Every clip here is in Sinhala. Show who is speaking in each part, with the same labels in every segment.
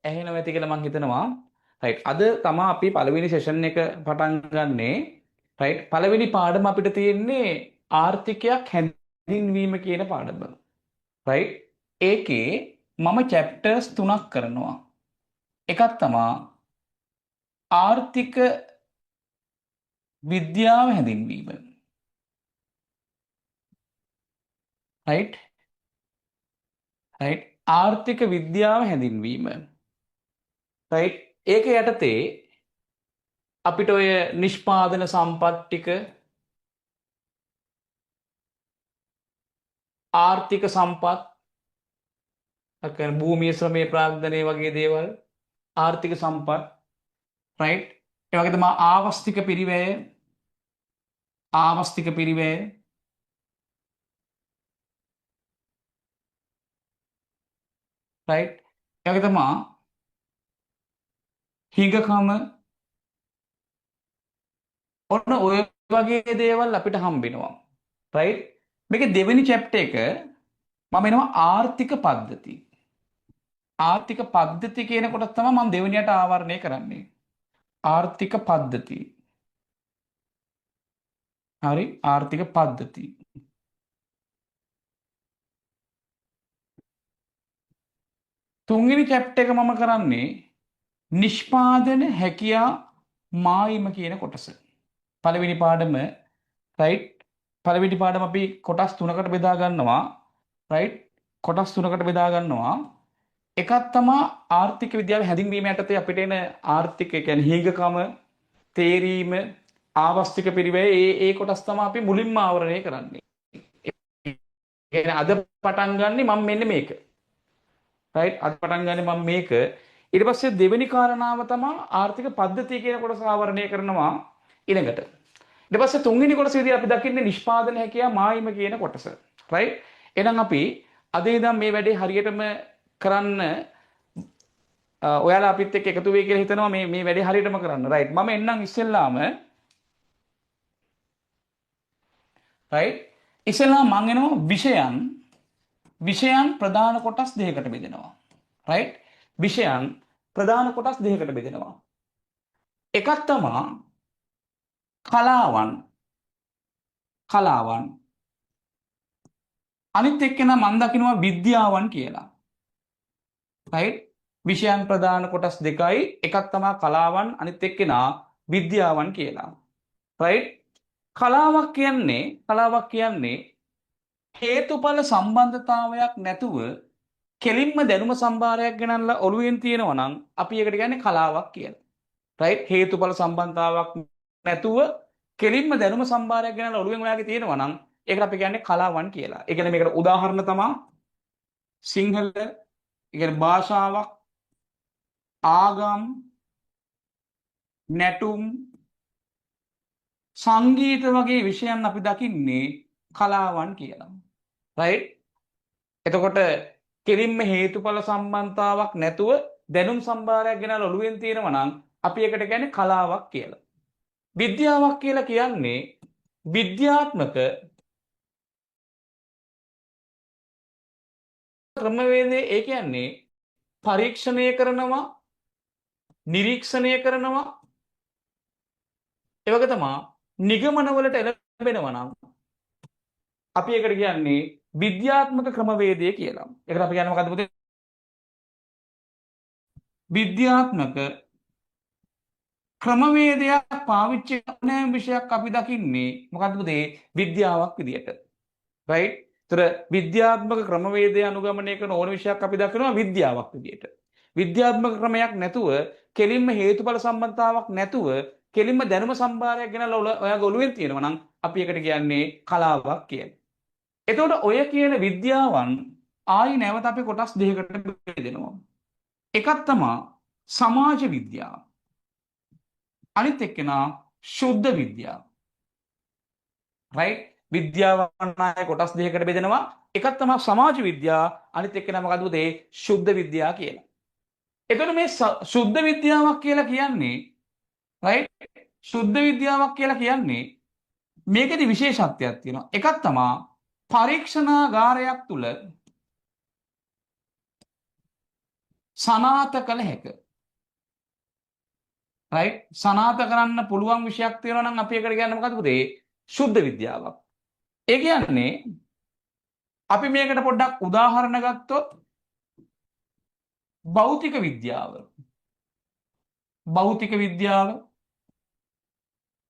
Speaker 1: ඇහෙනවා ඇති කියලා මං හිතනවා. රයිට්. අද තමා අපි පළවෙනි සෙෂන් එක පටන් ගන්නෙ. රයිට්. පළවෙනි පාඩම අපිට තියෙන්නේ ආර්ථිකයක් හැඳින්වීම කියන පාඩම. රයිට්. ඒකේ මම චැප්ටර්ස් තුනක් කරනවා. එකක් තමා ආර්ථික විද්‍යාව හැඳින්වීම. රයිට්. රයිට්. ආර්ථික විද්‍යාව හැඳින්වීම. රයිට්. ඒක යටතේ අපිට ඔය නිෂ්පාදන සම්පත් ටික, ආර්ථික සම්පත්, ඒ කියන්නේ භූමිය, ශ්‍රමය, ප්‍රාග්ධනය වගේ දේවල්, ආර්ථික සම්පත්, රයිට්. ඒ වගේ තමයි ආවස්තික පිරිවැය, ආවස්තික පිරිවැය, රයිට්. ඒ වගේ තමයි හිඟකම, ඔන්න ඔය වගේ දේවල් අපිට හම්බෙනවා. රයිට්. මේකේ දෙවෙනි චැප්ටර් එක මම එනවා ආර්ථික පද්ධති. ආර්ථික පද්ධති කියන කොටස තමයි මම දෙවෙනියට ආවරණය කරන්නේ. ආර්ථික පද්ධති. හරි, ආර්ථික පද්ධති. තුන්වෙනි චැප්ටර් එක මම කරන්නේ නිෂ්පාදන හැකියා මායිම කියන කොටස. පළවෙනි පාඩම, රයිට්. පළවෙනි පාඩම අපි කොටස් තුනකට බෙදා ගන්නවා. රයිට්. කොටස් තුනකට බෙදා ගන්නවා. එකක් තමා ආර්ථික විද්‍යාව හැඳින්වීම යටතේ අපිට එන ආර්ථික, ඒ කියන්නේ හිඟකම, තේරීම, ආවස්තික පිරිවැය, ඒ ඒ කොටස් තමා අපි මුලින්ම ආවරණය කරන්නේ. ඒ කියන්නේ අද පටන් ගන්නෙ මම මෙන්න මේක. රයිට්. අද පටන් ගන්නෙ මම මේක. ඊට පස්සේ දෙවෙනි කාරණාව තමා ආර්ථික පද්ධතිය කියන කොටස ආවරණය කරනවා ඊළඟට. ඊට පස්සේ තුන්වෙනි කොටස විදිහට අපි දකින්නේ නිෂ්පාදන හැකියා මායිම කියන කොටස. රයිට්. එහෙනම් අපි අද ඉඳන් මේ වැඩේ හරියටම කරන්න ඔයාලා අපිත් එක්ක එකතු වෙයි කියලා හිතනවා මේ මේ වැඩේ හරියටම කරන්න. රයිට්. මම එන්නම් ඉස්සෙල්ලාම. රයිට්. ඉස්සෙල්ලාම මං එනවා විෂයන්. විෂයන් ප්‍රධාන කොටස් දෙකකට බෙදෙනවා. රයිට්. විෂයන් ප්‍රධාන කොටස් දෙකකට බෙදෙනවා. එකක් තමා කලාවන්. කලාවන්. අනිත් එක්කෙනා මං දකිනවා විද්‍යාවන් කියලා. රයිට්. විෂයන් ප්‍රධාන කොටස් දෙකයි. එකක් තමා කලාවන්, අනිත් එක්කෙනා විද්‍යාවන් කියලා. රයිට්. කලාවක් කියන්නේ, කලාවක් කියන්නේ හේතුඵල සම්බන්ධතාවයක් නැතුව කෙලින්ම දැනුම සම්භාරයක් ගෙනල්ලා ඔළුවෙන් තියෙනවා නම් අපි ඒකට කියන්නේ කලාවක් කියලා. රයිට්. හේතුඵල සම්බන්ධතාවක් නැතුව කෙලින්ම දැනුම සම්භාරයක් ගෙනල්ලා ඔළුවෙන් ඔයාගේ තියෙනවා නම් ඒකට අපි කියන්නේ කලාවන් කියලා. ඒ කියන්නේ මේකට උදාහරණ තමා සිංහල, ඒ කියන්නේ භාෂාවක්, ආගම්, නැටුම්, සංගීත වගේ විෂයන් අපි දකින්නේ කලාවන් කියලා. රයිට්. එතකොට කෙලින්ම හේතුඵල සම්බන්ධතාවක් නැතුව දැනුම් සම්භාරයක් ගෙනල්ලා ඔළුවෙන් තියෙනවා නම් අපි ඒකට කියන්නේ කලාවක් කියලා. විද්‍යාවක් කියලා කියන්නේ විද්‍යාත්මක ක්‍රමවේදය. ඒ කියන්නේ පරීක්ෂණය කරනවා, නිරීක්ෂණය කරනවා, ඒ වගේ තමා නිගමනවලට එළඹෙනවා නම් අපි ඒකට කියන්නේ විද්‍යාත්මක ක්‍රමවේදය කියලා. ඒකට අපි කියන්නේ මොකද්ද පුතේ? විද්‍යාත්මක ක්‍රමවේදයක් පාවිච්චි කරන විෂයක් අපි දකින්නේ මොකද්ද පුතේ? විද්‍යාවක් විදියට. රයිට්. ඒතර විද්‍යාත්මක ක්‍රමවේදය අනුගමනය කරන ඕන විෂයක් අපි දකිනවා විද්‍යාවක් විදියට. විද්‍යාත්මක ක්‍රමයක් නැතුව කෙලින්ම හේතුඵල සම්බන්ධතාවක් නැතුව කෙලින්ම දැනුම සම්භාරයක් ගෙනල්ලා ඔයාගේ ඔළුවෙන් තියෙනවා නම් අපි ඒකට කියන්නේ කලාවක් කියලා. එතකොට ඔය කියන විද්‍යාවන් ආයි නැවත අපි කොටස් දෙකකට බෙදෙනවා. එකක් තමා සමාජ විද්‍යාව. අනිත් එක්කෙනා ශුද්ධ විද්‍යාව. රයිට්. විද්‍යාවන් ආය කොටස් දෙකකට බෙදෙනවා. එකක් තමා සමාජ විද්‍යාව, අනිත් එක්කෙනා මොකද්ද පුතේ? ශුද්ධ විද්‍යාව කියලා. එතකොට මේ ශුද්ධ විද්‍යාවක් කියලා කියන්නේ, රයිට්, ශුද්ධ විද්‍යාවක් කියලා කියන්නේ මේකෙදි විශේෂත්වයක් තියෙනවා. එකක් තමා පරීක්ෂණාගාරයක් තුල සනාථ කළ හැක. රයිට්? සනාථ කරන්න පුළුවන් විෂයක් තියෙනවා නම් අපි ඒකට කියන්නේ මොකද්ද පුතේ? ශුද්ධ විද්‍යාවක්. ඒ කියන්නේ අපි මේකට පොඩ්ඩක් උදාහරණ ගත්තොත් භෞතික විද්‍යාව. භෞතික විද්‍යාව,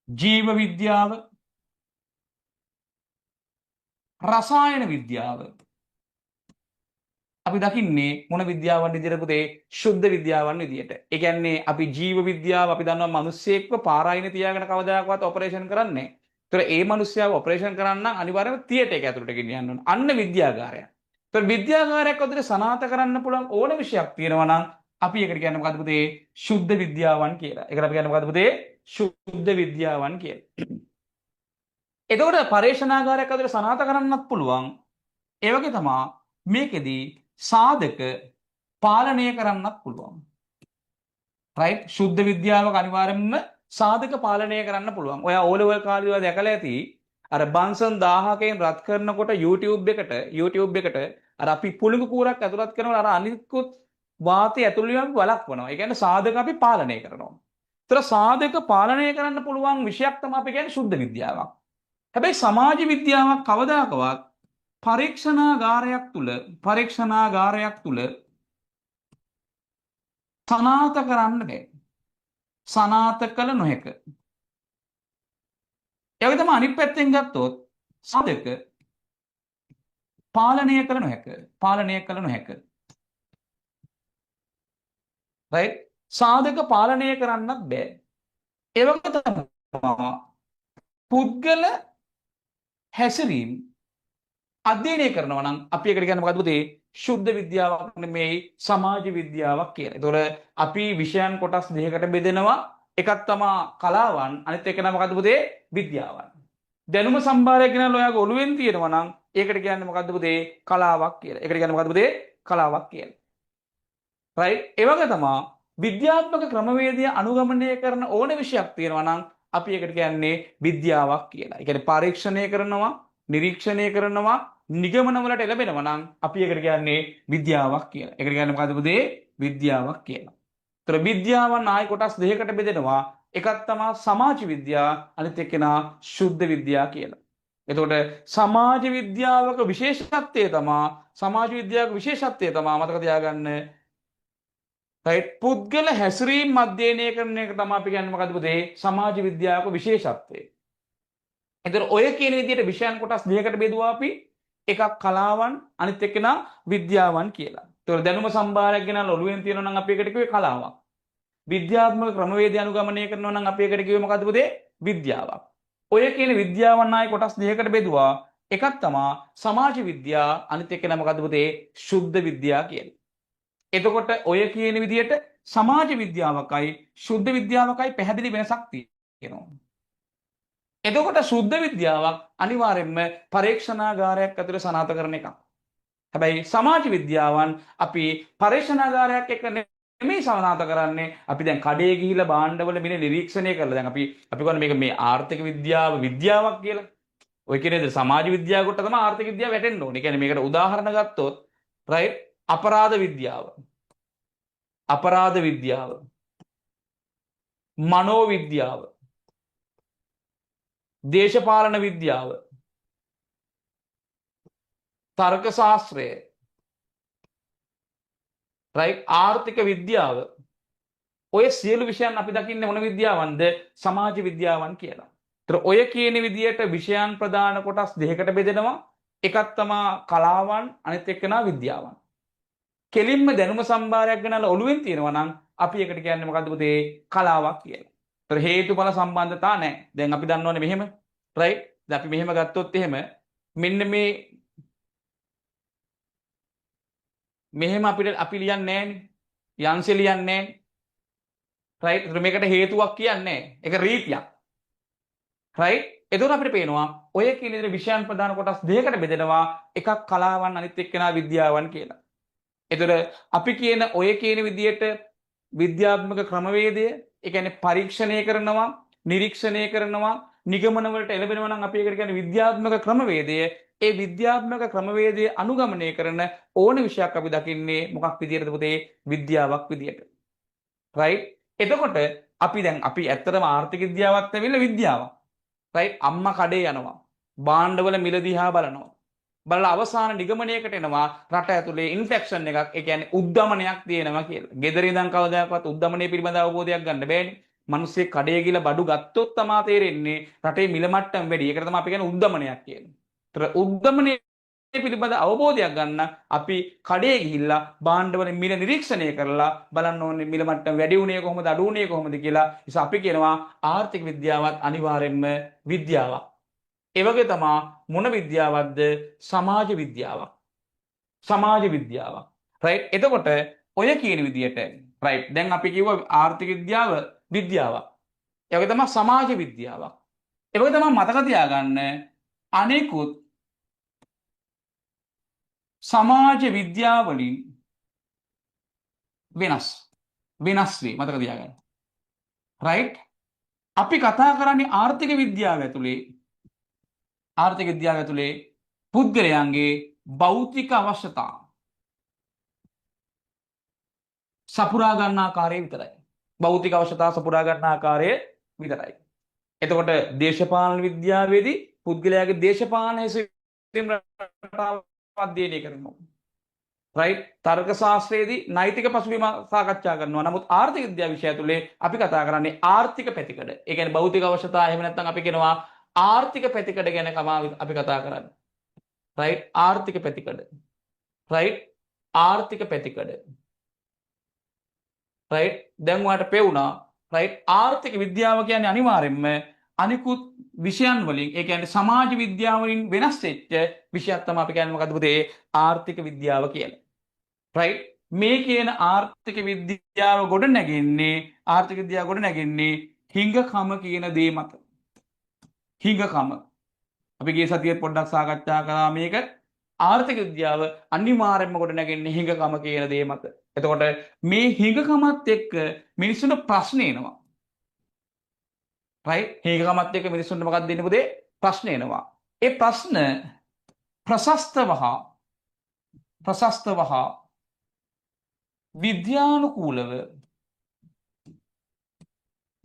Speaker 1: ජීව විද්‍යාව, රසායන විද්‍යාව. අපි දකින්නේ මොන විද්‍යාවන් විදියට පුතේ? ශුද්ධ විද්‍යාවන් විදියට. ඒ කියන්නේ අපි ජීව විද්‍යාව අපි දන්නවා මිනිස්සෙක්ව පාරායිනේ තියාගෙන කවදාකවත් ඔපරේෂන් කරන්නේ නැහැ. ඒතර ඒ මිනිස්සයාව ඔපරේෂන් කරන්න නම් අනිවාර්යයෙන්ම තියටර් එක ඇතුළට ගෙනියන්න ඕන. අන්න විද්‍යාගාරයක්. ඒතර විද්‍යාගාරයක් ඇතුළේ සනාථ කරන්න පුළුවන් ඕන විෂයක් තියෙනවා නම් අපි ඒකට කියන්නේ මොකද්ද පුතේ? ශුද්ධ විද්‍යාවන් කියලා. ඒකට අපි කියන්නේ මොකද්ද පුතේ? ශුද්ධ විද්‍යාවන් කියලා. එතකොට පර්යේෂණාගාරයක් ඇතුළේ සනාථ කරන්නත් පුළුවන්. ඒ වගේ තමා මේකෙදී සාධක පාලනය කරන්නත් පුළුවන්. රයිට්? ශුද්ධ විද්‍යාවක අනිවාර්යයෙන්ම සාධක පාලනය කරන්න පුළුවන්. ඔයා ඕ ලෙවල් කාලේ ඔයා දැකලා ඇති අර බන්සන් 1000කින් රත් කරනකොට YouTube එකට අර අපි පුළඟ කූරක් ඇතුළත් කරනකොට අර අනිකුත් වාතය ඇතුළු වීම අපි වළක්වනවා. ඒ කියන්නේ සාධක අපි පාලනය කරනවා. ඒතර සාධක පාලනය කරන්න පුළුවන් විෂයක් තමයි අපි කියන්නේ ශුද්ධ විද්‍යාවක්. හැබැයි සමාජ විද්‍යාවක් කවදාකවත් පරීක්ෂණාගාරයක් තුල සනාථ කරන්න බෑ. සනාථ කළ නොහැක. ඒ වගේ තමයි අනිත් පැත්තෙන් ගත්තොත් සාධක පාලනය කළ නොහැක. පාලනය කළ නොහැක. රයිට්? සාධක පාලනය කරන්නත් බෑ. ඒ වගේ තමයි පුද්ගල හැසිරීම් අධ්‍යයනය කරනවා නම් අපි ඒකට කියන්නේ මොකද්ද පුතේ? ශුද්ධ විද්‍යාවක් නෙමෙයි, සමාජ විද්‍යාවක් කියලා. ඒතකොට අපි විෂයන් කොටස් දෙකකට බෙදෙනවා. එකක් තමා කලාවන්, අනිත් එක නම මොකද්ද පුතේ? විද්‍යාවන්. දැනුම සම්භාරයක් ගෙනල්ලා ඔයාගේ ඔළුවෙන් තියෙනවා නම් ඒකට කියන්නේ මොකද්ද පුතේ? කලාවක් කියලා. ඒකට කියන්නේ මොකද්ද පුතේ? කලාවක් කියලා. රයිට්? ඒ වගේ තමා විද්‍යාත්මක ක්‍රමවේදය අනුගමනය කරන ඕන විෂයක් තියෙනවා නම් අපි ඒකට කියන්නේ විද්‍යාවක් කියලා. ඒ කියන්නේ පරීක්ෂණය කරනවා, නිරීක්ෂණය කරනවා, නිගමන වලට එළඹෙනවා නම් අපි ඒකට කියන්නේ විද්‍යාවක් කියලා. ඒකට කියන්නේ මොකද්ද පුතේ? විද්‍යාවක් කියලා. ඒතර විද්‍යාවන් ආයි කොටස් දෙකකට බෙදෙනවා. එකක් තමා සමාජ විද්‍යා, අනිත් එක්කෙනා ශුද්ධ විද්‍යා කියලා. එතකොට සමාජ විද්‍යාවක විශේෂත්වය තමා මතක තියාගන්න, රයිට්, පුද්ගල හැසිරීම් අධ්‍යයනය කරන එක තමයි අපි කියන්නේ මොකද්ද පුතේ? සමාජ විද්‍යාවක විශේෂත්වය. එතකොට ඔය කියන විදිහට විෂයන් කොටස් දෙකකට බෙදුවා අපි. එකක් කලාවන්, අනිත් එක්කෙනා විද්‍යාවන් කියලා. එතකොට දැනුම සම්භාරයක් ගෙනල්ලා ඔළුවෙන් තියෙනවා නම් අපි ඒකට කිව්වේ කලාවක්. විද්‍යාත්මක ක්‍රමවේදය අනුගමනය කරනවා නම් අපි ඒකට කිව්වේ මොකද්ද පුතේ? විද්‍යාවක්. ඔය කියන විද්‍යාවන් ආයේ කොටස් දෙකකට බෙදුවා. එකක් තමා සමාජ විද්‍යා, අනිත් එක නම මොකද්ද පුතේ? ශුද්ධ විද්‍යා කියලා. එතකොට ඔය කියන විදිහට සමාජ විද්‍යාවකයි ශුද්ධ විද්‍යාවකයි පැහැදිලි වෙනසක් තියෙනවා. එතකොට ශුද්ධ විද්‍යාවක් අනිවාර්යයෙන්ම පරීක්ෂණාගාරයක් ඇතුලේ සනාථ කරන එකක්. හැබැයි සමාජ විද්‍යාවන් අපි පරීක්ෂණාගාරයක් එක්ක නෙමෙයි සනාථ කරන්නේ. අපි දැන් කඩේ ගිහිල්ලා භාණ්ඩවල මිල නිරීක්ෂණය කරලා දැන් අපි අපි කියන්නේ මේක මේ ආර්ථික විද්‍යාව විද්‍යාවක් කියලා. ඔය කියන්නේ සමාජ විද්‍යාව කොට තමයි ආර්ථික විද්‍යාව වැටෙන්න ඕනේ. ඒ කියන්නේ මේකට උදාහරණ ගත්තොත්, රයිට්, අපරාධ විද්‍යාව. අපරාධ විද්‍යාව. මනෝ විද්‍යාව. දේශපාලන විද්‍යාව. තර්ක ශාස්ත්‍රය. රයිට්, ආර්ථික විද්‍යාව. ඔය සියලු විෂයන් අපි දකින්නේ මොන විද්‍යාවන්ද? සමාජ විද්‍යාවන් කියලා. ඒතර ඔය කියන විදියට විෂයන් ප්‍රධාන කොටස් දෙකකට බෙදෙනවා. එකක් තමා කලාවන්, අනිත් එක්කනා විද්‍යාවන්. කෙලින්ම දැනුම සම්භාරයක් ගෙනල්ලා ඔළුවෙන් තියෙනවා නම් අපි ඒකට කියන්නේ මොකද්ද පුතේ? කලාවක් කියලා. ඒතර හේතුඵල සම්බන්ධතා නැහැ. දැන් අපි දන්නවනේ මෙහෙම. රයිට්? දැන් අපි මෙහෙම ගත්තොත් එහෙම මෙන්න මේ මෙහෙම අපිට අපි ලියන්නේ නැහනේ. යන්සේ ලියන්නේ නැහනේ. රයිට්? ඒතර මේකට හේතුවක් කියන්නේ නැහැ. ඒක රීතියක්. රයිට්? එතකොට අපිට පේනවා ඔය කියන විදිහට විෂයන් ප්‍රධාන කොටස් දෙකකට බෙදෙනවා. එකක් කලාවන්, අනිත් එක්කෙනා විද්‍යාවන් කියලා. එතකොට අපි කියන ඔය කියන විදිහට විද්‍යාත්මක ක්‍රමවේදය, ඒ කියන්නේ පරීක්ෂණය කරනවා, නිරීක්ෂණය කරනවා, නිගමන වලට එළඹෙනවා නම් අපි ඒකට කියන්නේ විද්‍යාත්මක ක්‍රමවේදය. ඒ විද්‍යාත්මක ක්‍රමවේදය අනුගමනය කරන ඕන විෂයක් අපි දකින්නේ මොකක් විදියටද පුතේ? විද්‍යාවක් විදියට. රයිට්? එතකොට අපි දැන් අපි ඇත්තටම ආර්ථික විද්‍යාවත් ඇවිල්ලා විද්‍යාවක්. රයිට්? අම්මා කඩේ යනවා. භාණ්ඩවල මිල දිහා බලනවා. බලලා අවසාන නිගමනයකට එනවා රට ඇතුලේ ඉන්ෆෙක්ෂන් එකක්, ඒ කියන්නේ උද්දමනයක් තියෙනවා කියලා. ගෙදර ඉඳන් කවදාකවත් උද්දමනය පිළිබඳ අවබෝධයක් ගන්න බෑනේ. මිනිස්සේ කඩේ ගිහලා බඩු ගත්තොත් තමා තේරෙන්නේ රටේ මිල මට්ටම් වැඩි. ඒකට තමයි අපි කියන්නේ උද්දමනයක් කියලා. ඒතර උද්දමනය පිළිබඳ අවබෝධයක් ගන්න අපි කඩේ ගිහිල්ලා භාණ්ඩවල මිල නිරීක්ෂණය කරලා බලන්න ඕනේ මිල මට්ටම් වැඩි වුණේ කොහොමද අඩු වුණේ කොහොමද කියලා. නිසා අපි කියනවා ආර්ථික විද්‍යාවත් අනිවාර්යෙන්ම විද්‍යාවක්. ඒ වගේ තමා මොන විද්‍යාවක්ද? සමාජ විද්‍යාවක්. සමාජ විද්‍යාවක්. රයිට්? එතකොට ඔය කියන විදියට රයිට් දැන් අපි කිව්වා ආර්ථික විද්‍යාව විද්‍යාවක්. ඒ වගේ තමයි සමාජ විද්‍යාවක්. ඒ වගේ තමයි මතක තියාගන්න අනෙකුත් සමාජ විද්‍යාවලින් වෙනස් වෙනස් වේ මතක තියාගන්න. රයිට්? අපි කතා කරන්නේ ආර්ථික විද්‍යාව ඇතුලේ ආර්ථික විද්‍යාව ඇතුලේ පුද්ගලයන්ගේ භෞතික අවශ්‍යතා සපුරා ගන්න ආකාරය විතරයි. භෞතික අවශ්‍යතා සපුරා ගන්න ආකාරය විතරයි. එතකොට දේශපාලන විද්‍යාවේදී පුද්ගලයාගේ දේශපාලන හැසිරීම රටාව අධ්‍යයනය කරනවා. රයිට්? තර්ක ශාස්ත්‍රයේදී නෛතික පසුබිම සාකච්ඡා කරනවා. නමුත් ආර්ථික විද්‍යාව විෂය ඇතුලේ අපි කතා කරන්නේ ආර්ථික පැතිකඩ. ඒ කියන්නේ භෞතික අවශ්‍යතා එහෙම නැත්නම් අපි කියනවා ආර්ථික පැතිකඩ ගැන තමයි අපි කතා කරන්නේ. රයිට්? ආර්ථික පැතිකඩ. රයිට්? ආර්ථික පැතිකඩ. රයිට්? දැන් ඔයාලට පෙවුනා රයිට් ආර්ථික විද්‍යාව කියන්නේ අනිවාර්යෙන්ම අනිකුත් විෂයන් වලින් ඒ කියන්නේ සමාජ විද්‍යාව වලින් වෙනස් වෙච්ච විෂයක් තමයි අපි කියන්නේ මොකද්ද පුතේ? ආර්ථික විද්‍යාව කියලා. රයිට්? මේ කියන ආර්ථික විද්‍යාව ගොඩ නැගෙන්නේ ආර්ථික විද්‍යාව ගොඩ නැගෙන්නේ හිඟකම කියන දේ මත. හිඟකම. අපි ගිය සතියේ පොඩ්ඩක් සාකච්ඡා කරා මේක. ආර්ථික විද්‍යාව අනිවාර්යයෙන්ම ගොඩ නැගෙන්නේ හිඟකම කියන දේ මත. එතකොට මේ හිඟකමත් එක්ක මිනිස්සුන්ට ප්‍රශ්න එනවා. රයිට්? හිඟකමත් එක්ක මිනිස්සුන්ට මොකක්ද දෙන්නේ පුතේ? ප්‍රශ්න එනවා. ඒ ප්‍රශ්න ප්‍රශස්තව හා විද්‍යානුකූලව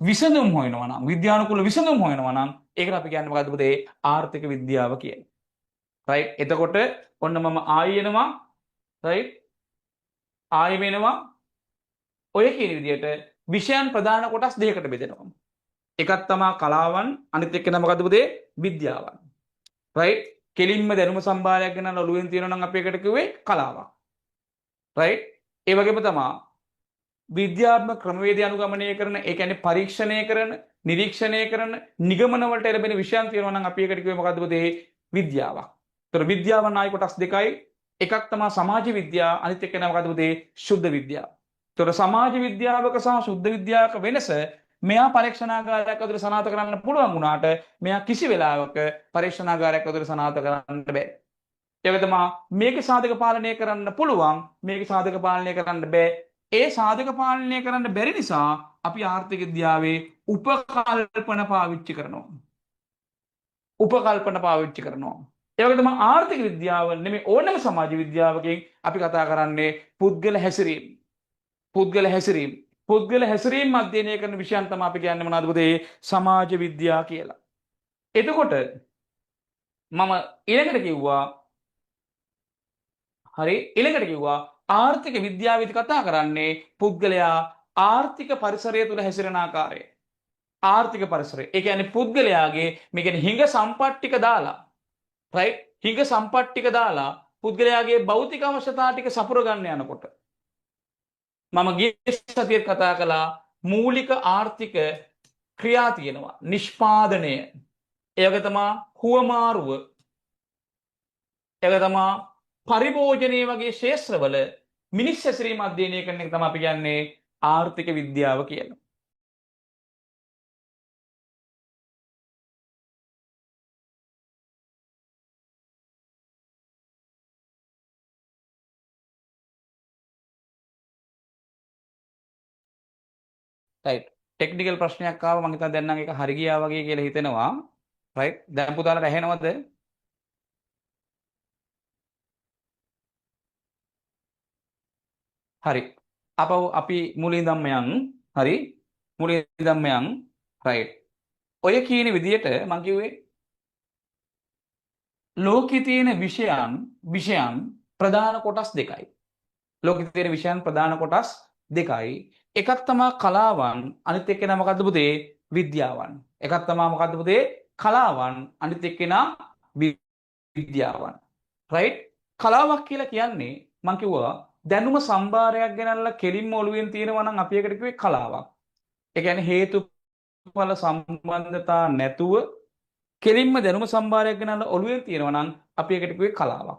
Speaker 1: විසඳුම් හොයනවා නම් විද්‍යානුකූල විසඳුම් හොයනවා නම් ඒකට අපි කියන්නේ මොකද්ද පුතේ? ආර්ථික විද්‍යාව කියලා. රයිට්? එතකොට ඔන්න මම ආයි එනවා. රයිට්? ආයි වෙනවා. ඔය කියන විදිහට විෂයන් ප්‍රධාන කොටස් දෙකකට බෙදෙනවා. එකක් තමා කලාවන්, අනිත් එක නම මොකද්ද පුතේ? විද්‍යාවන්. රයිට්? කෙලින්ම දැනුම සම්භාරයක් ගැන ඔළුවෙන් තියෙනවා නම් අපි එකට කිව්වේ කලාවක්. රයිට්? ඒ වගේම තමා විද්‍යාත්මක ක්‍රමවේදය අනුගමනය කරන, ඒ කියන්නේ පරීක්ෂණය කරන, නිරීක්ෂණය කරන, නිගමන වලට එළඹෙන විෂයන් තියෙනවා නම් අපි එකට කිව්වේ මොකද්ද පුතේ? විද්‍යාවක්. ඒතර විද්‍යාවන් ආයි කොටස් දෙකයි. එකක් තමා සමාජ විද්‍යාව, අනිත් එක නම මොකද්ද පුතේ? ශුද්ධ විද්‍යාව. ඒතර සමාජ විද්‍යාවක සහ ශුද්ධ විද්‍යාවක වෙනස මෙයා පරීක්ෂණාගාරයක් ඇතුළේ සනාථ කරන්න පුළුවන් වුණාට මෙයා කිසි වෙලාවක පරීක්ෂණාගාරයක් ඇතුළේ සනාථ කරන්න බෑ. ඒක තමා මේකේ සාධක පාලනය කරන්න පුළුවන්, මේකේ සාධක පාලනය කරන්න බෑ. ඒ සාධක පාලනය කරන්න බැරි නිසා අපි ආර්ථික විද්‍යාවේ උපකල්පන පාවිච්චි කරනවා. උපකල්පන පාවිච්චි කරනවා. ඒ වගේ තමයි ආර්ථික විද්‍යාව නෙමෙයි ඕනෑම සමාජ විද්‍යාවකින් අපි කතා කරන්නේ පුද්ගල හැසිරීම. පුද්ගල හැසිරීම. පුද්ගල හැසිරීම අධ්‍යයනය කරන විෂයන් තමයි අපි කියන්නේ මොනවද පුතේ? සමාජ විද්‍යා කියලා. එතකොට මම ඊළඟට කිව්වා හරි ඊළඟට කිව්වා ආර්ථික විද්‍යාවේදී කතා කරන්නේ පුද්ගලයා ආර්ථික පරිසරය තුළ හැසිරෙන ආකාරය. ආර්ථික පරිසරය. ඒ කියන්නේ පුද්ගලයාගේ මේ කියන්නේ හිඟ සම්පත් ටික දාලා රයිට් හිඟ සම්පත් ටික දාලා පුද්ගලයාගේ භෞතික අවශ්‍යතා ටික සපුර ගන්න යනකොට මම ගිය සතියේත් කතා කළා මූලික ආර්ථික ක්‍රියා තියෙනවා. නිෂ්පාදනය. ඒ වගේ තමා හුවමාරුව. ඒ වගේ තමා පරිභෝජනය වගේ ක්ෂේත්‍රවල මිනිස් හැසිරීම අධ්‍යයනය කරන එක තමයි අපි කියන්නේ ආර්ථික විද්‍යාව කියලා. රයිට්. ටෙක්නිකල් ප්‍රශ්නයක් ආවා මං හිතනවා දැන් නම් ඒක හරි ගියා වගේ කියලා හිතෙනවා. රයිට්. දැන් පුතාලට ඇහෙනවද? හරි. අපව අපි මුලින් ඉඳන්ම යන්. හරි. මුලින් ඉඳන්ම යන්. රයිට්. ඔය කියන විදියට මං කිව්වේ ලෝකේ තියෙන විෂයන් ප්‍රධාන කොටස් දෙකයි. ලෝකේ තියෙන විෂයන් ප්‍රධාන කොටස් දෙකයි. එකක් තමා කලාවන්, අනිත් එක්කෙනා මොකද්ද පුතේ? විද්‍යාවන්. එකක් තමා මොකද්ද පුතේ? කලාවන්, අනිත් එක්කෙනා විද්‍යාවන්. රයිට්? කලාවක් කියලා කියන්නේ මං කිව්වා දැනුම සම්භාරයක් ගෙනල්ලා කෙලින්ම ඔළුවෙන් තියෙනවා නම් අපි ඒකට කිව්වේ කලාවක්. ඒ කියන්නේ හේතුඵල සම්බන්ධතා නැතුව කෙලින්ම දැනුම සම්භාරයක් ගෙනල්ලා ඔළුවෙන් තියෙනවා නම් අපි ඒකට කිව්වේ කලාවක්.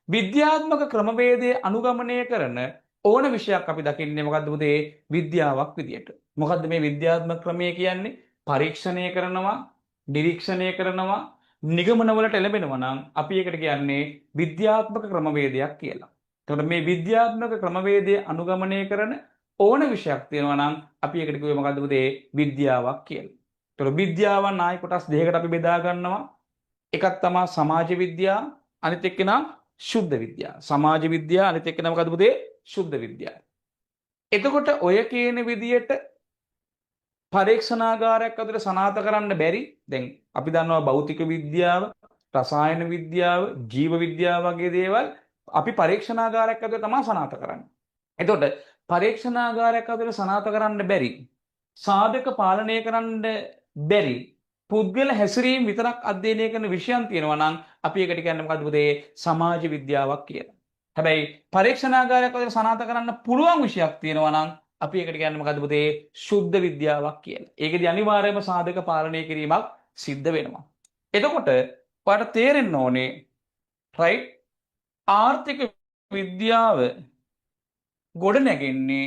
Speaker 1: විද්‍යාත්මක ක්‍රමවේදය අනුගමනය කරන ඕන විෂයක් අපි දකින්නේ මොකද්ද පුතේ? විද්‍යාවක් විදියට. මොකද්ද මේ විද්‍යාත්මක ක්‍රමය කියන්නේ? පරීක්ෂණය කරනවා, නිරීක්ෂණය කරනවා, නිගමනවලට එළඹෙනවා නම් අපි ඒකට කියන්නේ විද්‍යාත්මක ක්‍රමවේදයක් කියලා. එතකොට මේ විද්‍යාත්මක ක්‍රමවේදය අනුගමනය කරන ඕන විෂයක් තියෙනවා නම් අපි ඒකට කිව්වේ මොකද්ද පුතේ? විද්‍යාවක් කියලා. එතකොට විද්‍යාවන් ආයි කොටස් දෙකකට අපි බෙදා ගන්නවා. එකක් තමා සමාජ විද්‍යා, අනිත් එක්කෙනා ශුද්ධ විද්‍යා. සමාජ විද්‍යා අනිත් එක්කෙනා මොකද්ද පුතේ? ශුද්ධ විද්‍යා. එතකොට ඔය කියන විදියට පරීක්ෂණාගාරයක් ඇතුළේ සනාථ කරන්න බැරි, දැන් අපි දන්නවා භෞතික විද්‍යාව, රසායන විද්‍යාව, ජීව විද්‍යාව වගේ දේවල් අපි පරීක්ෂණාගාරයක් ඇතුළේ තමයි සනාථ කරන්නේ. එතකොට පරීක්ෂණාගාරයක් ඇතුළේ සනාථ කරන්න බැරි, සාධක පාලනය කරන්න බැරි පුද්ගල හැසිරීම විතරක් අධ්‍යයනය කරන විෂයන් තියෙනවා නම් අපි ඒකට කියන්නේ මොකද්ද පුතේ? සමාජ විද්‍යාවක් කියලා. හැබැයි පරීක්ෂණාගාරයක් ඇතුළේ සනාථ කරන්න පුළුවන් විෂයක් තියෙනවා නම් අපි ඒකට කියන්නේ මොකද්ද පුතේ? ශුද්ධ විද්‍යාවක් කියලා. ඒකෙදි අනිවාර්යයෙන්ම සාධක පාලනය කිරීමක් සිද්ධ වෙනවා. එතකොට ඔයාලට තේරෙන්න ඕනේ රයිට්, ආර්ථික විද්‍යාව ගොඩ නැගෙන්නේ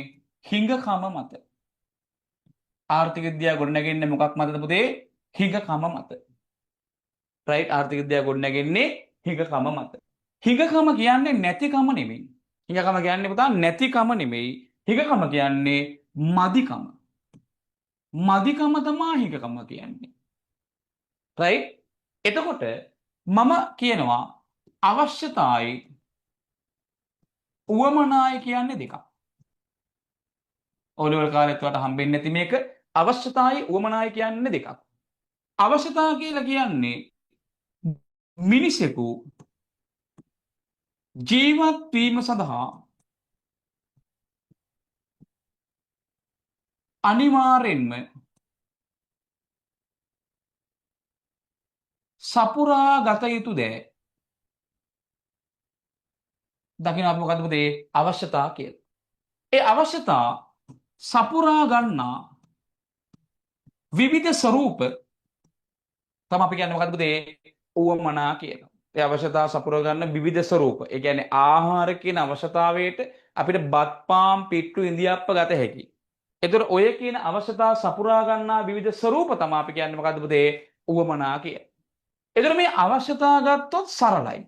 Speaker 1: හිඟකම මත. ආර්ථික විද්‍යාව ගොඩ නැගෙන්නේ මොකක් මතද පුතේ? හිඟකම මත. රයිට්, ආර්ථික විද්‍යාව ගොඩ නැගෙන්නේ හිඟකම මත. හිඟකම කියන්නේ නැතිකම නෙමෙයි. හිඟකම කියන්නේ පුතා නැතිකම නෙමෙයි. හිඟකම කියන්නේ මදිකම. මදිකම තමා හිඟකම කියන්නේ. රයිට්? එතකොට මම කියනවා අවශ්‍යතාවයි උවමනායි කියන්නේ දෙකක්. ඕලෙවල් කාලෙත් ඔයාලට හම්බෙන්නේ නැති මේක. අවශ්‍යතාවයි උවමනායි කියන්නේ දෙකක්. අවශ්‍යතාව කියලා කියන්නේ මිනිසෙකු ජීවත් වීම සඳහා අනිවාර්යෙන්ම සපුරා ගත යුතු දෑ. දකින්න අපි මොකද්ද පුතේ? අවශ්‍යතා කියලා. ඒ අවශ්‍යතා සපුරා ගන්නා විවිධ ස්වරූප තමයි අපි කියන්නේ මොකද්ද පුතේ? උවමනා කියලා. ඒ අවශ්‍යතා සපුරා ගන්න විවිධ ස්වරූප. ඒ කියන්නේ ආහාර කියන අවශ්‍යතාවයට අපිට බත් පාන් පිට්ටු ඉඳියාප්ප ගත හැකි. ඒතර ඔය කියන අවශ්‍යතා සපුරා ගන්නා විවිධ ස්වරූප තමයි අපි කියන්නේ මොකද්ද පුතේ? උවමනා කියලා. ඒතර මේ අවශ්‍යතා ගත්තොත් සරලයි.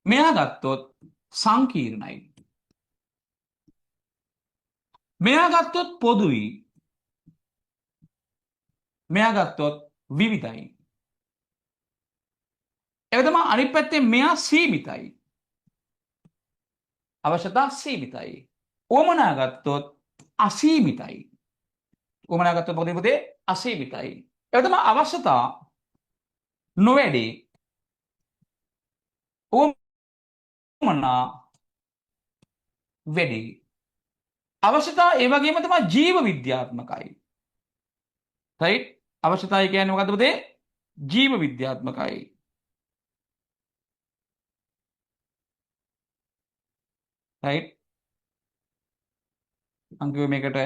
Speaker 1: මෙයා ගත්තොත් සංකීර්ණයි. මෙයා ගත්තොත් පොදුයි. මෙයා ගත්තොත් විවිධයි. ඒක තමයි අනිත් පැත්තේ මෙයා සීමිතයි. අවශ්‍යතා සීමිතයි. උවමනා ගත්තොත් අසීමිතයි. උවමනා ගත්තොත් මොකද පුතේ? අසීමිතයි. ඒක තමයි අවශ්‍යතා නොවැඩේ. උවමනා වැඩි. අවශ්‍යතා ඒ වගේම තමයි ජීව විද්‍යාත්මකයි. රයිට්? අවශ්‍යතාවය කියන්නේ මොකද්ද පුතේ? ජීව විද්‍යාත්මකයි. රයිට්? මං කිව්වේ මේකට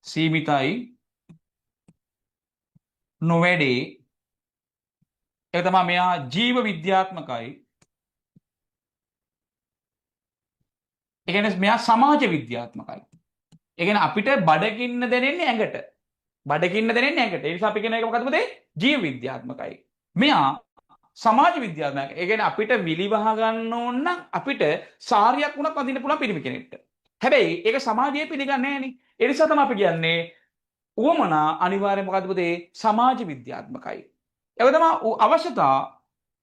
Speaker 1: සීමිතයි, නොවැඩේ. ඒක තමයි මෙයා ජීව විද්‍යාත්මකයි. ඒ කියන්නේ මෙයා සමාජ විද්‍යාත්මකයි. ඒ කියන්නේ අපිට බඩගින්න දැනෙන්නේ ඇඟට. බඩගින්න දැනෙන්නේ ඇඟට. ඒ නිසා අපි කියන එක මොකද්ද පුතේ? ජීව විද්‍යාත්මකයි. මෙයා සමාජ විද්‍යාත්මකයි. ඒ කියන්නේ අපිට විලි වහ ගන්න ඕන නම් අපිට සාරියක් වුණත් අඳින්න පුළුවන් පිරිමි කෙනෙක්ට. හැබැයි ඒක සමාජයේ පිළිගන්නේ නෑනේ. ඒ නිසා තමයි අපි කියන්නේ උවමනා අනිවාර්යයෙන් මොකද්ද පුතේ? සමාජ විද්‍යාත්මකයි. ඒක තමයි අවශ්‍යතා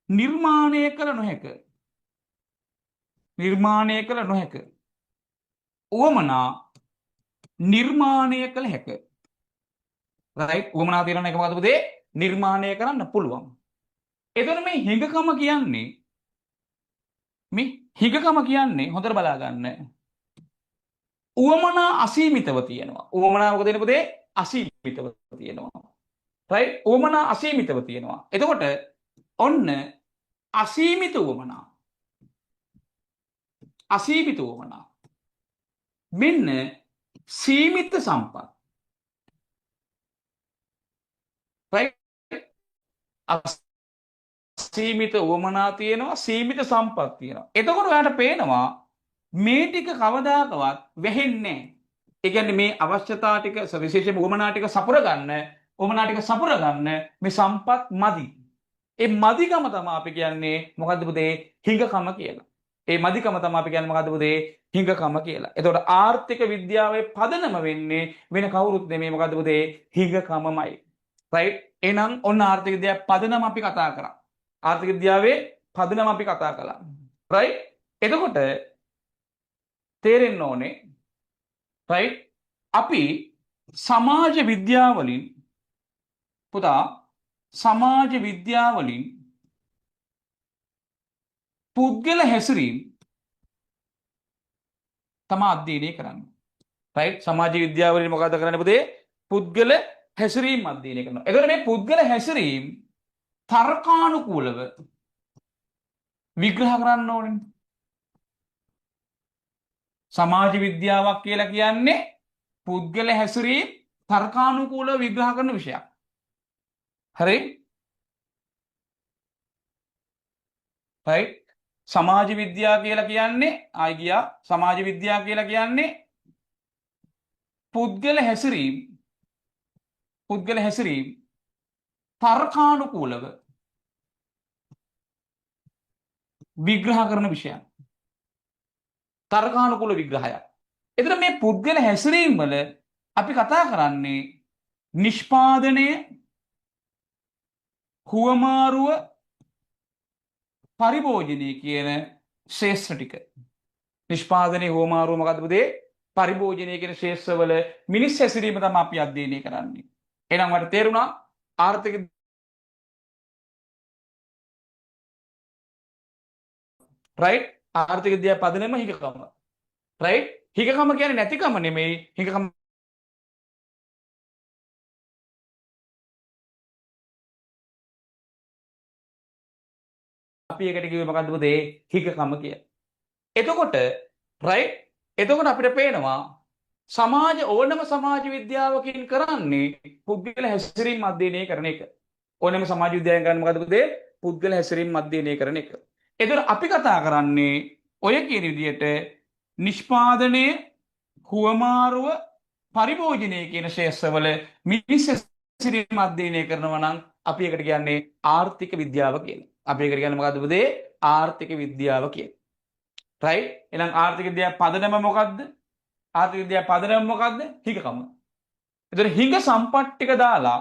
Speaker 1: නිර්මාණය කළ නොහැක. නිර්මාණය කළ නොහැක. උවමනා නිර්මාණය කළ හැක. රයිට්, උවමනා තියෙනවා එක මොකද පුතේ? නිර්මාණය කරන්න පුළුවන්. එතකොට මේ හිඟකම කියන්නේ, මේ හිඟකම කියන්නේ හොඳට බලා ගන්න. උවමනා අසීමිතව තියෙනවා. උවමනා මොකද වෙන්නේ පුතේ? අසීමිතව තියෙනවා. රයිට්, උවමනා අසීමිතව තියෙනවා. එතකොට ඔන්න අසීමිත උවමනා. අසීමිත උවමනා. මෙන්න සීමිත සම්පත්. රයිට්, අසීමිත උවමනා තියෙනවා, සීමිත සම්පත් තියෙනවා. එතකොට ඔයාලට පේනවා මේ ටික කවදාකවත් වැහෙන්නේ නැහැ. ඒ කියන්නේ මේ අවශ්‍යතා ටික, විශේෂයෙන්ම උවමනා ටික සපුර ගන්න, උවමනා ටික සපුර ගන්න මේ සම්පත් මදි. ඒ මදිකම තමයි අපි කියන්නේ මොකද්ද පුතේ? හිඟකම කියලා. ඒ මදිකම තමයි අපි කියන්නේ මොකද්ද පුතේ? හිඟකම කියලා. එතකොට ආර්ථික විද්‍යාවේ පදනම වෙන්නේ වෙන කවුරුත් නෙමෙයි, මොකද්ද පුතේ? හිඟකමමයි. රයිට්, එහෙනම් ඔන්න ආර්ථික විද්‍යාවේ පදනම අපි කතා කරා. ආර්ථික විද්‍යාවේ පදනම අපි කතා කළා. රයිට්, එතකොට තේරෙන්න ඕනේ රයිට්, අපි සමාජ විද්‍යාවලින් පුතා, සමාජ විද්‍යාවලින් පුද්ගල හැසිරීම් තමා අධ්‍යයනය කරන්නේ. රයිට්, සමාජ විද්‍යාවලින් මොකද්ද කරන්නේ පුතේ? පුද්ගල හැසිරීම් අධ්‍යයනය කරනවා. එතකොට මේ පුද්ගල හැසිරීම් තර්කානුකූලව විග්‍රහ කරන්න ඕනේ. සමාජ විද්‍යාවක් කියලා කියන්නේ පුද්ගල හැසිරීම් තර්කානුකූලව විග්‍රහ කරන විෂයක්. හරි? රයිට්, සමාජ විද්‍යාව කියලා කියන්නේ ආයි ගියා. සමාජ විද්‍යාව කියලා කියන්නේ පුද්ගල හැසිරීම්, පුද්ගල හැසිරීම් තර්කානුකූලව විග්‍රහ කරන විෂයක්. තර්කානුකූල විග්‍රහයක්. එතන මේ පුද්ගල හැසිරීම් වල අපි කතා කරන්නේ නිෂ්පාදනය, හුවමාරුව, පරිභෝජනය කියන ක්ෂේත්‍ර ටික. නිෂ්පාදනය, හුවමාරුව මොකද්ද පුතේ? පරිභෝජනය කියන ක්ෂේත්‍රවල මිනිස් හැසිරීම තමයි අපි අධ්‍යයනය කරන්නේ. එහෙනම් ඔයාලට තේරුණා ආර්ථික රයිට්, ආර්ථික විද්‍යාව පදනම හිඟකම. රයිට්, හිඟකම කියන්නේ නැතිකම නෙමෙයි, හිඟකම අපි එකට කිව්වේ මොකද්ද පුතේ? හිඟකම කියලා. එතකොට රයිට්, එතකොට අපිට පේනවා සමාජ ඕනම සමාජ විද්‍යාවකින් කරන්නේ පුද්ගල හැසිරීම් අධ්‍යයනය කරන එක. ඕනම සමාජ විද්‍යාවෙන් කරන්නේ මොකද්ද පුතේ? පුද්ගල හැසිරීම් අධ්‍යයනය කරන එක. එතකොට අපි කතා කරන්නේ ඔය කියන විදිහට නිෂ්පාදනය, හුවමාරුව, පරිභෝජනය කියන ක්ෂේත්‍රවල මිනිස් හැසිරීම් අධ්‍යයනය කරනවා නම් අපි ඒකට කියන්නේ ආර්ථික විද්‍යාව කියලා. අපි ඒකට කියන්නේ මොකද්ද පුතේ? ආර්ථික විද්‍යාව කියලා. රයිට්, එහෙනම් ආර්ථික විද්‍යාව පදනම මොකද්ද? ආර්ථික විද්‍යාව පදනම මොකද්ද? හිඟකම. එතකොට හිඟ සම්පත් ටික දාලා,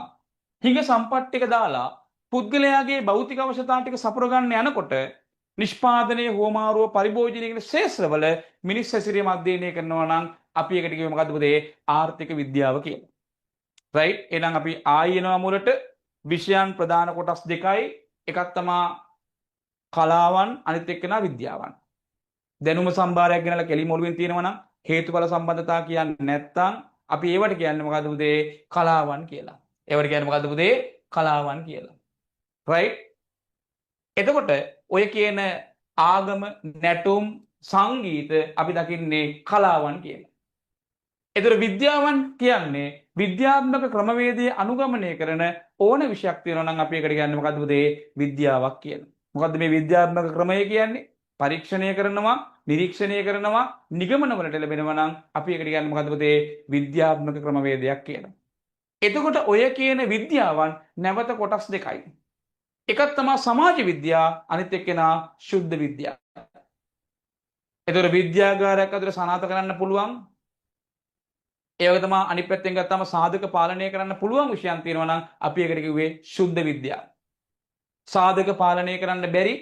Speaker 1: හිඟ සම්පත් ටික දාලා පුද්ගලයාගේ භෞතික අවශ්‍යතා ටික සපුර ගන්න යනකොට නිෂ්පාදනය, හුවමාරුව, පරිභෝජනය කියන ක්ෂේත්‍රවල මිනිස් හැසිරීම අධ්‍යයනය කරනවා නම් අපි ඒකට කිව්වේ මොකද්ද පුතේ? ආර්ථික විද්‍යාව කියලා. රයිට්, එහෙනම් අපි ආයි එනවා මුලට. විෂයන් ප්‍රධාන කොටස් දෙකයි. එකක් තමා කලාවන්, අනිත් එක්කෙනා විද්‍යාවන්. දැනුම සම්භාරයක් ගෙනලා කෙලිම ඔළුවෙන් තියෙනවා නම් හේතුඵල සම්බන්ධතා කියන්නේ නැත්තම් අපි ඒවට කියන්නේ මොකද්ද පුතේ? කලාවන් කියලා. ඒවට කියන්නේ මොකද්ද පුතේ? කලාවන් කියලා. රයිට්, එතකොට ඔය කියන ආගම, නැටුම්, සංගීත අපි දකින්නේ කලාවන් කියලා. එතකොට විද්‍යාවන් කියන්නේ විද්‍යාත්මක ක්‍රමවේදය අනුගමනය කරන ඕන විෂයක් තියෙනවා නම් අපි ඒකට කියන්නේ මොකද්ද පුතේ? විද්‍යාවක් කියලා. මොකද්ද මේ විද්‍යාත්මක ක්‍රමය කියන්නේ? පරීක්ෂණය කරනවා, නිරීක්ෂණය කරනවා, නිගමනවලට ලැබෙනවා නම් අපි ඒකට කියන්නේ මොකද්ද පුතේ? විද්‍යාත්මක ක්‍රමවේදයක් කියලා. එතකොට ඔය කියන විද්‍යාවන් නැවත කොටස් දෙකයි. එකක් තමයි සමාජ විද්‍යා, අනිත් එක්කෙනා ශුද්ධ විද්‍යා. එතකොට විද්‍යාගාරයක් අතර සනාථ කරන්න පුළුවන්. ඒ වගේ තමයි අනිත් පැත්තෙන් ගත්තාම සාධක පාලනය කරන්න පුළුවන් විෂයන් තියෙනවා නම් අපි ඒකට කිව්වේ ශුද්ධ විද්‍යා. සාධක පාලනය කරන්න බැරි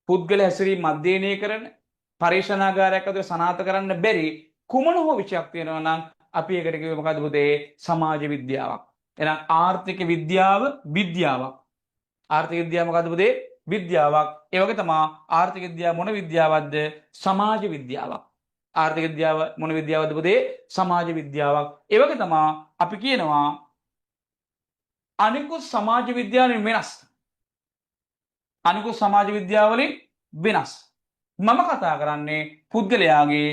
Speaker 1: පුද්ගල හැසිරීම අධ්‍යයනය කරන, පරීක්ෂණාගාරයක් ඇතුලේ සනාථ කරන්න බැරි කුමන හෝ විෂයක් තියෙනවා නම් අපි ඒකට කිව්වේ මොකද්ද පුතේ? සමාජ විද්‍යාවක්. එහෙනම් ආර්ථික විද්‍යාව විද්‍යාවක්. ආර්ථික විද්‍යාව මොකද්ද පුතේ? විද්‍යාවක්. ඒ වගේ තමයි ආර්ථික විද්‍යාව මොන විද්‍යාවක්ද? සමාජ විද්‍යාවක්. ආර්ථික විද්‍යාව මොන විද්‍යාවක්ද පුතේ? සමාජ විද්‍යාවක්. ඒ වගේ තමයි අපි කියනවා අනිකුත් සමාජ විද්‍යාවෙන් වෙනස්. අනිකුත් සමාජ විද්‍යාව වලින් වෙනස්. මම කතා කරන්නේ පුද්ගලයාගේ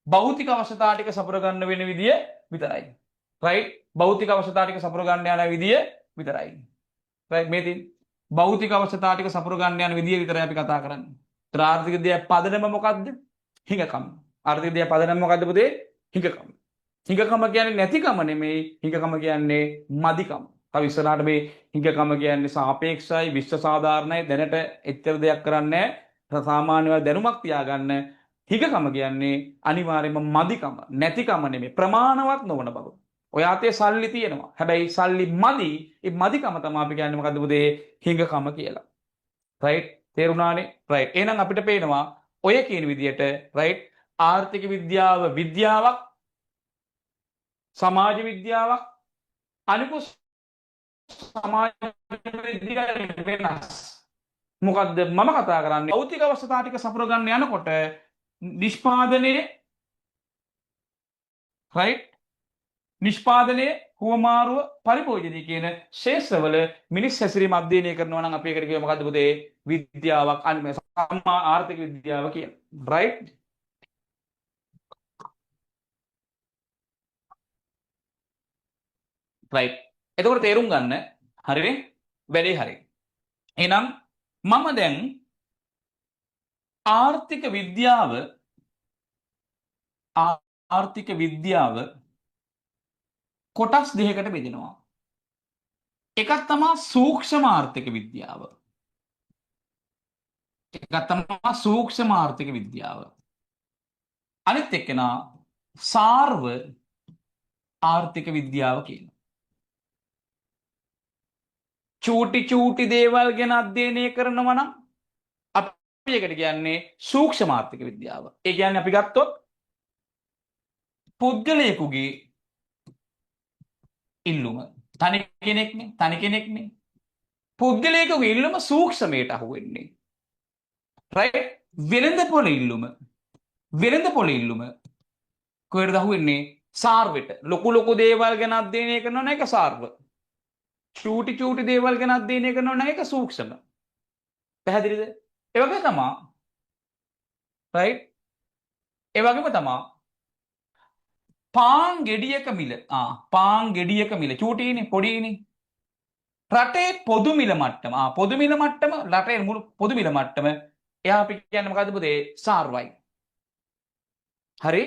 Speaker 1: භෞතික අවශ්‍යතා ටික සපුර ගන්න වෙන විදිය විතරයි. රයිට්? භෞතික අවශ්‍යතා ටික සපුර ගන්න යන විදිය විතරයි. රයිට්? මේ තියෙන භෞතික අවශ්‍යතා ටික සපුර ගන්න යන විදිය විතරයි අපි කතා කරන්නේ. ඒතර ආර්ථික විද්‍යාවේ පදනම මොකද්ද? හිඟකම. ආර්ථික විද්‍යාවේ පදනම මොකද්ද පුතේ? හිඟකම. හිඟකම කියන්නේ නැතිකම නෙමෙයි, හිඟකම කියන්නේ මදිකම. තව ඉස්සරහට මේ හිඟකම කියන්නේ සාපේක්ෂයි, විශ්ව සාධාරණයි, දැනට එච්චර දෙයක් කරන්නේ නැහැ. සාමාන්‍යව දැනුමක් තියාගන්න. හිඟකම කියන්නේ අනිවාර්යයෙන්ම මදිකම, නැතිකම නෙමෙයි, ප්‍රමාණවත් නොවන බව. ඔය අතේ සල්ලි තියෙනවා. හැබැයි සල්ලි මදි. ඒ මදිකම තමයි අපි කියන්නේ මොකද්ද පුතේ? හිඟකම කියලා. රයිට්? තේරුණානේ? රයිට්. එහෙනම් අපිට පේනවා ඔය කියන විදියට රයිට් ආර්ථික විද්‍යාව විද්‍යාවක්, සමාජ විද්‍යාවක්, අනිකුත් සමාජ විද්‍යාව වෙනස්. මොකද්ද මම කතා කරන්නේ? භෞතික අවශ්‍යතා ටික සපුර ගන්න යනකොට නිෂ්පාදනයේ රයිට් නිෂ්පාදනයේ හුවමාරුව පරිභෝජනය කියන ක්ෂේත්‍රවල මිනිස් හැසිරීම අධ්‍යයනය කරනවා නම් අපි ඒකට කියනවා මොකද්ද පුතේ? විද්‍යාවක්, අනිත් සම්මා ආර්ථික විද්‍යාව කියලා. රයිට්? රයිට්. එතකොට තේරුම් ගන්න හරිනේ? වැඩේ හරි. එහෙනම් මම දැන් ආර්ථික විද්‍යාව ආර්ථික විද්‍යාව කොටස් දෙකකට බෙදෙනවා. එකක් තමා සූක්ෂම ආර්ථික විද්‍යාව. එකක් තමා සූක්ෂම ආර්ථික විද්‍යාව. අනිත් එක්කෙනා සාර්ව ආර්ථික විද්‍යාව කියලා. චූටි චූටි දේවල් ගැන අධ්‍යයනය කරනවා නම් අපි ඒකට කියන්නේ සූක්ෂම ආර්ථික විද්‍යාව. ඒ කියන්නේ අපි ගත්තොත් පුද්ගලයෙකුගේ ඉල්ලුම, තනි කෙනෙක්නේ, තනි කෙනෙක්නේ. පුද්ගලයෙකුගේ ඉල්ලුම සූක්ෂමයට අහු වෙන්නේ. රයිට්? වෙළඳපොළ ඉල්ලුම, වෙළඳපොළ ඉල්ලුම කොහෙටද අහු වෙන්නේ? සාර්වෙට. ලොකු ලොකු දේවල් ගැන අධ්‍යයනය කරනවා නම් ඒක සාර්ව. චූටි චූටි දේවල් ගැන අධ්‍යයනය කරනවා නම් ඒක සූක්ෂම. පැහැදිලිද? ඒ වගේ තමා රයිට්? ඒ වගේම තමා පාන් ගෙඩියක මිල, පාන් ගෙඩියක මිල චූටිනේ, පොඩිනේ. රටේ පොදු මිල මට්ටම, පොදු මිල මට්ටම, රටේ මුළු පොදු මිල මට්ටම එයා අපි කියන්නේ මොකද්ද පුතේ? සාර්වයි. හරි?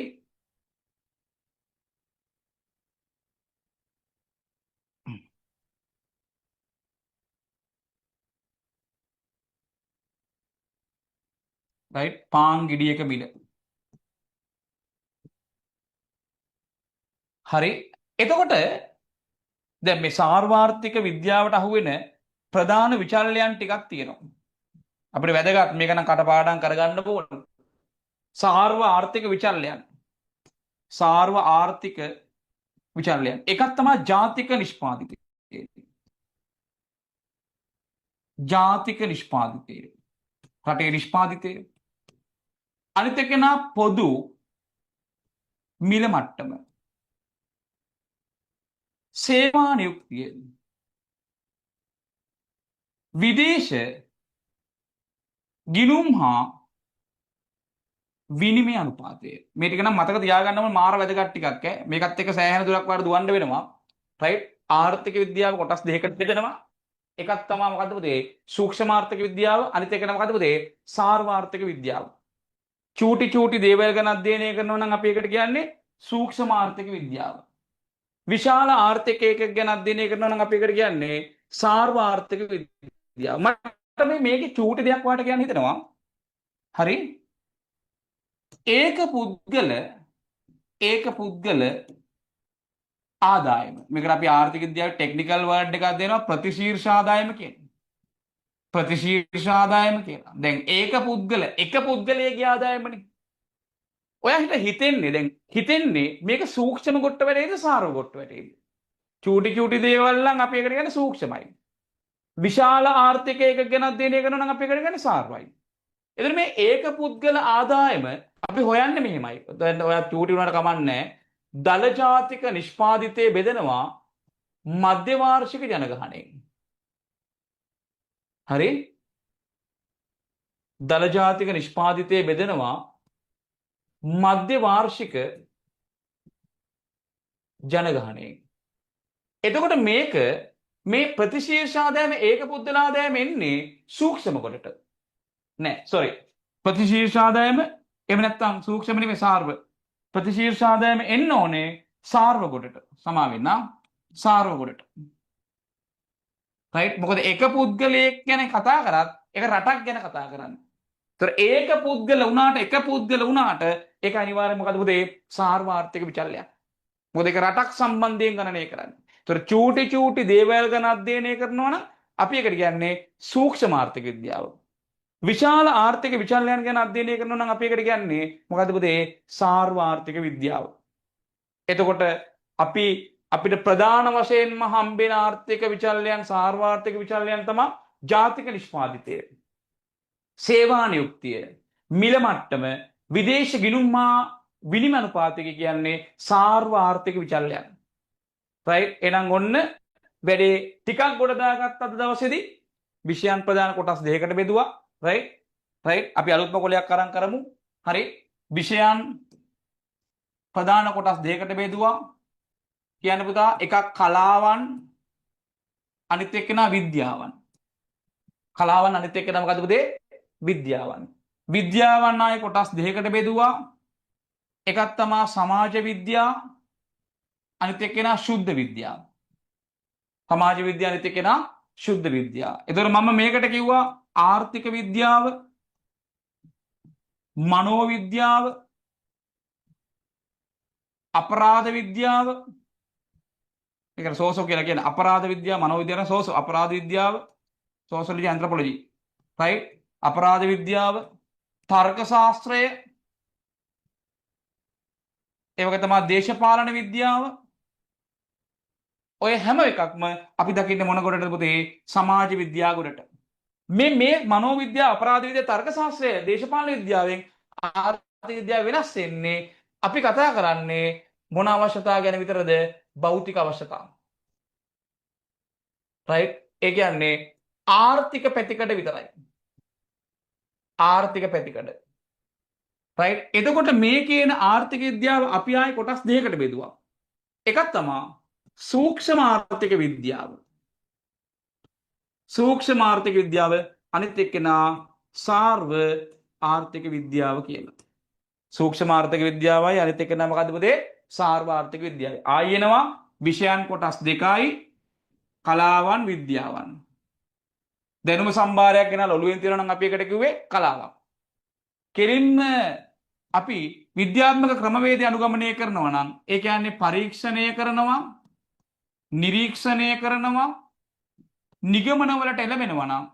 Speaker 1: රයිට්? පාන් ගෙඩියක මිල. හරි. එතකොට දැන් මේ සාර්වාර්ථික විද්‍යාවට අහු වෙන ප්‍රධාන විචල්‍යයන් ටිකක් තියෙනවා. අපිට වැදගත් මේක නම් කටපාඩම් කරගන්න ඕන. සාර්ව ආර්ථික විචල්‍යයන්. සාර්ව ආර්ථික විචල්‍යයන්. එකක් තමයි ජාතික නිෂ්පාදිතය. ජාතික නිෂ්පාදිතය. රටේ නිෂ්පාදිතය. අනිත් එක නා පොදු මිල මට්ටම. සේවා නියුක්තිය. විදේශ ගිණුම් හා විනිමය අනුපාතය. මේ ටික නම් මතක තියාගන්න ඕන, මාර වැදගත් ටිකක් ඈ. මේකත් එක්ක සෑහෙන දුරක් වාට දුවන්න වෙනවා. රයිට්? ආර්ථික විද්‍යාව කොටස් දෙකකට බෙදෙනවා. එකක් තමයි මොකද්ද පුතේ? සූක්ෂම ආර්ථික විද්‍යාව, අනිත් එක මොකද්ද පුතේ? සාර්වාර්ථික විද්‍යාව. චූටි චූටි දේවල් ගැන අධ්‍යයනය කරනවා නම් අපි ඒකට කියන්නේ සූක්ෂම ආර්ථික විද්‍යාව. විශාල ආර්ථික ඒකක ගැන අධ්‍යයනය කරනවා නම් අපි ඒකට කියන්නේ සාර්වාර්ථික විද්‍යාව. මට මේකේ චූටි දෙයක් වාට කියන්න හිතෙනවා. හරි? ඒක පුද්ගල ආදායම. මේකට අපි ආර්ථික විද්‍යාවේ ටෙක්නිකල් වර්ඩ් එකක් දෙනවා ප්‍රතිශීර්ෂ ආදායම කියලා. ප්‍රතිශීර්ෂ ආදායම කියලා. දැන් ඒක පුද්ගල එක පුද්ගලයෙකුගේ ආදායමනේ. ඔයා හිත හිතෙන්නේ දැන් හිතෙන්නේ මේක සූක්ෂම කොට්ට වැටේද සාර්ව කොට්ට වැටේද? චූටි චූටි දේවල් නම් අපි ඒකට කියන්නේ සූක්ෂමයි. විශාල ආර්ථිකයක ගැන අධ්‍යයනය කරනවා නම් අපි ඒකට කියන්නේ සාර්වයි. එතන මේ ඒක පුද්ගල ආදායම අපි හොයන්නේ මෙහෙමයි. දැන් ඔයා චූටි වුණාට කමක් නැහැ. දළ ජාතික නිෂ්පාදිතය බෙදෙනවා මධ්‍ය වාර්ෂික ජනගහනයෙන්. හරි? දළ ජාතික නිෂ්පාදිතය බෙදෙනවා මධ්‍ය වාර්ෂික ජනගහනයෙන්. එතකොට මේක මේ ප්‍රතිශීර්ෂ ආදායම ඒක පුද්ගල ආදායම එන්නේ සූක්ෂම කොටට. නෑ, සෝරි. ප්‍රතිශීර්ෂ ආදායම එහෙම නැත්නම් සූක්ෂම නෙමෙයි, සාර්ව. ප්‍රතිශීර්ෂ ආදායම එන්න ඕනේ සාර්ව කොටට. සමා වෙන්න, සාර්ව කොටට. රයිට්, මොකද එක පුද්ගලයෙක් ගැන කතා කරත් ඒක රටක් ගැන කතා කරන්නේ. ඒතර ඒක පුද්ගල වුණාට, එක පුද්ගල වුණාට ඒක අනිවාර්යයෙන් මොකද පුතේ? සාර්වාර්ථික විචල්‍යයක්. මොකද ඒක රටක් සම්බන්ධයෙන් ගණනය කරන්නේ. ඒතර චූටි චූටි දේවල් ගැන අධ්‍යයනය කරනවා නම් අපි ඒකට කියන්නේ සූක්ෂම ආර්ථික විද්‍යාව. විශාල ආර්ථික විචල්‍යයන් ගැන අධ්‍යයනය කරනවා නම් අපි ඒකට කියන්නේ මොකද්ද පුතේ? සාර්වාර්ථික විද්‍යාව. එතකොට අපිට ප්‍රධාන වශයෙන්ම හම්බෙන ආර්ථික විචල්‍යයන්, සාර්වාර්ථික විචල්‍යයන් තමයි ජාතික නිෂ්පාදිතය, සේවා නියුක්තිය, මිල මට්ටම, විදේශ ගිණුම් හා විනිමය අනුපාතික කියන්නේ සාර්ව ආර්ථික විචල්‍යයන්. රයිට්, එහෙනම් ඔන්න වැඩේ ටිකක් ගොඩ දාගත්ත අද දවසේදී විෂයන් ප්‍රධාන කොටස් දෙකකට බෙදුවා. රයිට් රයිට්, අපි අලුත්ම කොලයක් අරන් කරමු. හරි, විෂයන් ප්‍රධාන කොටස් දෙකකට බෙදුවා. කියන්න පුතා, එකක් කලාවන්, අනිත් එක්කෙනා විද්‍යාවන්. කලාවන්, අනිත් එක්කෙනා මොකද්ද පුතේ? විද්‍යාවන්. විද්‍යාවන් ආයේ කොටස් දෙකකට බෙදුවා. එකක් තමා සමාජ විද්‍යා, අනිත් එක්කෙනා ශුද්ධ විද්‍යා. සමාජ විද්‍යාව, අනිත් එක්කෙනා ශුද්ධ විද්‍යාව. එතකොට මම මේකට කිව්වා ආර්ථික විද්‍යාව, මනෝවිද්‍යාව, අපරාධ විද්‍යාව. ඒකට සෝසෝ කියලා කියන්නේ අපරාධ විද්‍යාව, මනෝවිද්‍යාව නම් සෝසෝ, අපරාධ විද්‍යාව, සෝෂියොලොජි, ඇන්ත්‍රොපොලොජි. රයිට්? අපරාධ විද්‍යාව, තර්ක ශාස්ත්‍රය, ඒ වගේ තමයි දේශපාලන විද්‍යාව. ඔය හැම එකක්ම අපි දකින්නේ මොන කොටටද පුතේ? සමාජ විද්‍යා කොටට. මේ මේ මනෝවිද්‍යාව, අපරාධ විද්‍යාව, තර්ක ශාස්ත්‍රය, දේශපාලන විද්‍යාවෙන් ආර්ථික විද්‍යාව වෙනස් වෙන්නේ අපි කතා කරන්නේ මොන අවශ්‍යතා ගැන විතරද? භෞතික අවශ්‍යතා. රයිට්? ඒ කියන්නේ ආර්ථික පැතිකඩ විතරයි. ආර්ථික පැතිකඩ. රයිට්? එතකොට මේ කියන ආර්ථික විද්‍යාව අපි ආයේ කොටස් දෙකකට බෙදුවා. එකක් තමා සූක්ෂම ආර්ථික විද්‍යාව. සූක්ෂම ආර්ථික විද්‍යාව, අනිත් එක්කෙනා සාර්ව ආර්ථික විද්‍යාව කියලා. සූක්ෂම ආර්ථික විද්‍යාවයි අනිත් එක්කෙනා මොකද්ද පුතේ? සාර්ව ආර්ථික විද්‍යාවයි. ආයි එනවා විෂයන් කොටස් දෙකයි, කලාවන්, විද්‍යාවන්. දැනුම සම්භාරයක් ගැන ඔළුවෙන් තියෙනවා නම් අපි ඒකට කිව්වේ කලාවක්. කෙලින්ම අපි විද්‍යාත්මක ක්‍රමවේදය අනුගමනය කරනවා නම්, ඒ කියන්නේ පරීක්ෂණය කරනවා, නිරීක්ෂණය කරනවා, නිගමනවලට එළඹෙනවා නම්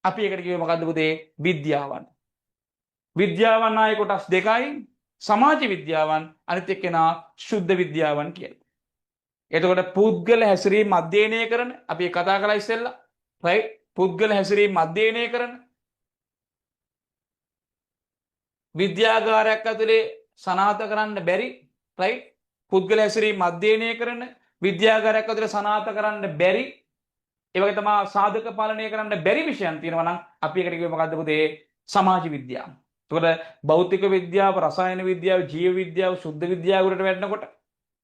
Speaker 1: අපි ඒකට කිව්වේ මොකද්ද පුතේ? විද්‍යාවන්. විද්‍යාවන් ආයේ කොටස් දෙකයි, සමාජ විද්‍යාවන්, අනිත් එක්කෙනා ශුද්ධ විද්‍යාවන් කියලා. එතකොට පුද්ගල හැසිරීම අධ්‍යයනය කරන, අපි කතා කළා ඉස්සෙල්ලා, රයිට්, පුද්ගල හැසිරීම අධ්‍යයනය කරන, විද්‍යාගාරයක් ඇතුලේ සනාථ කරන්න බැරි, රයිට්, පුද්ගල හැසිරීම අධ්‍යයනය කරන, විද්‍යාගාරයක් ඇතුලේ සනාථ කරන්න බැරි, ඒ වගේ තමයි සාධක පාලනය කරන්න බැරි විෂයන් තියෙනවා නම් අපි ඒකට කිව්වේ මොකද්ද පුතේ? සමාජ විද්‍යාව. එතකොට භෞතික විද්‍යාව, රසායන විද්‍යාව, ජීව විද්‍යාව, ශුද්ධ විද්‍යාව වලට වැටෙනකොට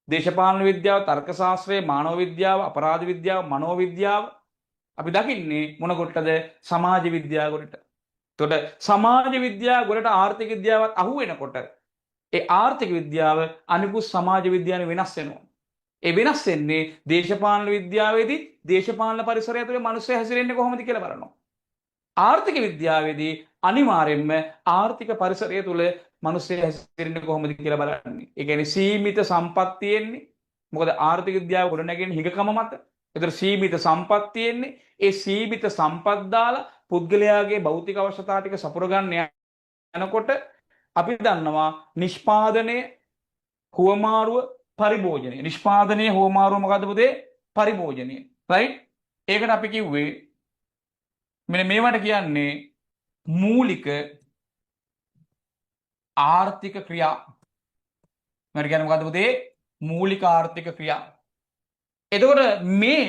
Speaker 1: දේශපාලන විද්‍යාව, තර්ක ශාස්ත්‍රය, මානව විද්‍යාව, අපරාධ විද්‍යාව, මනෝ විද්‍යාව අපි දකින්නේ මොන කොටද? සමාජ විද්‍යාව කොටට. එතකොට සමාජ විද්‍යාව ගොඩට ආර්ථික විද්‍යාවත් අහු වෙනකොට ඒ ආර්ථික විද්‍යාව අනිකුත් සමාජ විද්‍යාවෙන් වෙනස් වෙනවා. ඒ වෙනස් වෙන්නේ දේශපාලන විද්‍යාවේදී දේශපාලන පරිසරය ඇතුලේ මිනිස්සු හැසිරෙන්නේ කොහොමද කියලා බලනවා. ආර්ථික විද්‍යාවේදී අනිවාර්යෙන්ම ආර්ථික පරිසරය තුල මිනිස්සු හැසිරෙන්නේ කොහොමද කියලා බලන්නේ. ඒ කියන්නේ සීමිත සම්පත් තියෙන්නේ. මොකද ආර්ථික විද්‍යාව ගොඩනැගෙන්නේ හිඟකම මත. ඒතර සීමිත සම්පත් තියෙන්නේ. ඒ සීමිත සම්පත් දාලා පුද්ගලයාගේ භෞතික අවශ්‍යතා ටික සපුර ගන්න යනකොට අපි දන්නවා නිෂ්පාදනය, හුවමාරුව, පරිභෝජනය. නිෂ්පාදනය, හුවමාරුව මොකද්ද පුතේ? පරිභෝජනය. රයිට්? ඒකට අපි කිව්වේ මෙන්න මේවට කියන්නේ මූලික ආර්ථික ක්‍රියා. මේවට කියන්නේ මොකද්ද පුතේ? මූලික ආර්ථික ක්‍රියා. එතකොට මේ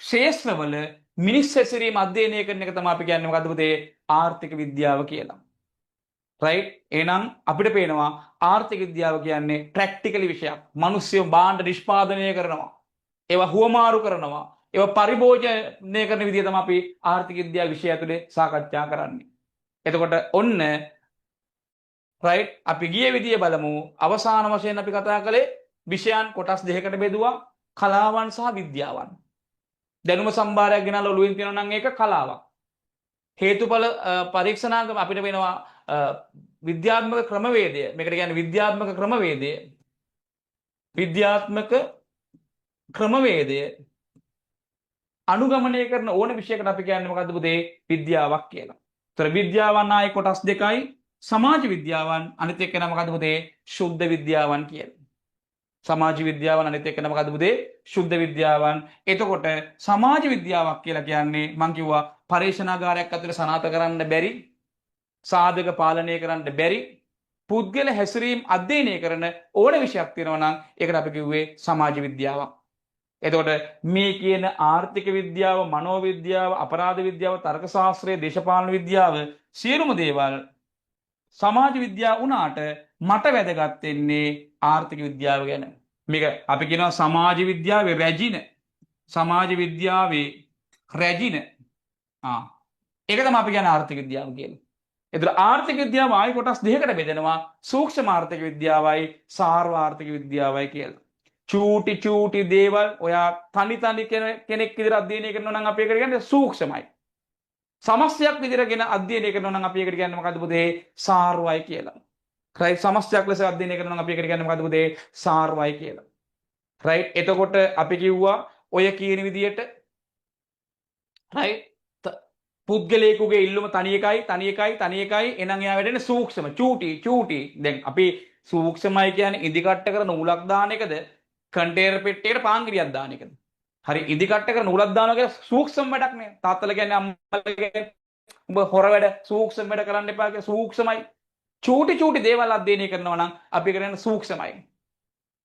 Speaker 1: ක්ෂේත්‍රවල මිනිස් හැසිරීම අධ්‍යයනය කරන එක තමයි අපි කියන්නේ මොකද්ද පුතේ? ආර්ථික විද්‍යාව කියලා. රයිට්? එහෙනම් අපිට පේනවා ආර්ථික විද්‍යාව කියන්නේ ප්‍රැක්ටිකලි විෂයක්. මිනිස්සු භාණ්ඩ නිෂ්පාදනය කරනවා. ඒවා හුවමාරු කරනවා. ඒවා පරිභෝජනය කරන විදිය තමයි අපි ආර්ථික විද්‍යාව විෂය ඇතුලේ සාකච්ඡා කරන්නේ. එතකොට ඔන්න රයිට්, අපි ගිය විදිය බලමු. අවසාන වශයෙන් අපි කතා කළේ විෂයන් කොටස් දෙකකට බෙදුවා, කලාවන් සහ විද්‍යාවන්. දැනුම සම්භාරයක් ගෙනල්ලා ඔළුවෙන් තියනවා නම් ඒක කලාවක්. හේතුඵල පරීක්ෂණාගම අපිට වෙනවා විද්‍යාත්මක ක්‍රමවේදය. මේකට කියන්නේ විද්‍යාත්මක ක්‍රමවේදය. විද්‍යාත්මක ක්‍රමවේදය අනුගමනය කරන ඕන විෂයකට අපි කියන්නේ මොකද්ද පුතේ? විද්‍යාවක් කියලා. ඒතර විද්‍යාවන් ආයේ කොටස් දෙකයි, සමාජ විද්‍යාවන්, අනිත් එක නම මොකද්ද පුතේ? ශුද්ධ විද්‍යාවන් කියලා. සමාජ විද්‍යාවන්, අනිත් එක නම මොකද්ද පුතේ? ශුද්ධ විද්‍යාවන්. එතකොට සමාජ විද්‍යාවක් කියලා කියන්නේ මං කිව්වා පර්යේෂණාගාරයක් ඇතුලේ සනාථ කරන්න බැරි, සාධක පාලනය කරන්න බැරි, පුද්ගල හැසිරීම් අධ්‍යයනය කරන ඕන විෂයක් තියෙනවා නම් ඒකට අපි කිව්වේ සමාජ විද්‍යාවක්. එතකොට මේ කියන ආර්ථික විද්‍යාව, මනෝවිද්‍යාව, අපරාධ විද්‍යාව, තර්ක ශාස්ත්‍රය, දේශපාලන විද්‍යාව සියලුම දේවල් සමාජ විද්‍යාව වුණාට මට වැදගත් වෙන්නේ ආර්ථික විද්‍යාව ගැන. මේක අපි කියනවා සමාජ විද්‍යාවේ රැජින. සමාජ විද්‍යාවේ රැජින. ඒක තමයි අපි කියන්නේ ආර්ථික විද්‍යාව කියලා. එතකොට ආර්ථික විද්‍යාව ආයි කොටස් දෙකකට බෙදෙනවා, සූක්ෂම ආර්ථික විද්‍යාවයි සාර්ව ආර්ථික විද්‍යාවයි කියලා. චූටි චූටි දේවල් ඔයා තනි තනි කෙනෙක් විදිහට අධ්‍යයනය කරනවා නම් අපි ඒකට කියන්නේ සූක්ෂමයි. සමස්තයක් විදිහට ගෙන අධ්‍යයනය කරනවා නම් අපි ඒකට කියන්නේ මොකද්ද පුතේ? සාර්වයි කියලා. රයිට්, සමස්තයක් ලෙස අධ්‍යයනය කරනවා නම් අපි ඒකට කියන්නේ මොකද්ද පුතේ? සාර්වයි කියලා. රයිට්, එතකොට අපි කිව්වා ඔය කියන විදිහට රයිට්, පුද්ගලයෙකුගේ ඉල්ලුම තනි එකයි, තනි එකයි, තනි එකයි. එහෙනම් එයා වැඩෙන්නේ සූක්ෂම, චූටි චූටි. දැන් අපි සූක්ෂමයි කියන්නේ ඉදි කට්ට කර නූලක් දාන එකද, කන්ටේනර් පෙට්ටියකට පාන් ගෙඩියක් දාන එකද? හරි, ඉදි කට්ට කර නූලක් දානවා කියලා සූක්ෂම වැඩක් නේ. තාත්තලා කියන්නේ, අම්මලා කියන්නේ උඹ හොර වැඩ, සූක්ෂම වැඩ කරන්න එපා කියලා. සූක්ෂමයි. චූටි චූටි දේවල් අධ්‍යයනය කරනවා නම් අපි කරන්නේ සූක්ෂමයි.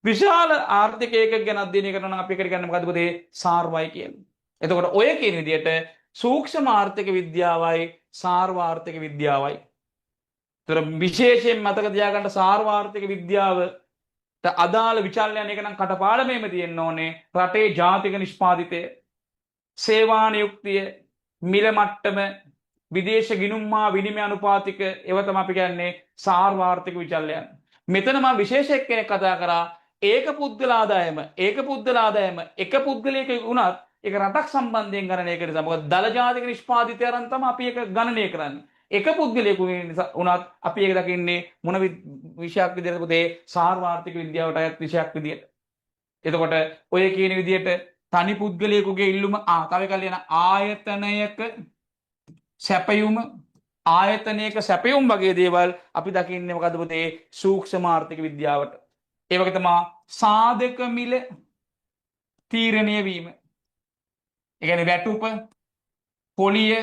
Speaker 1: විශාල ආර්ථික ඒකක ගැන අධ්‍යයනය කරනවා නම් අපි කරන්නේ මොකද්ද පුතේ? සාර්වයි කියලා. එතකොට ඔය කියන විදිහට සූක්ෂම ආර්ථික විද්‍යාවයි සාර්ව ආර්ථික විද්‍යාවයි. ඒතර විශේෂයෙන් මතක තියාගන්න සාර්ව ආර්ථික විද්‍යාවට අදාළ විචල්‍යයන් එක නම් කටපාඩමේම තියෙන්න ඕනේ. රටේ ජාතික නිෂ්පාදිතය, සේවා නියුක්තිය, මිල මට්ටම, විදේශ ගිණුම් හා විනිමය අනුපාතික, ඒවා තමයි අපි කියන්නේ සාර්ව ආර්ථික විචල්‍යයන්. මෙතන මම විශේෂ එක්කෙනෙක් කතා කරා, ඒක පුද්ගල ආදායම, ඒක පුද්ගල ආදායම එක පුද්ගලයෙකු වුණත් ඒක රටක් සම්බන්ධයෙන් ගණනය කරන නිසා, මොකද දළ ජාතික නිෂ්පාදිතය අරන් තමයි අපි ඒක ගණනය කරන්නේ. එක පුද්ගලයෙකු නිසා වුණත් අපි ඒක දකින්නේ මොන විෂයක් විදියටද පුතේ? සාර්වාර්ථික විද්‍යාවට අයත් විෂයක් විදියට. එතකොට ඔය කියන විදියට තනි පුද්ගලයෙකුගේ ඉල්ලුම, තව එකක් ලියන, ආයතනයක සැපයුම, ආයතනයක සැපයුම් වගේ දේවල් අපි දකින්නේ මොකද්ද පුතේ? සූක්ෂම ආර්ථික විද්‍යාවට. ඒ වගේ තමයි සාධක මිල තීරණය වීම. ඒ කියන්නේ වැටුප, පොලිය,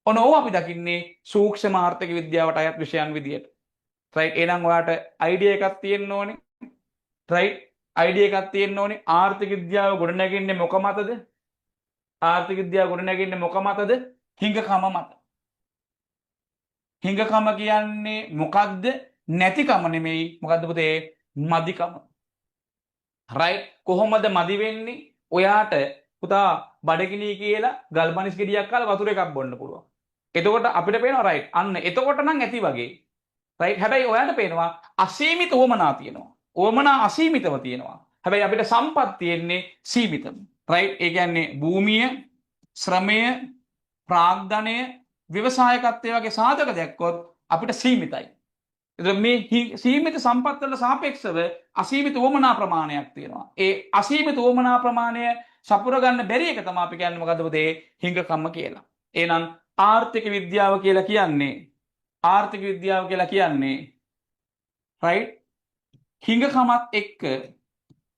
Speaker 1: ඔන්න ඕවා අපි දකින්නේ සූක්ෂම ආර්ථික විද්‍යාවට අයත් විෂයන් විදියට. රයිට්, එහෙනම් ඔයාට අයිඩියා එකක් තියෙන්න ඕනේ. රයිට්, අයිඩියා එකක් තියෙන්න ඕනේ. ආර්ථික විද්‍යාව ගොඩනැගෙන්නේ මොක මතද? ආර්ථික විද්‍යාව ගොඩනැගෙන්නේ මොක මතද? හිඟකම මත. හිඟකම කියන්නේ මොකද්ද? නැතිකම නෙමෙයි. මොකද්ද පුතේ? මදිකම. රයිට්, කොහොමද මදි වෙන්නේ? ඔයාට පුතා බඩගිනි කියලා ගල්මනිස් ගෙඩියක් කාලා වතුර එකක් බොන්න පුළුවන්. එතකොට අපිට පේනවා රයිට්, අන්න එතකොට නම් ඇති වගේ. රයිට්, හැබැයි ඔයාට පේනවා අසීමිත උවමනා තියෙනවා. උවමනා අසීමිතව තියෙනවා. හැබැයි අපිට සම්පත් තියෙන්නේ සීමිතව. රයිට්, ඒ කියන්නේ භූමිය, ශ්‍රමය, ප්‍රාග්ධනය, ව්‍යවසායකත්වය වගේ සාධක දැක්කොත් අපිට සීමිතයි. එතකොට මේ සීමිත සම්පත් වලට සාපේක්ෂව අසීමිත උවමනා ප්‍රමාණයක් තියෙනවා. ඒ අසීමිත උවමනා ප්‍රමාණය සපුර ගන්න බැරි එක තමයි අපි කියන්නේ මොකද්ද පුතේ? හිඟකම කියලා. එහෙනම් ආර්ථික විද්‍යාව කියලා කියන්නේ ආර්ථික විද්‍යාව කියලා කියන්නේ, රයිට්, හිඟකමත් එක්ක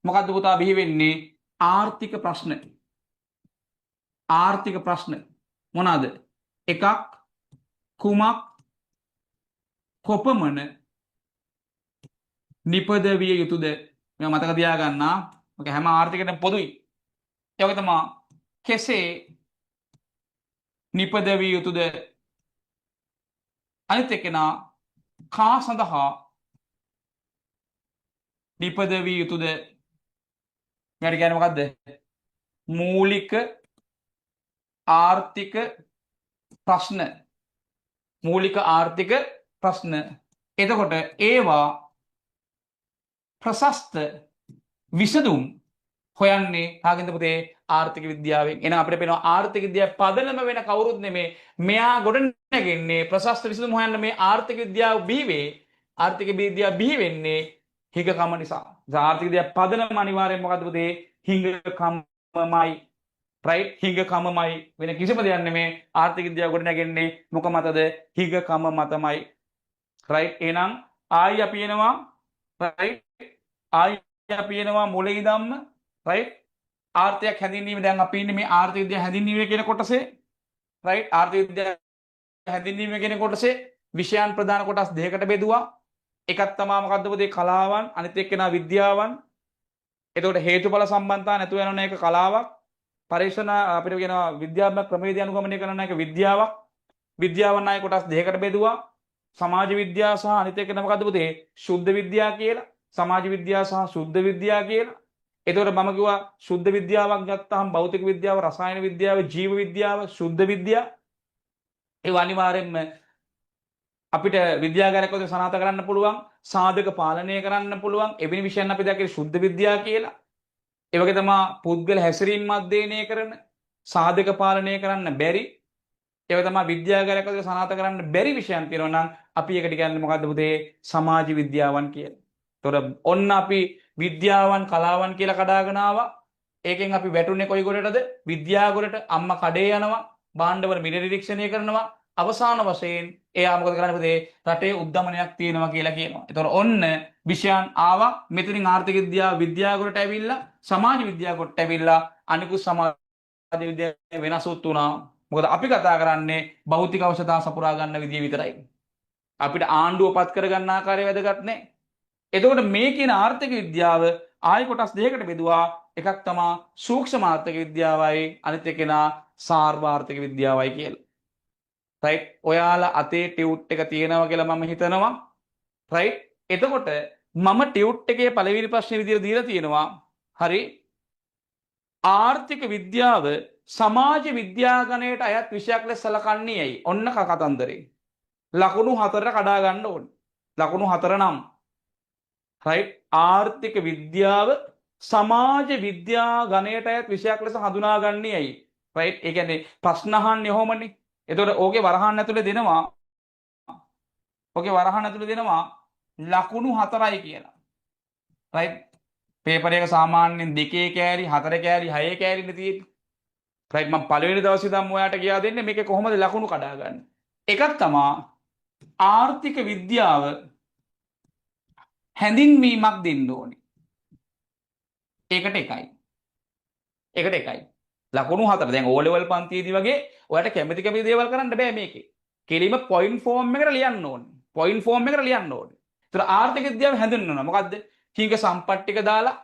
Speaker 1: මොකද්ද පුතා බිහි වෙන්නේ? ආර්ථික ප්‍රශ්න. ආර්ථික ප්‍රශ්න මොනවාද? එකක්, කුමක් කොපමණ නිපද විය යුතුද? මේවා මතක තියාගන්න. ඔක හැම ආර්ථිකයකටම පොදුයි. ඒ වගේ තමයි කෙසේ නිපද විය යුතුද? අනිත් එක්කෙනා කා සඳහා නිපද විය යුතුද? මෙයාට කියන්නේ මොකද්ද? මූලික ආර්ථික ප්‍රශ්න. මූලික ආර්ථික ප්‍රශ්න. එතකොට ඒවා ප්‍රශස්ත විසඳුම් හොයන්නේ කාගෙන්ද පුතේ? ආර්ථික විද්‍යාවෙන්. එහෙනම් අපිට පේනවා ආර්ථික විද්‍යාව පදනම වෙන කවුරුත් නෙමේ. මෙයා ගොඩ නැගෙන්නේ ප්‍රශස්ත විසඳුම් හොයන්න මේ ආර්ථික විද්‍යාව බිහි වේ. ආර්ථික විද්‍යාව බිහි වෙන්නේ හිඟකම නිසා. ආර්ථික විද්‍යාව පදනම අනිවාර්යෙන් මොකද්ද පුතේ? හිඟකමමයි. රයිට්, හිඟකමමයි, වෙන කිසිම දෙයක් නෙමේ. ආර්ථික විද්‍යාව ගොඩ නැගෙන්නේ මොක මතද? හිඟකම මතමයි. රයිට්, එහෙනම් ආයි අපි එනවා, රයිට්, ආයි අපි එනවා මුලින් ඉඳන්ම. රයිට්, ආර්ථිකයක් හැඳින්වීම. දැන් අපි ඉන්නේ මේ ආර්ථික විද්‍යාව හැඳින්වීම කියන කොටසේ. රයිට්, ආර්ථික විද්‍යාව හැඳින්වීම කියන කොටසේ විෂයන් ප්‍රධාන කොටස් දෙකකට බෙදුවා. එකක් තමා මොකද්ද පුතේ? කලාවන්, අනිත් එක්කෙනා විද්‍යාවන්. එතකොට හේතුඵල සම්බන්ධතා නැතුව යන එක කලාවක්. පරීක්ෂණ අපිට කියනවා විද්‍යාත්මක ක්‍රමවේද අනුගමනය කරන එක විද්‍යාවක්. විද්‍යාවන් ආයේ කොටස් දෙකකට බෙදුවා. සමාජ විද්‍යාව සහ අනිත් එක මොකද්ද පුතේ? ශුද්ධ විද්‍යා කියලා. සමාජ විද්‍යාව සහ ශුද්ධ විද්‍යා කියලා. එතකොට මම කිව්වා ශුද්ධ විද්‍යාවක් ගත්තාම භෞතික විද්‍යාව, රසායන විද්‍යාව, ජීව විද්‍යාව, ශුද්ධ විද්‍යාව. ඒවා අනිවාර්යෙන්ම අපිට විද්‍යාගාරයක් වගේ සනාථ කරන්න පුළුවන්, සාධක පාලනය කරන්න පුළුවන්. එවැනි විෂයන් අපි දැක්කේ ශුද්ධ විද්‍යාව කියලා. ඒ වගේ තමයි පුද්ගල හැසිරීම අධ්‍යයනය කරන, සාධක පාලනය කරන්න බැරි, ඒ වගේ තමයි විද්‍යාගාරයක් වගේ සනාථ කරන්න බැරි විෂයන් තියෙනවා නම් අපි ඒකට කියන්නේ මොකද්ද පුතේ? සමාජ විද්‍යාවන් කියලා. එතකොට ඔන්න අපි විද්‍යාවන් කලාවන් කියලා කඩාගෙන ආවා. ඒකෙන් අපි වැටුනේ කොයි ගොඩටද? විද්‍යා ගොඩට. අම්මා කඩේ යනවා, භාණ්ඩවල මිල නිරීක්ෂණය කරනවා. අවසාන වශයෙන් එයා මොකද කරන්නේ පුතේ? රටේ උද්දමනයක් තියෙනවා කියලා කියනවා. එතකොට ඔන්න විෂයන් ආවා. මෙතනින් ආර්ථික විද්‍යාව විද්‍යා ගොඩට ඇවිල්ලා, සමාජ විද්‍යාව ගොඩට ඇවිල්ලා, අනිකුත් සමාජ විද්‍යාව වෙනසුත් වුණා. මොකද අපි කතා කරන්නේ භෞතික අවශ්‍යතා සපුරා ගන්න විදිය විතරයි. අපිට ආණ්ඩුව පත් කරගන්න ආකාරය වැදගත් නෑ. එතකොට මේ කියන ආර්ථික විද්‍යාව ආයි කොටස් දෙකකට බෙදුවා. එකක් තමා සූක්ෂම ආර්ථික විද්‍යාවයි, අනිත් එක නා සාර්වාර්ථික විද්‍යාවයි කියලා. රයිට්, ඔයාලා අතේ ටියුට් එක තියෙනවා කියලා මම හිතනවා. රයිට්, එතකොට මම ටියුට් එකේ පළවෙනි ප්‍රශ්නේ විදියට දීලා තියෙනවා. හරි, ආර්ථික විද්‍යාව සමාජ විද්‍යා ගණයට අයත් විෂයක් ලෙස සලකන්නේ ඇයි? ඔන්න කතන්දරේ. ලකුණු 4 කඩා ගන්න ඕනේ. ලකුණු 4 නම්, රයිට්, ආර්ථික විද්‍යාව සමාජ විද්‍යා ගණයට අයත් විෂයක් ලෙස හඳුනාගන්නේ ඇයි? රයිට්, ඒ කියන්නේ ප්‍රශ්න අහන්නේ ඔහොමනේ. එතකොට ඕකේ වරහන් ඇතුලේ දෙනවා, ඕකේ වරහන් ඇතුලේ දෙනවා ලකුණු 4යි කියලා. රයිට්, පේපර් එක සාමාන්‍යයෙන් 2 කෑලි, 4 කෑලි, 6 කෑලිනේ තියෙන්නේ. රයිට්, මම පළවෙනි දවසේ ඉඳන් ඔයාට කියා දෙන්නේ මේකේ කොහොමද ලකුණු කඩාගන්නේ. එකක් තමා ආර්ථික විද්‍යාව හැඳින්වීමක් දෙන්න ඕනේ. ඒකට එකයි. ඒකට එකයි. ලකුණු 4. දැන් O level පන්තියේදී වගේ ඔයාට කැමති කැමති දේවල් කරන්න බෑ මේකේ. කෙලින්ම පොයින්ට් ෆෝම් එකට ලියන්න ඕනේ. පොයින්ට් ෆෝම් එකට ලියන්න ඕනේ. ඒතර ආර්ථික විද්‍යාව හැඳින්වෙනවා. මොකද්ද? හිඟ සම්පත් ටික දාලා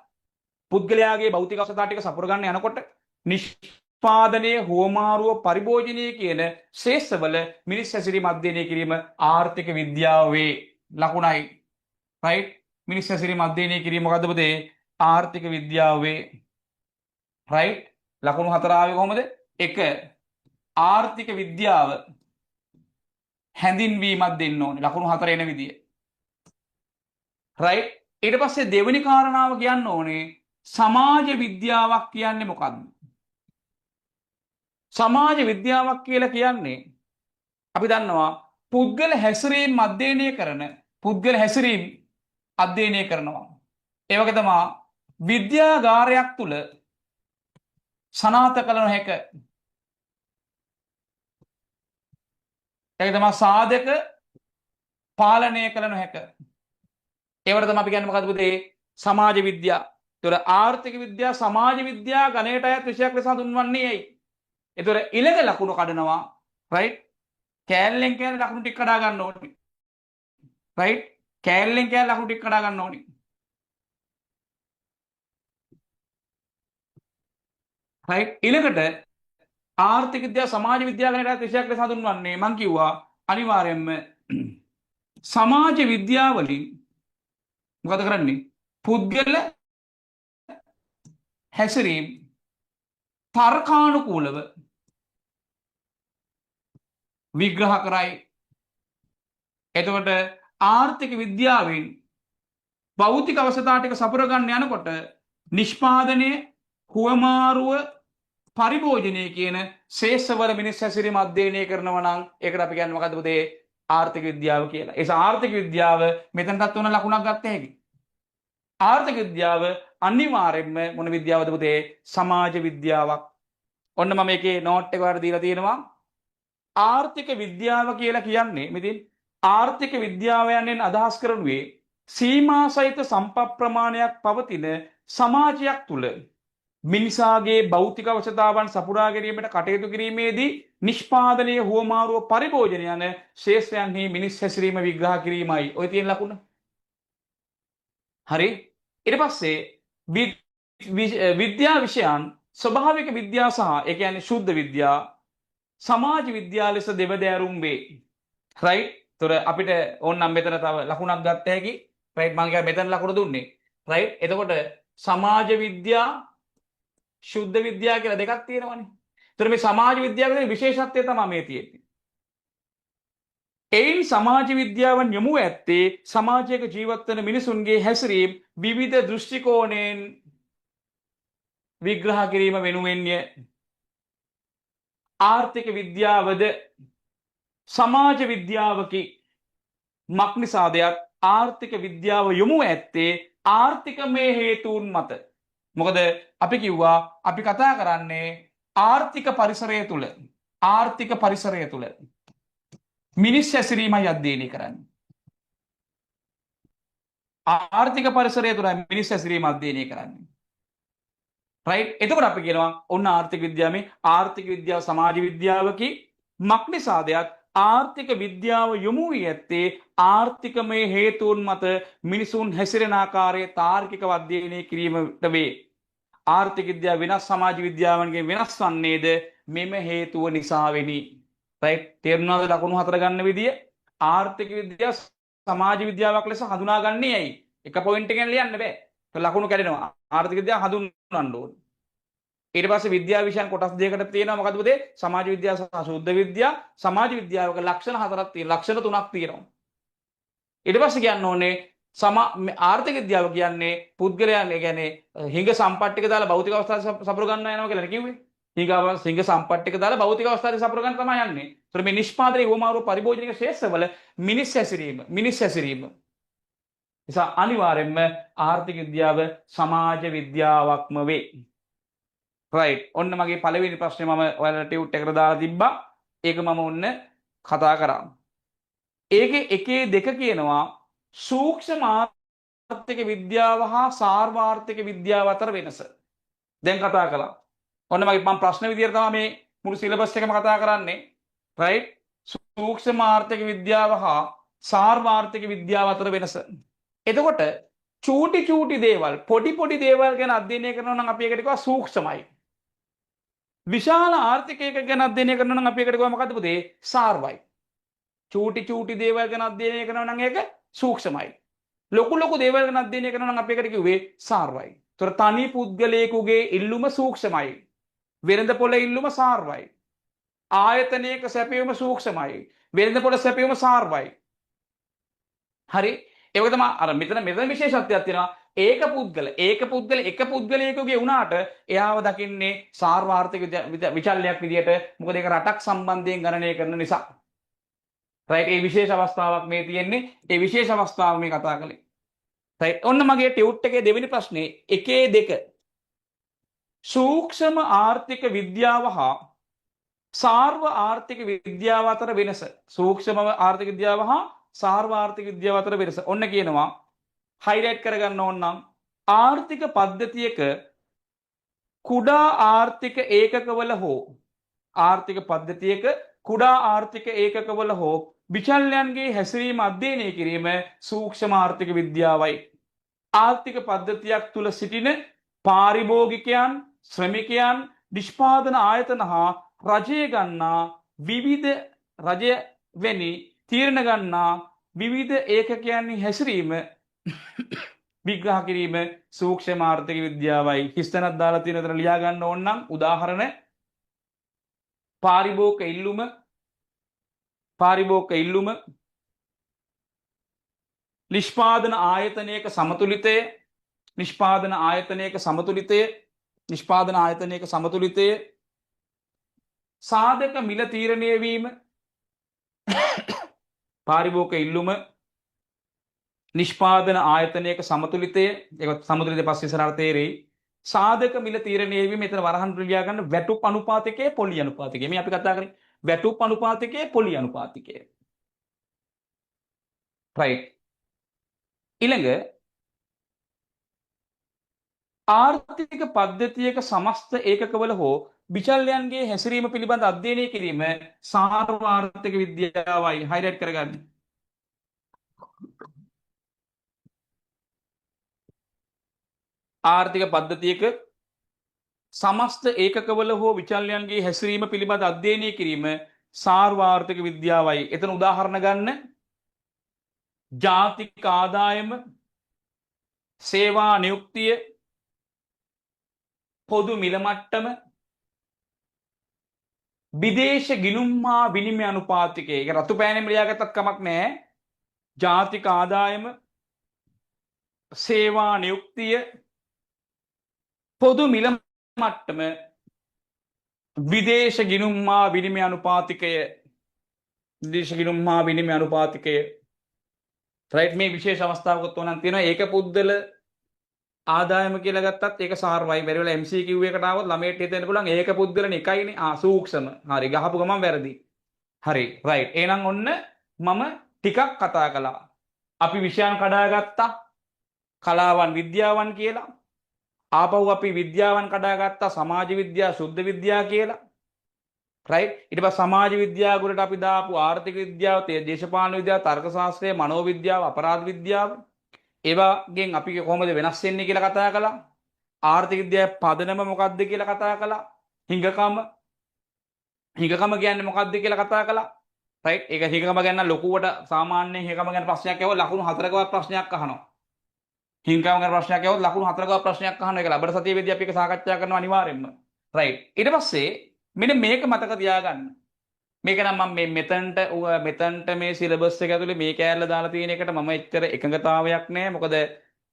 Speaker 1: පුද්ගලයාගේ භෞතික අවශ්‍යතා ටික සපුර ගන්න යනකොට නිෂ්පාදනය, හුවමාරුව, පරිභෝජනය කියන ක්ෂේත්‍රවල මිනිස් හැසිරීම අධ්‍යයනය කිරීම ආර්ථික විද්‍යාව වේ. ලකුණයි. රයිට්? මිනිස් හැසිරීම අධ්‍යයනය කිරීම මොකද්ද පුතේ? ආර්ථික විද්‍යාව වේ. රයිට්? ලකුණු 4 ආවේ කොහොමද? 1, ආර්ථික විද්‍යාව හැඳින්වීමක් දෙන්න ඕනේ. ලකුණු 4 එන විදිය. රයිට්? ඊට පස්සේ දෙවෙනි කාරණාව කියන්න ඕනේ සමාජ විද්‍යාවක් කියන්නේ මොකක්ද? සමාජ විද්‍යාවක් කියලා කියන්නේ අපි දන්නවා පුද්ගල හැසිරීම් අධ්‍යයනය කරන, පුද්ගල හැසිරීම් අධ්‍යයනය කරනවා. ඒ වගේ තමා විද්‍යාගාරයක් තුල සනාථ කළ නොහැක. ඒක තමයි සාධක පාලනය කළ නොහැක. ඒවට තමයි අපි කියන්නේ මොකද්ද පුතේ? සමාජ විද්‍යා. ඒතර ආර්ථික විද්‍යා සමාජ විද්‍යා ගණයට අයත් විෂයක් ලෙස හඳුන්වන්නේ ඇයි? ඒතර ඉලක ලකුණු කඩනවා. රයිට්? කෑල්ලෙන් කෑල්ල ලකුණු ටික කඩා ගන්න ඕනේ. රයිට්? කෑල්ලෙන් කෑල්ල ලකුණු ටික කඩා ගන්න ඕනේ. රයිට්? ඊළඟට ආර්ථික විද්‍යා සමාජ විද්‍යා ගණයට අයත් විෂයක් ලෙස හඳුන්වන්නේ මං කිව්වා අනිවාර්යයෙන්ම සමාජ විද්‍යා වලින් මොකද කරන්නේ? පුද්ගල හැසිරීම් තර්කානුකූලව විග්‍රහ කරයි. එතකොට ආර්ථික විද්‍යාවෙන් භෞතික අවශ්‍යතා ටික සපුර ගන්න යනකොට නිෂ්පාදනය, හුවමාරුව, පරිභෝජනය කියන ශේෂ්ඨවල මිනිස් හැසිරීම අධ්‍යයනය කරනවා නම් ඒකට අපි කියන්නේ මොකද්ද පුතේ? ආර්ථික විද්‍යාව කියලා. ඒ නිසා ආර්ථික විද්‍යාව මෙතනටත් උන ලකුණක් ගත්ත හැකි. ආර්ථික විද්‍යාව අනිවාර්යයෙන්ම මොන විද්‍යාවද පුතේ? සමාජ විද්‍යාවක්. ඔන්න මම මේකේ නෝට් එක ඔයාලට දීලා තියෙනවා. ආර්ථික විද්‍යාව කියලා කියන්නේ මෙතින් ආර්ථික විද්‍යාව යන්නේ අදහස් කරනුවේ සීමා සහිත සම්පත් ප්‍රමාණයක් පවතින සමාජයක් තුළ මිනිසාගේ භෞතික අවශ්‍යතාවන් සපුරා ගැනීමට කටයුතු කිරීමේදී නිෂ්පාදනය, හුවමාරුව, පරිභෝජනය යන ශේෂ්ත්‍රයන්හි මිනිස් හැසිරීම විග්‍රහ කිරීමයි. ඔය තියෙන ලකුණ. හරි. ඊට පස්සේ විද්‍යා විෂයන් ස්වභාවික විද්‍යා සහ ඒ කියන්නේ ශුද්ධ විද්‍යා, සමාජ විද්‍යා ලෙස දෙබදෑරුම් වේ. රයිට්? ඒතොර අපිට ඕනනම් මෙතන තව ලකුණක් ගත්ත හැකි. රයිට්? මං කියන්නේ මෙතන ලකුණ දුන්නේ. රයිට්? එතකොට සමාජ විද්‍යා, ශුද්ධ විද්‍යා කියලා දෙකක් තියෙනවනේ. ඒතර මේ සමාජ විද්‍යාවේ තියෙන විශේෂත්වය තමයි මේ තියෙන්නේ. එයින් සමාජ විද්‍යාවන් යොමු ඇත්තේ සමාජයක ජීවත් වන මිනිසුන්ගේ හැසිරීම් විවිධ දෘෂ්ටි කෝණයෙන් විග්‍රහ කිරීම වෙනුවෙන්ය. ආර්ථික විද්‍යාවද සමාජ විද්‍යාවකි. මක්නිසාදයක් ආර්ථික විද්‍යාව යොමු ඇත්තේ ආර්ථිකමය හේතුන් මත. මොකද අපි කිව්වා අපි කතා කරන්නේ ආර්ථික පරිසරය තුල, ආර්ථික පරිසරය තුල මිනිස් හැසිරීමයි අධ්‍යයනය කරන්නේ. ආර්ථික පරිසරය තුල මිනිස් හැසිරීම අධ්‍යයනය කරන්නේ. රයිට්? එතකොට අපි කියනවා ඔන්න ආර්ථික විද්‍යාවේ ආර්ථික විද්‍යාව සමාජ විද්‍යාවකි. මක්නිසාදයක් ආර්ථික විද්‍යාව යොමු වී ඇත්තේ ආර්ථිකමය හේතුන් මත මිනිසුන් හැසිරෙන ආකාරය තාර්කිකව අධ්‍යයනය කිරීමට වේ. ආර්ථික විද්‍යාව වෙනස් සමාජ විද්‍යාවන්ගෙන් වෙනස් වන්නේද මෙම හේතුව නිසා වෙනි. රයිට්? තේරුණාද ලකුණු හතර ගන්න විදිය? ආර්ථික විද්‍යාව සමාජ විද්‍යාවක් ලෙස හඳුනාගන්නේ ඇයි? එක පොයින්ට් එකෙන් ලියන්න බෑ. ලකුණු කැඩෙනවා. ආර්ථික විද්‍යාව හඳුන්වන්න ඕනේ. ඊට පස්සේ විද්‍යා විෂයන් කොටස් දෙකකට තියෙනවා. මොකද්ද පුතේ? සමාජ විද්‍යාව සහ ශුද්ධ විද්‍යාව. සමාජ විද්‍යාවක ලක්ෂණ හතරක් තියෙනවා. ලක්ෂණ තුනක් තියෙනවා. ඊට පස්සේ කියන්න ඕනේ ආර්ථික විද්‍යාව කියන්නේ පුද්ගලයන්, ඒ කියන්නේ හිඟ සම්පත් ටික දාලා භෞතික අවස්ථාවේ සපුර ගන්න යනවා කියලා නේ කිව්වේ. හිඟ සම්පත් ටික දාලා භෞතික අවස්ථාවේ සපුර ගන්න තමයි යන්නේ. ඒතර මේ නිෂ්පාදනයේ උවමාරුව පරිභෝජනික ශේෂ්ඨවල මිනිස් හැසිරීම, මිනිස් හැසිරීම. නිසා අනිවාර්යයෙන්ම ආර්ථික විද්‍යාව සමාජ විද්‍යාවක්ම වේ. රයිට්. ඔන්න මගේ පළවෙනි ප්‍රශ්නේ මම ඔයාලට ටියුට් එකට දාලා තිබ්බා. ඒක මම ඔන්න කතා කරා. ඒකේ එකේ දෙක කියනවා සූක්ෂම ආර්ථික විද්‍යාව හා සාර්වාර්ථික විද්‍යාව අතර වෙනස. දැන් කතා කළා. ඔන්න මගේ මම ප්‍රශ්න විදියට තමයි මේ මුළු සිලබස් එකම කතා කරන්නේ. රයිට්? සූක්ෂම ආර්ථික විද්‍යාව හා සාර්වාර්ථික විද්‍යාව අතර වෙනස. එතකොට චූටි චූටි දේවල්, පොඩි පොඩි දේවල් ගැන අධ්‍යයනය කරනවා නම් අපි ඒකට කියනවා සූක්ෂමයි. විශාල ආර්ථිකයක ගැන අධ්‍යයනය කරනවා නම් අපි ඒකට කියනවා මොකද්ද පුතේ? සාර්වයි. චූටි චූටි දේවල් ගැන අධ්‍යයනය කරනවා නම් ඒක සූක්ෂමයි. ලොකු ලොකු දේවල් ගැන අධ්‍යයනය කරනවා නම් අපි ඒකට කිව්වේ සාර්වයි. ඒතර තනි පුද්ගලයෙකුගේ ඉල්ලුම සූක්ෂමයි. වෙළඳ පොළ ඉල්ලුම සාර්වයි. ආයතනයක සැපයුම සූක්ෂමයි. වෙළඳ පොළ සැපයුම සාර්වයි. හරි. ඒක තමයි අර මෙතන මෙතන විශේෂත්වයක් තියෙනවා. ඒක පුද්ගල, ඒක පුද්ගල එක පුද්ගලයෙකුගේ වුණාට එයාව දකින්නේ සාර්වාර්ථික විචල්‍යයක් විදියට. මොකද ඒක රටක් සම්බන්ධයෙන් ගණනය කරන නිසා. රයිට්. ඒ විශේෂ අවස්ථාවක් මේ තියෙන්නේ. ඒ විශේෂ අවස්ථාව මේ කතා කළේ. රයිට්. ඔන්න මගේ ටියුට් එකේ දෙවෙනි ප්‍රශ්නේ එකේ දෙක. සූක්ෂම ආර්ථික විද්‍යාව හා සාර්ව ආර්ථික විද්‍යාව අතර වෙනස. සූක්ෂම ආර්ථික විද්‍යාව හා සාර්වාර්ථික විද්‍යාව අතර වෙනස. ඔන්න කියනවා හයිලයිට් කරගන්න ඕන නම් ආර්ථික පද්ධතියක කුඩා ආර්ථික ඒකකවල හෝ ආර්ථික පද්ධතියක කුඩා ආර්ථික ඒකකවල හෝ විචල්‍යයන්ගේ හැසිරීම අධ්‍යයනය කිරීම සූක්ෂම ආර්ථික විද්‍යාවයි. ආර්ථික පද්ධතියක් තුල සිටින පාරිභෝගිකයන්, ශ්‍රමිකයන්, නිෂ්පාදන ආයතන හා රජය ගන්නා විවිධ රජය වැනි තීරණ ගන්නා විවිධ ඒකකයන්හි හැසිරීම විග්‍රහ කිරීම සූක්ෂම ආර්ථික විද්‍යාවයි. හිස්තැනක් දාලා තියෙන විතර ලියා ගන්න ඕන නම් උදාහරණ පාරිභෝගික ඉල්ලුම, පාරිභෝගික ඉල්ලුම, නිෂ්පාදන ආයතනයක සමතුලිතය, නිෂ්පාදන ආයතනයක සමතුලිතය, නිෂ්පාදන ආයතනයක සමතුලිතය, සාධක මිල තීරණය වීම, පාරිභෝගික ඉල්ලුම, නිෂ්පාදන ආයතනයක සමතුලිතය, ඒක සමතුලිතය පස්සේ ඉස්සරහට තේරෙයි. සාධක මිල තීරණය වීම, මෙතන වරහන් ලියා ගන්න වැටුප් අනුපාතිකය, පොලි අනුපාතිකය. මේ අපි කතා කරන්නේ වැටුප් අනුපාතිකය, පොලි අනුපාතිකය. රයිට්. ඊළඟ ආර්ථික පද්ධතියක සමස්ත ඒකකවල හෝ විචල්‍යයන්ගේ හැසිරීම පිළිබඳ අධ්‍යයනය කිරීම සාර්වාර්ථික විද්‍යාවයි. හයිලයිට් කරගන්න. ආර්ථික පද්ධතියක සමස්ත ඒකකවල හෝ විචල්‍යයන්ගේ හැසිරීම පිළිබඳ අධ්‍යයනය කිරීම සාර්වාර්ථික විද්‍යාවයි. එතන උදාහරණ ගන්න ජාතික ආදායම, සේවා නියුක්තිය, පොදු මිල මට්ටම, විදේශ ගිණුම් හා විනිමය අනුපාතිකය. ඒක රතු පෑනෙම ලියාගත්තත් කමක් නෑ. ජාතික ආදායම, සේවා නියුක්තිය, පොදු මිල මට්ටම, විදේශ ගිණුම් හා විනිමය අනුපාතිකය, විදේශ ගිණුම් හා විනිමය අනුපාතිකය. රයිට්. මේ විශේෂ අවස්ථාවකත් ඕනනම් තියෙනවා. ඒක පුද්දල ආදායම කියලා ගත්තත් ඒක සාර්වයි. බැරි වෙලා MCQ එකට ආවොත් ළමයට හිතෙන්න පුළුවන් ඒක පුද්ගලන එකයිනේ. ආ සූක්ෂම. හරි, ගහපු ගමන් වැරදි. හරි, රයිට්. එහෙනම් ඔන්න මම ටිකක් කතා කළා. අපි විෂයන් කඩාගත්තා. කලාවන් විද්‍යාවන් කියලා. ආපහු අපි විද්‍යාවන් කඩාගත්තා සමාජ විද්‍යා, සුද්ධ විද්‍යා කියලා. රයිට්. ඊට පස්සේ සමාජ විද්‍යාව ගොඩට අපි දාපු ආර්ථික විද්‍යාව, දේශපාලන විද්‍යාව, තර්ක ශාස්ත්‍රය, මනෝ විද්‍යාව, අපරාධ විද්‍යාව. ඒවාගෙන් අපි කොහොමද වෙනස් වෙන්නේ කියලා කතා කළා. ආර්ථික විද්‍යාවේ පදනම මොකක්ද කියලා කතා කළා. හිඟකම, හිඟකම කියන්නේ මොකක්ද කියලා කතා කළා. රයිට්. ඒක හිඟකම ගැන ලොකුවට සාමාන්‍යයෙන් හිඟකම ගැන ප්‍රශ්නයක් ඇහුවොත් ලකුණු 4කවත් ප්‍රශ්නයක් අහනවා. හිඟකම ගැන ප්‍රශ්නයක් ඇහුවොත් ලකුණු 4කවත් ප්‍රශ්නයක් අහනවා. ඒක ලබන සතියේදී අපි ඒක සාකච්ඡා කරනවා අනිවාර්යෙන්ම. රයිට්. ඊට පස්සේ මෙන්න මේක මතක තියාගන්න. මේක නම් මම මේ මෙතනට මෙතනට මේ සිලබස් එක ඇතුලේ මේ කෑල්ල දාලා තියෙන එකට මම එච්චර එකඟතාවයක් නෑ. මොකද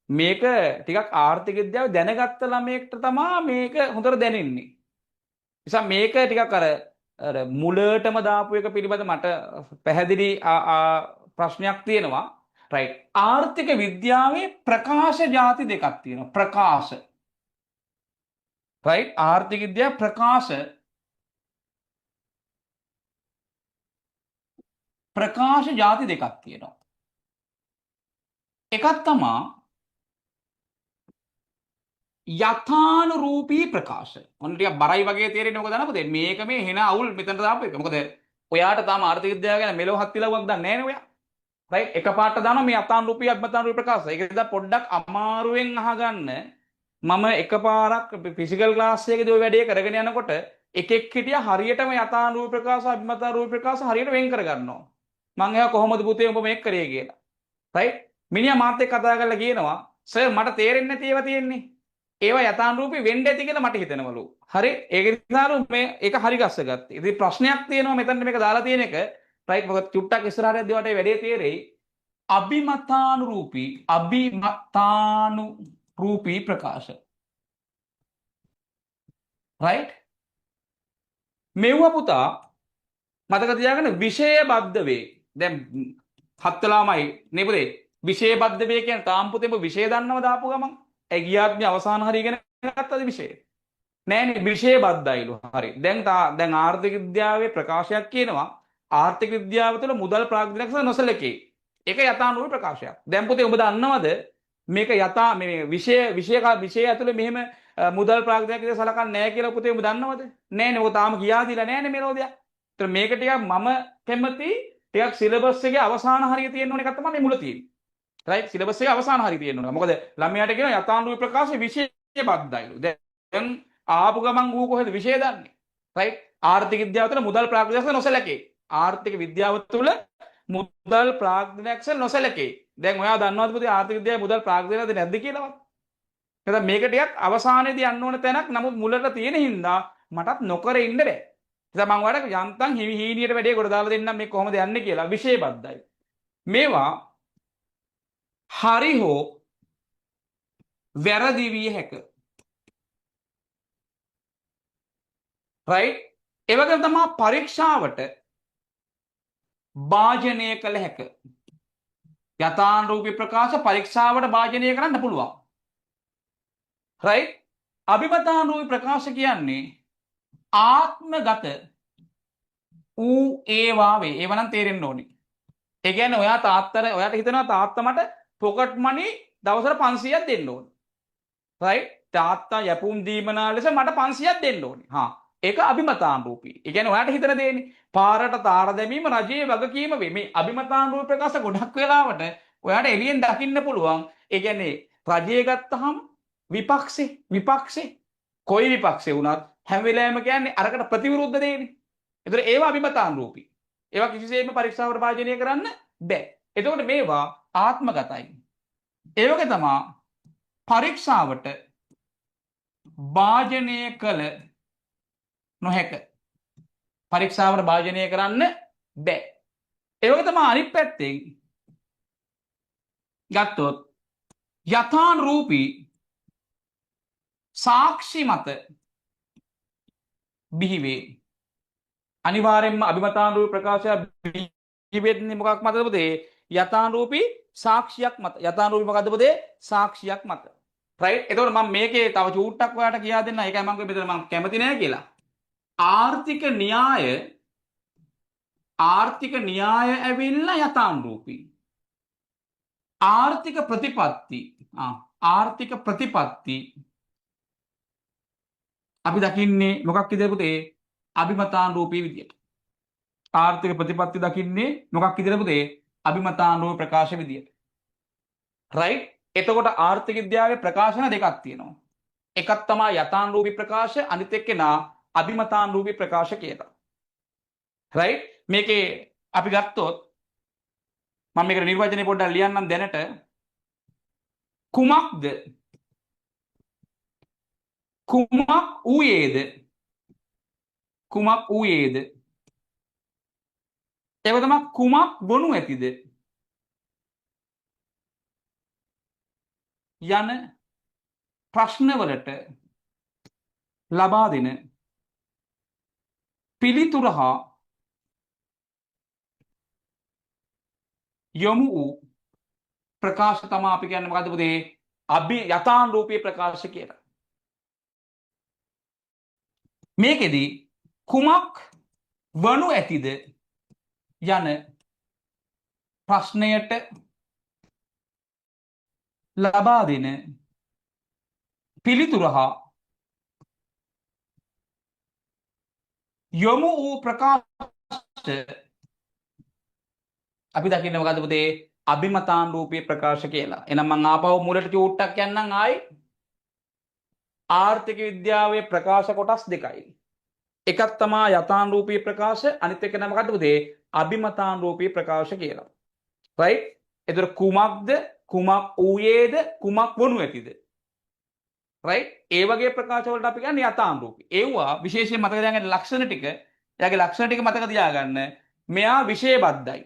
Speaker 1: මේක ටිකක් ආර්ථික විද්‍යාව දැනගත්ත ළමයෙක්ට තමා මේක හොඳට දැනෙන්නේ. නිසා මේක ටිකක් අර අර මුලටම දාපු එක පිළිබඳ මට පැහැදිලි ප්‍රශ්නයක් තියෙනවා. රයිට්. ආර්ථික විද්‍යාවේ ප්‍රකාශ ಜಾති දෙකක් තියෙනවා. ප්‍රකාශ. රයිට්. ආර්ථික විද්‍යාව ප්‍රකාශ ප්‍රකාශ ಜಾති දෙකක් තියෙනවා. එකක් තමා යථානුරූපී ප්‍රකාශ. ඔන්න ටිකක් බරයි වගේ තේරෙන්නේ මොකද අනපතේ මේක මේ හෙන අවුල් මෙතනට දාපු එක. මොකද ඔයාට තාම ආර්ථික විද්‍යාව ගැන මෙලෝ හත් ඉලව්වක් දන්නේ නැහැ නේ ඔයා. රයිට්. එකපාරට දානවා මේ යථානුරූපී අභිමතානුරූපී ප්‍රකාශ. ඒක නිසා පොඩ්ඩක් අමාරුවෙන් අහගන්න. මම එකපාරක් ෆිසිකල් ක්ලාස් එකේදී ඔය වැඩේ කරගෙන යනකොට එකෙක් හිටියා හරියටම යථානුරූපී ප්‍රකාශ අභිමතානුරූපී ප්‍රකාශ හරියට වෙන් කරගන්නවා. මං එයා කොහොමද පුතේ උඹ මේක කරේ කියලා. රයිට්. මිනිහා මාත් එක්ක කතා කරලා කියනවා සර් මට තේරෙන්නේ නැති ඒවා තියෙන්නේ. ඒවා යථානුරූපී වෙන්න ඇති කියලා මට හිතෙනවලු. හරි. ඒක නිසාලු මේ ඒක හරි ගස්ස ගත්තේ. ඉතින් ප්‍රශ්නයක් තියෙනවා මෙතනට මේක දාලා තියෙන එක. රයිට්. මොකද චුට්ටක් ඉස්සරහට යද්දි වට ඒ වැඩේ තේරෙයි. අභිමතානුරූපී අභිමතානුරූපී ප්‍රකාශ. රයිට්. මෙව්ව පුතා මතක තියාගන්න විෂයබද්ධ වේ. දැන් හත් වෙලාමයි නේ පුතේ. විෂයබද්ධ වේ කියන්නේ තාම පුතේ ඔබ විෂය දන්නව දාපු ගමන්. ඒ ගියාත්මේ අවසාන හරිය ඉගෙන ගත්තද විෂය? නෑනේ විෂයබද්ධයිලු. හරි. දැන් දැන් ආර්ථික විද්‍යාවේ ප්‍රකාශයක් කියනවා ආර්ථික විද්‍යාව තුළ මුදල් ප්‍රාග්ධනයක් නොසලකේ. ඒක යථානුරූපී ප්‍රකාශයක්. දැන් පුතේ ඔබ දන්නවද මේක යථා මේ විෂය විෂය විෂය ඇතුලේ මෙහෙම මුදල් ප්‍රාග්ධනයක් විදිහට සලකන්නේ නැහැ කියලා පුතේ ඔබ දන්නවද? නෑනේ. ඔක තාම කියා දීලා නෑනේ මේ රෝදයක්. ඒතර මේක ටිකක් මම කැමති ටිකක් සිලබස් එකේ අවසාන හරිය තියෙන්න ඕන එකක් තමයි මේ මුල තියෙන්නේ. රයිට්, සිලබස් එකේ අවසාන හරිය තියෙන්න ඕන. මොකද ළමයාට කියනවා යථානුරූපී ප්‍රකාශය විෂයබද්ධයිලු. දැන් ආපු ගමන් ඌ කොහෙද විෂය දන්නේ? රයිට්, ආර්ථික විද්‍යාව තුළ මුදල් ප්‍රාග්ධනයක් නොසැලකේ. ආර්ථික විද්‍යාව තුළ මුදල් ප්‍රාග්ධනයක් නොසැලකේ. දැන් ඔයා දන්නවද පුතේ ආර්ථික විද්‍යාවේ මුදල් ප්‍රාග්ධනයක්ද නැද්ද කියලාවත්? නැත්නම් මේක ටිකක් අවසානයේදී යන්න ඕන තැනක්. නමුත් මුලට තියෙන හින්දා මටත් නොකර ඉන්න බෑ. ඉතින් මං ඔයාලට යන්තම් හිවි හීනියට වැඩේ ගොඩ දාලා දෙන්නම් මේ කොහොමද යන්නේ කියලා. විෂයබද්ධයි. මේවා හරි හෝ වැරදි විය හැක. රයිට්? ඒ වගේම තමයි පරීක්ෂාවට භාජනය කළ හැක. යථානුරූපී ප්‍රකාශ පරීක්ෂාවට භාජනය කරන්න පුළුවන්. රයිට්? අභිමතානුරූපී ප්‍රකාශ කියන්නේ ආත්මගත වූ ඒවා වේ. ඒවා නම් තේරෙන්න ඕනේ. ඒ කියන්නේ ඔයා තාත්තට, ඔයාට හිතෙනවා තාත්තා මට පොකට් මනි දවසට 500ක් දෙන්න ඕනේ. රයිට්? තාත්තා යැපුම් දීමනා ලෙස මට 500ක් දෙන්න ඕනේ. හා, ඒක අභිමතානුරූපී. ඒ කියන්නේ ඔයාට හිතන දේනේ. පාරට තාර දැමීම රජයේ වගකීම වේ. මේ අභිමතානුරූපී ප්‍රකාශ ගොඩක් වෙලාවට ඔයාට එළියෙන් දකින්න පුළුවන්. ඒ කියන්නේ රජය ගත්තහම විපක්ෂේ කොයි විපක්ෂේ වුණත් හැම වෙලාවෙම කියන්නේ අරකට ප්‍රතිවිරුද්ධ දේනේ. ඒතර ඒවා අභිමතානුරූපී. ඒවා කිසිසේත්ම පරීක්ෂාවට භාජනය කරන්න බෑ. එතකොට මේවා ආත්මගතයි. ඒ වගේ තමා පරීක්ෂාවට භාජනය කළ නොහැක. පරීක්ෂාවට භාජනය කරන්න බෑ. ඒ වගේ තමා අනිත් පැත්තෙන් ගත්තොත් යථානුරූපී සාක්ෂි මත බිහිවේ. අනිවාර්යෙන්ම අභිමතානුරූපී ප්‍රකාශය බිහි වෙන්නේ මොකක් මතද පුතේ? යථානුරූපී සාක්ෂියක් මත. යථානුරූපී මොකද්ද පුතේ? සාක්ෂියක් මත. රයිට්? එතකොට මම මේකේ තව චූට්ටක් ඔයාලට කියා දෙන්න. ඒකයි මම කිව්වේ මෙතන මම කැමති නෑ කියලා. ආර්ථික න්‍යාය, ආර්ථික න්‍යාය ඇවිල්ලා යථානුරූපී. ආර්ථික ප්‍රතිපත්ති, ආර්ථික ප්‍රතිපත්ති අපි දකින්නේ මොකක් විදියට පුතේ? අභිමතානුරූපී විදියට. ආර්ථික ප්‍රතිපත්ති දකින්නේ මොකක් විදියට පුතේ? අභිමතානුරූපී ප්‍රකාශ විදියට. රයිට්? එතකොට ආර්ථික විද්‍යාවේ ප්‍රකාශන දෙකක් තියෙනවා. එකක් තමයි යථානුරූපී ප්‍රකාශ, අනිත් එක්කෙනා අභිමතානුරූපී ප්‍රකාශ කියලා. රයිට්? මේකේ අපි ගත්තොත් මම මේකට නිර්වචනය පොඩ්ඩක් ලියන්නම් දැනට. කුමක්ද? කුමක් වූයේද? කුමක් වූයේද? ඒක තමයි කුමක් වනු ඇතිද? යන ප්‍රශ්නවලට ලබා දෙන පිළිතුර හා යොමු වූ ප්‍රකාශ තමා අපි කියන්නේ මොකද්ද පුතේ? අභි යථානුරූපී ප්‍රකාශ කියලා. මේකෙදි කුමක් වනු ඇතිද යන ප්‍රශ්නයට ලබා දෙන පිළිතුර හා යොමු වූ ප්‍රකාශ අපි දකින්නේ මොකද්ද පුතේ? අභිමතානුරූපී ප්‍රකාශ කියලා. එහෙනම් මං ආපහු මුලට චූට්ටක් යන්නම් ආයි. ආර්ථික විද්‍යාවේ ප්‍රකාශ කොටස් දෙකයි. එකක් තමා යථානුරූපී ප්‍රකාශ, අනිත් එක නම මොකද්ද පුතේ? අභිමතානුරූපී ප්‍රකාශ කියලා. රයිට්? එතකොට කුමක්ද, කුමක් වූයේද, කුමක් වනු ඇතිද? රයිට්? ඒ වගේ ප්‍රකාශ වලට අපි කියන්නේ යථානුරූපී. ඒවා විශේෂයෙන් මතක තියාගන්න ලක්ෂණ ටික. එයාගේ ලක්ෂණ ටික මතක තියාගන්න. මෙයා විෂයබද්ධයි.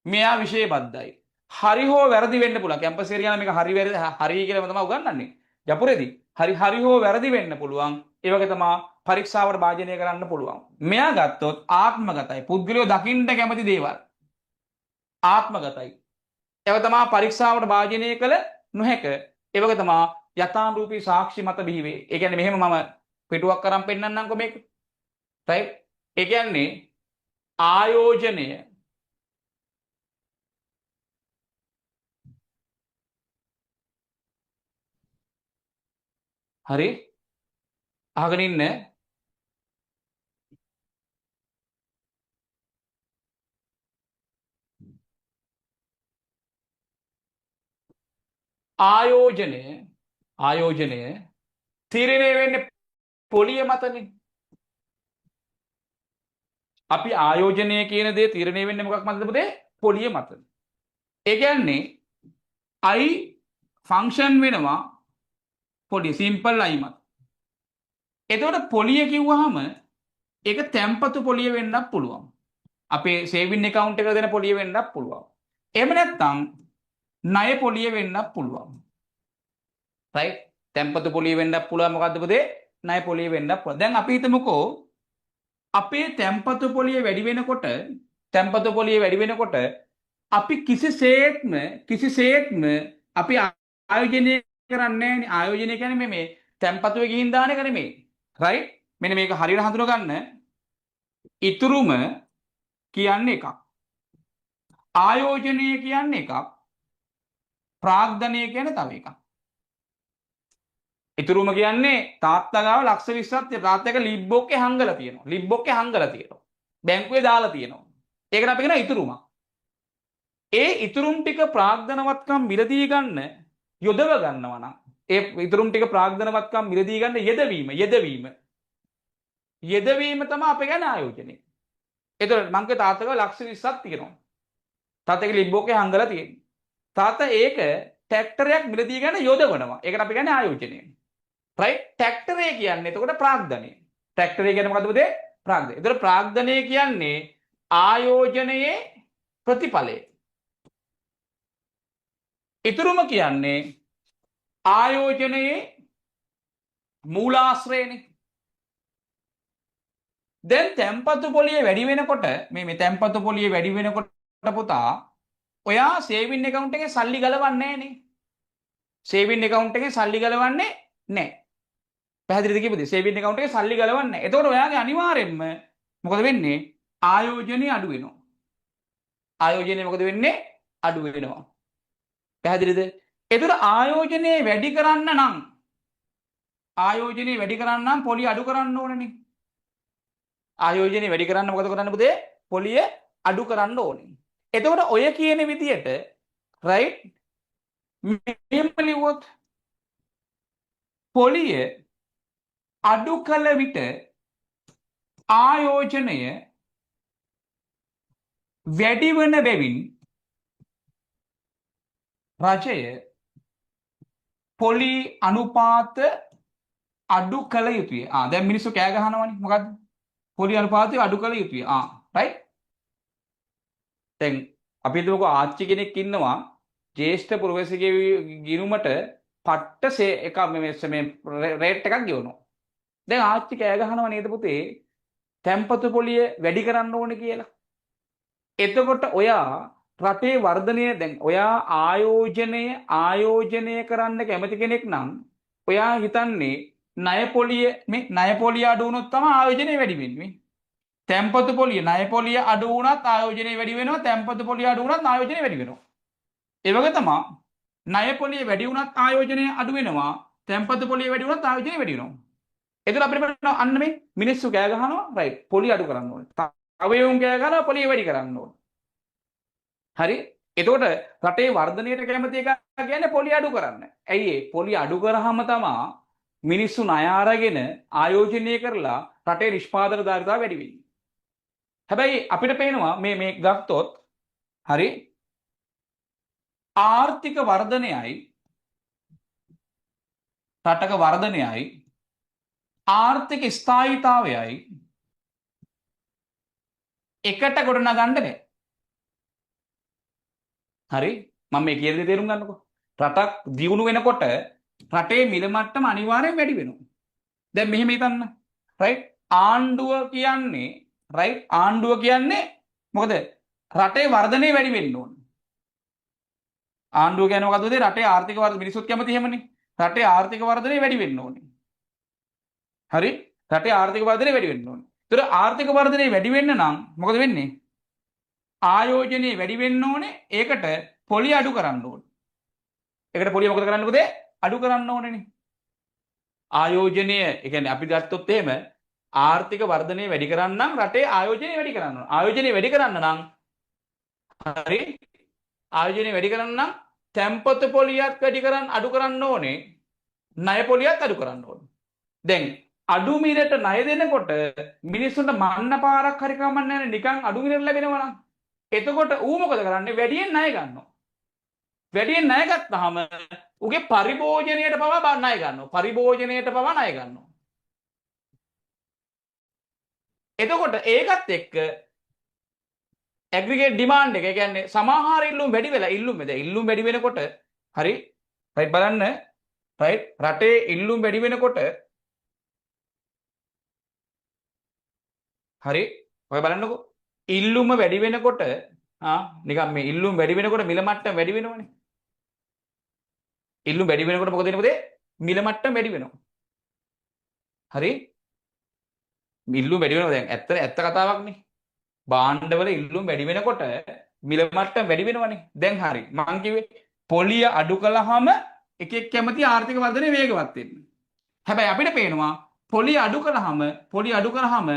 Speaker 1: මෙයා විෂයබද්ධයි. හරි හෝ වැරදි වෙන්න පුළුවන්. කැම්පස් එකේ යන මේක හරි වැරදි හරි කියලාම තමයි උගන්වන්නේ. ජපුරේදී හරි හරි හෝ වැරදි වෙන්න පුළුවන්. ඒ වගේ තමයි පරීක්ෂාවට භාජනය කරන්න පුළුවන්. මෙයා ගත්තොත් ආත්මගතයි. පුද්ගලයෝ දකින්න කැමති දේවල්. ආත්මගතයි. ඒව තමයි පරීක්ෂාවට භාජනය කළ නොහැක. ඒ වගේ තමයි යථානුරූපී සාක්ෂි මත බිහි වේ. ඒ කියන්නේ මෙහෙම මම පිටුවක් අරන් පෙන්නන්නම්කෝ මේක. රයිට්? ඒ කියන්නේ ආයෝජනය හරි, අහගෙන ඉන්න. ආයෝජනය ආයෝජනය තීරණය වෙන්නේ පොලිය මතනේ. අපි ආයෝජනය කියන දේ තීරණය වෙන්නේ මොකක් මතද පුතේ? පොලිය මත. ඒ කියන්නේ I function වෙනවා පොලිය, සිම්පල් I මත. එතකොට පොලිය කිව්වහම ඒක තැම්පතු පොලිය වෙන්නත් පුළුවන්. අපේ සේවින් ඇකවුන්ට් එකට දෙන පොලිය වෙන්නත් පුළුවන්. එහෙම නැත්නම් ණය පොලිය වෙන්නත් පුළුවන්. රයිට්? තැම්පතු පොලිය වෙන්නත් පුළුවන්. මොකද්ද පුතේ? ණය පොලිය වෙන්නත් පුළුවන්. දැන් අපි හිතමුකෝ අපේ තැම්පතු පොලිය වැඩි වෙනකොට, තැම්පතු පොලිය වැඩි වෙනකොට අපි කිසිසේත්ම කිසිසේත්ම අපි ආයෝජනය කරන්නේ නෑනේ. ආයෝජනය කියන්නේ මේ තැම්පතුවේ ගිහින් දාන එක නෙමෙයි. රයිට්? මෙන්න මේක හරියට හඳුන ගන්න. ඉතුරුම කියන්නේ එකක්. ආයෝජනය කියන්නේ එකක්. ප්‍රාග්ධනය කියන්නේ තව එකක්. ඉතුරුම කියන්නේ තාත්තා ගාව ලක්ෂ 20ක් තියෙනවා. තාත්තා එක ලිබ්බොක්කේ හංගලා තියෙනවා. ලිබ්බොක්කේ හංගලා තියෙනවා. බැංකුවේ දාලා තියෙනවා. ඒකට අපි කියනවා ඉතුරුමක්. ඒ ඉතුරුම් ටික ප්‍රාග්ධනවත්කම් මිලදී ගන්න යොදව ගන්නවා නම්, ඒ ඉතුරුම් ටික ප්‍රාග්ධනවත්කම් මිලදී ගන්න යෙදවීම යෙදවීම යෙදවීම තමයි අපේ ගැන ආයෝජනය. එතකොට මං කිව්වේ තාත්තා ගාව ලක්ෂ 20ක් තියෙනවා. තාත්තා එක ලිබ්බොක්කේ හංගලා තියෙනවා. තාත්තා ඒක ට්‍රැක්ටරයක් මිලදී ගන්න යොදවනවා. ඒකට අපි කියන්නේ ආයෝජනය. රයිට්? ට්‍රැක්ටරය කියන්නේ එතකොට ප්‍රාග්ධනය. ට්‍රැක්ටරය කියන්නේ මොකද්ද පුතේ? ප්‍රාග්ධනය. එතකොට ප්‍රාග්ධනය කියන්නේ ආයෝජනයේ ප්‍රතිඵලය. ඉතුරුම කියන්නේ ආයෝජනයේ මූලාශ්‍රයනේ. දැන් තැම්පතු පොලිය වැඩි වෙනකොට මේ මේ තැම්පතු පොලිය වැඩි වෙනකොට පුතා ඔයා සේවින් ඇකවුන්ට් එකේ සල්ලි ගලවන්නේ නෑනේ. සේවින් ඇකවුන්ට් එකේ සල්ලි ගලවන්නේ නෑ. පැහැදිලිද කියපුදේ? සේවින් ඇකවුන්ට් එකේ සල්ලි ගලවන්නේ නෑ. එතකොට ඔයාගේ අනිවාර්යෙන්ම මොකද වෙන්නේ? ආයෝජනය අඩු වෙනවා. ආයෝජනය මොකද වෙන්නේ? අඩු වෙනවා. පැහැදිලිද? එතකොට ආයෝජනය වැඩි කරන්න නම්, ආයෝජනය වැඩි කරන්න නම් පොලිය අඩු කරන්න ඕනනේ. ආයෝජනය වැඩි කරන්න මොකද කරන්න පුතේ? පොලිය අඩු කරන්න ඕනේ. එතකොට ඔය කියන විදියට රයිට් මෙහෙම ලිව්වොත් පොලිය අඩු කළ විට ආයෝජනය වැඩි වන බැවින් රජය පොලි අනුපාත අඩු කළ යුතුය. දැන් මිනිස්සු කෑ ගහනවනේ. මොකද්ද? පොලි අනුපාතය අඩු කළ යුතුය. රයිට්? දැන් අපි හිතමුකෝ ආච්චි කෙනෙක් ඉන්නවා ජ්‍යෙෂ්ඨ පුරවැසිගේ ගිණුමට පට්ට සේ එකක් මේ මේ රේට් එකක් ගෙවනවා. දැන් ආච්චි කෑ ගහනවා නේද පුතේ? තැම්පතු පොලිය වැඩි කරන්න ඕනේ කියලා. එතකොට ඔයා රටේ වර්ධනය, දැන් ඔයා ආයෝජනය ආයෝජනය කරන්න කැමති කෙනෙක් නම් ඔයා හිතන්නේ ණය පොලිය, මේ ණය පොලිය අඩු වුණොත් තමයි ආයෝජනය වැඩි වෙන්නේ. තැම්පතු පොලිය, ණය පොලිය අඩු වුණත් ආයෝජනය වැඩි වෙනවා, තැම්පතු පොලිය අඩු වුණත් ආයෝජනය වැඩි වෙනවා. ඒ වගේ තමයි ණය පොලිය වැඩි වුණත් ආයෝජනය අඩු වෙනවා, තැම්පතු පොලිය වැඩි වුණත් ආයෝජනය වැඩි වෙනවා. එතකොට අපිට බලන්න අන්න මේ මිනිස්සු කෑ ගහනවා රයිට් පොලිය අඩු කරන්න ඕනේ. තව එවුන් කෑ ගහනවා පොලිය වැඩි කරන්න ඕනේ. හරි? එතකොට රටේ වර්ධනයට කැමති එකා කියන්නේ පොලිය අඩු කරන්න. ඇයි ඒ පොලිය අඩු කරාම තමා මිනිස්සු ණය අරගෙන ආයෝජනය කරලා රටේ නිෂ්පාදන ධාරිතාව වැඩි වෙන්නේ. හැබැයි අපිට පේනවා මේ මේ ගත්තොත් හරි ආර්ථික වර්ධනයයි රටක වර්ධනයයි ආර්ථික ස්ථායීතාවයයි එකට ගොඩනගන්න බෑ. හරි, මම මේ කියන දේ තේරුම් ගන්නකෝ. රටක් දියුණු වෙනකොට රටේ මිල මට්ටම අනිවාර්යෙන් වැඩි වෙනවා. දැන් මෙහෙම හිතන්න. රයිට්? ආණ්ඩුව කියන්නේ රයිට් ආණ්ඩුව කියන්නේ මොකද? රටේ වර්ධනය වැඩි වෙන්න ඕන. ආණ්ඩුව කියන්නේ මොකද්ද? රටේ ආර්ථික වර්ධනය, මිනිස්සුත් කැමති එහෙමනේ. රටේ ආර්ථික වර්ධනය වැඩි වෙන්න ඕනේ. හරි? රටේ ආර්ථික වර්ධනය වැඩි වෙන්න ඕනේ. ඒතර ආර්ථික වර්ධනය වැඩි වෙන්න නම් මොකද වෙන්නේ? ආයෝජනය වැඩි වෙන්න ඕනේ. ඒකට පොලිය අඩු කරන්න ඕනේ. ඒකට පොලිය මොකද කරන්න පුතේ? අඩු කරන්න ඕනේනේ. ආයෝජනය, ඒ කියන්නේ අපි ගත්තොත් එහෙම ආර්ථික වර්ධනය වැඩි කරන්න නම් රටේ ආයෝජනය වැඩි කරන්න ඕන. ආයෝජනය වැඩි කරන්න නම් හරි ආයෝජනය වැඩි කරන්න නම් තැන්පතු පොලියත් වැඩි කරන්න අඩු කරන්න ඕනේ. ණය පොලියත් අඩු කරන්න ඕනේ. දැන් අඩු මිලට ණය දෙනකොට මිනිස්සුන්ට මන්න පාරක් හරි කමක් නැහැ නිකන් අඩු මිලට ලැබෙනවා නම්. එතකොට ඌ මොකද කරන්නේ? වැඩියෙන් ණය ගන්නවා. වැඩියෙන් ණය ගත්තාම ඌගේ පරිභෝජනයට පවා ණය ගන්නවා. පරිභෝජනයට පවා ණය ගන්නවා. එතකොට ඒකත් එක්ක ඇග්‍රිගේට් ඩිමාන්ඩ් එක, ඒ කියන්නේ සමාහාර ඉල්ලුම් වැඩි වෙලා ඉල්ලුම් දැන් ඉල්ලුම් වැඩි වෙනකොට හරි රයිට් බලන්න රයිට් රටේ ඉල්ලුම් වැඩි වෙනකොට හරි ඔය බලන්නකෝ ඉල්ලුම වැඩි වෙනකොට නිකන් මේ ඉල්ලුම් වැඩි වෙනකොට මිල මට්ටම වැඩි වෙනවනේ. ඉල්ලුම් වැඩි වෙනකොට මොකද වෙන්නේ පුතේ? මිල මට්ටම වැඩි වෙනවා. හරි ඉල්ලුම් වැඩි වෙනවා. දැන් ඇත්ත කතාවක් නේ. භාණ්ඩවල ඉල්ලුම් වැඩි වෙනකොට මිල මට්ටම වැඩි වෙනවනේ. දැන් හරි මං කිව්වේ පොලිය අඩු කළාම එක එක කැමති ආර්ථික වර්ධනය වේගවත් වෙන්න. හැබැයි අපිට පේනවා පොලිය අඩු කළාම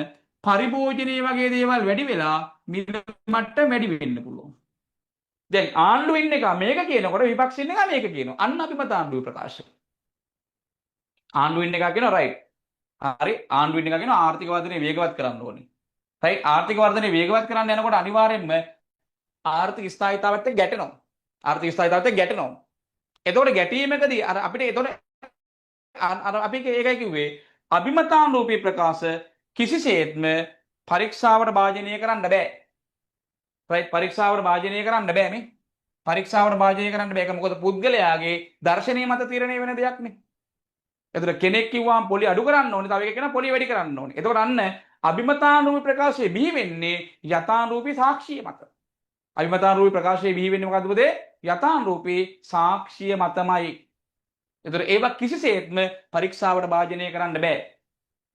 Speaker 1: පරිභෝජනයේ වගේ දේවල් වැඩි වෙලා මිල මට්ටම වැඩි වෙන්න පුළුවන්. දැන් ආණ්ඩුව ඉන්න එක මේක කියනකොට විපක්ෂ ඉන්න එක මේක කියනවා. අන්න අභිමත ආණ්ඩුවේ ප්‍රකාශ. ආණ්ඩුව ඉන්න එක කියනවා රයිට්. හරි ආණ්ඩුව ඉන්න එක කියනවා ආර්ථික වර්ධනය වේගවත් කරන්න ඕනේ. රයිට් ආර්ථික වර්ධනය වේගවත් කරන්න යනකොට අනිවාර්යයෙන්ම ආර්ථික ස්ථායීතාවත් එක්ක ගැටෙනවා. ආර්ථික ස්ථායීතාවත් එක්ක ගැටෙනවා. එතකොට ගැටීමකදී අර අපිට එතකොට අර අපි ඒකයි කිව්වේ අභිමතානුරූපී ප්‍රකාශ කිසිසේත්ම පරීක්ෂාවට භාජනය කරන්න බෑ. රයිට් පරීක්ෂාවට භාජනය කරන්න බෑ මේ. පරීක්ෂාවට භාජනය කරන්න බෑ. ඒක මොකද පුද්ගලයාගේ දර්ශනය මත තීරණය වෙන දෙයක් නේ. එතකොට කෙනෙක් කිව්වම පොලි අඩු කරන්න ඕනේ, තව එකෙක් කියනවා පොලි වැඩි කරන්න ඕනේ. එතකොට අන්න අභිමතානුරූපී ප්‍රකාශය බිහි වෙන්නේ යථානුරූපී සාක්ෂිය මත. අභිමතානුරූපී ප්‍රකාශය බිහි වෙන්නේ මොකද්ද පුතේ? යථානුරූපී සාක්ෂිය මතමයි. එතකොට ඒවා කිසිසේත්ම පරීක්ෂාවට භාජනය කරන්න බෑ.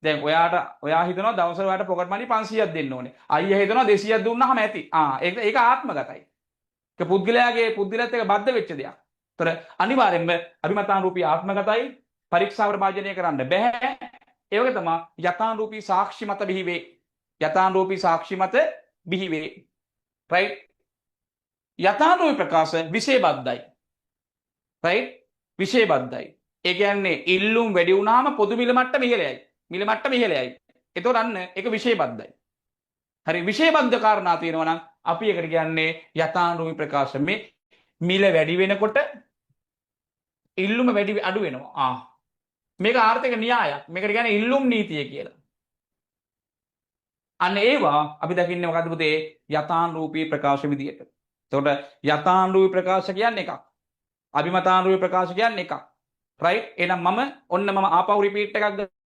Speaker 1: දැන් ඔයා හිතනවා දවසට ඔයාට පොකට් මනි 500ක් දෙන්න ඕනේ. අයියා හිතනවා 200ක් දුන්නාම ඇති. ඒක ආත්මගතයි. ඒක පුද්ගලයාත් එක්ක බද්ධ වෙච්ච දෙයක්. ඒතර අනිවාර්යෙන්ම අභිමතානුරූපී ආත්මගතයි, පරීක්ෂාවට භාජනය කරන්න බෑ. ඒ වගේ තමයි යථානුරූපී සාක්ෂි මත බිහි වේ. යථානුරූපී සාක්ෂි මත බිහි වේ. රයිට් යථානුරූපී ප්‍රකාශ විෂයබද්ධයි. රයිට් විෂයබද්ධයි. ඒ කියන්නේ ඉල්ලුම් වැඩි වුණාම පොදු මිල මට්ටම ඉහළ යයි. මිල මට්ටම ඉහළ යයි. එතකොට අන්න ඒක විෂයබද්ධයි. හරි විෂයබද්ධ කාරණා තියෙනවා නම් අපි ඒකට කියන්නේ යථානුරූපී ප්‍රකාශ. මේ මිල වැඩි වෙනකොට ඉල්ලුම වැඩි අඩු වෙනවා. මේක ආර්ථික න්‍යායක්. මේකට කියන්නේ ඉල්ලුම් නීතිය කියලා. අන්න ඒවා අපි දකින්නේ මොකද්ද පුතේ? යථානුරූපී ප්‍රකාශ විදියට. එතකොට යථානුරූපී ප්‍රකාශ කියන්නේ එකක්. අභිමතානුරූපී ප්‍රකාශ කියන්නේ එකක්. රයිට් එහෙනම් මම ආපහු රිපීට් එකක්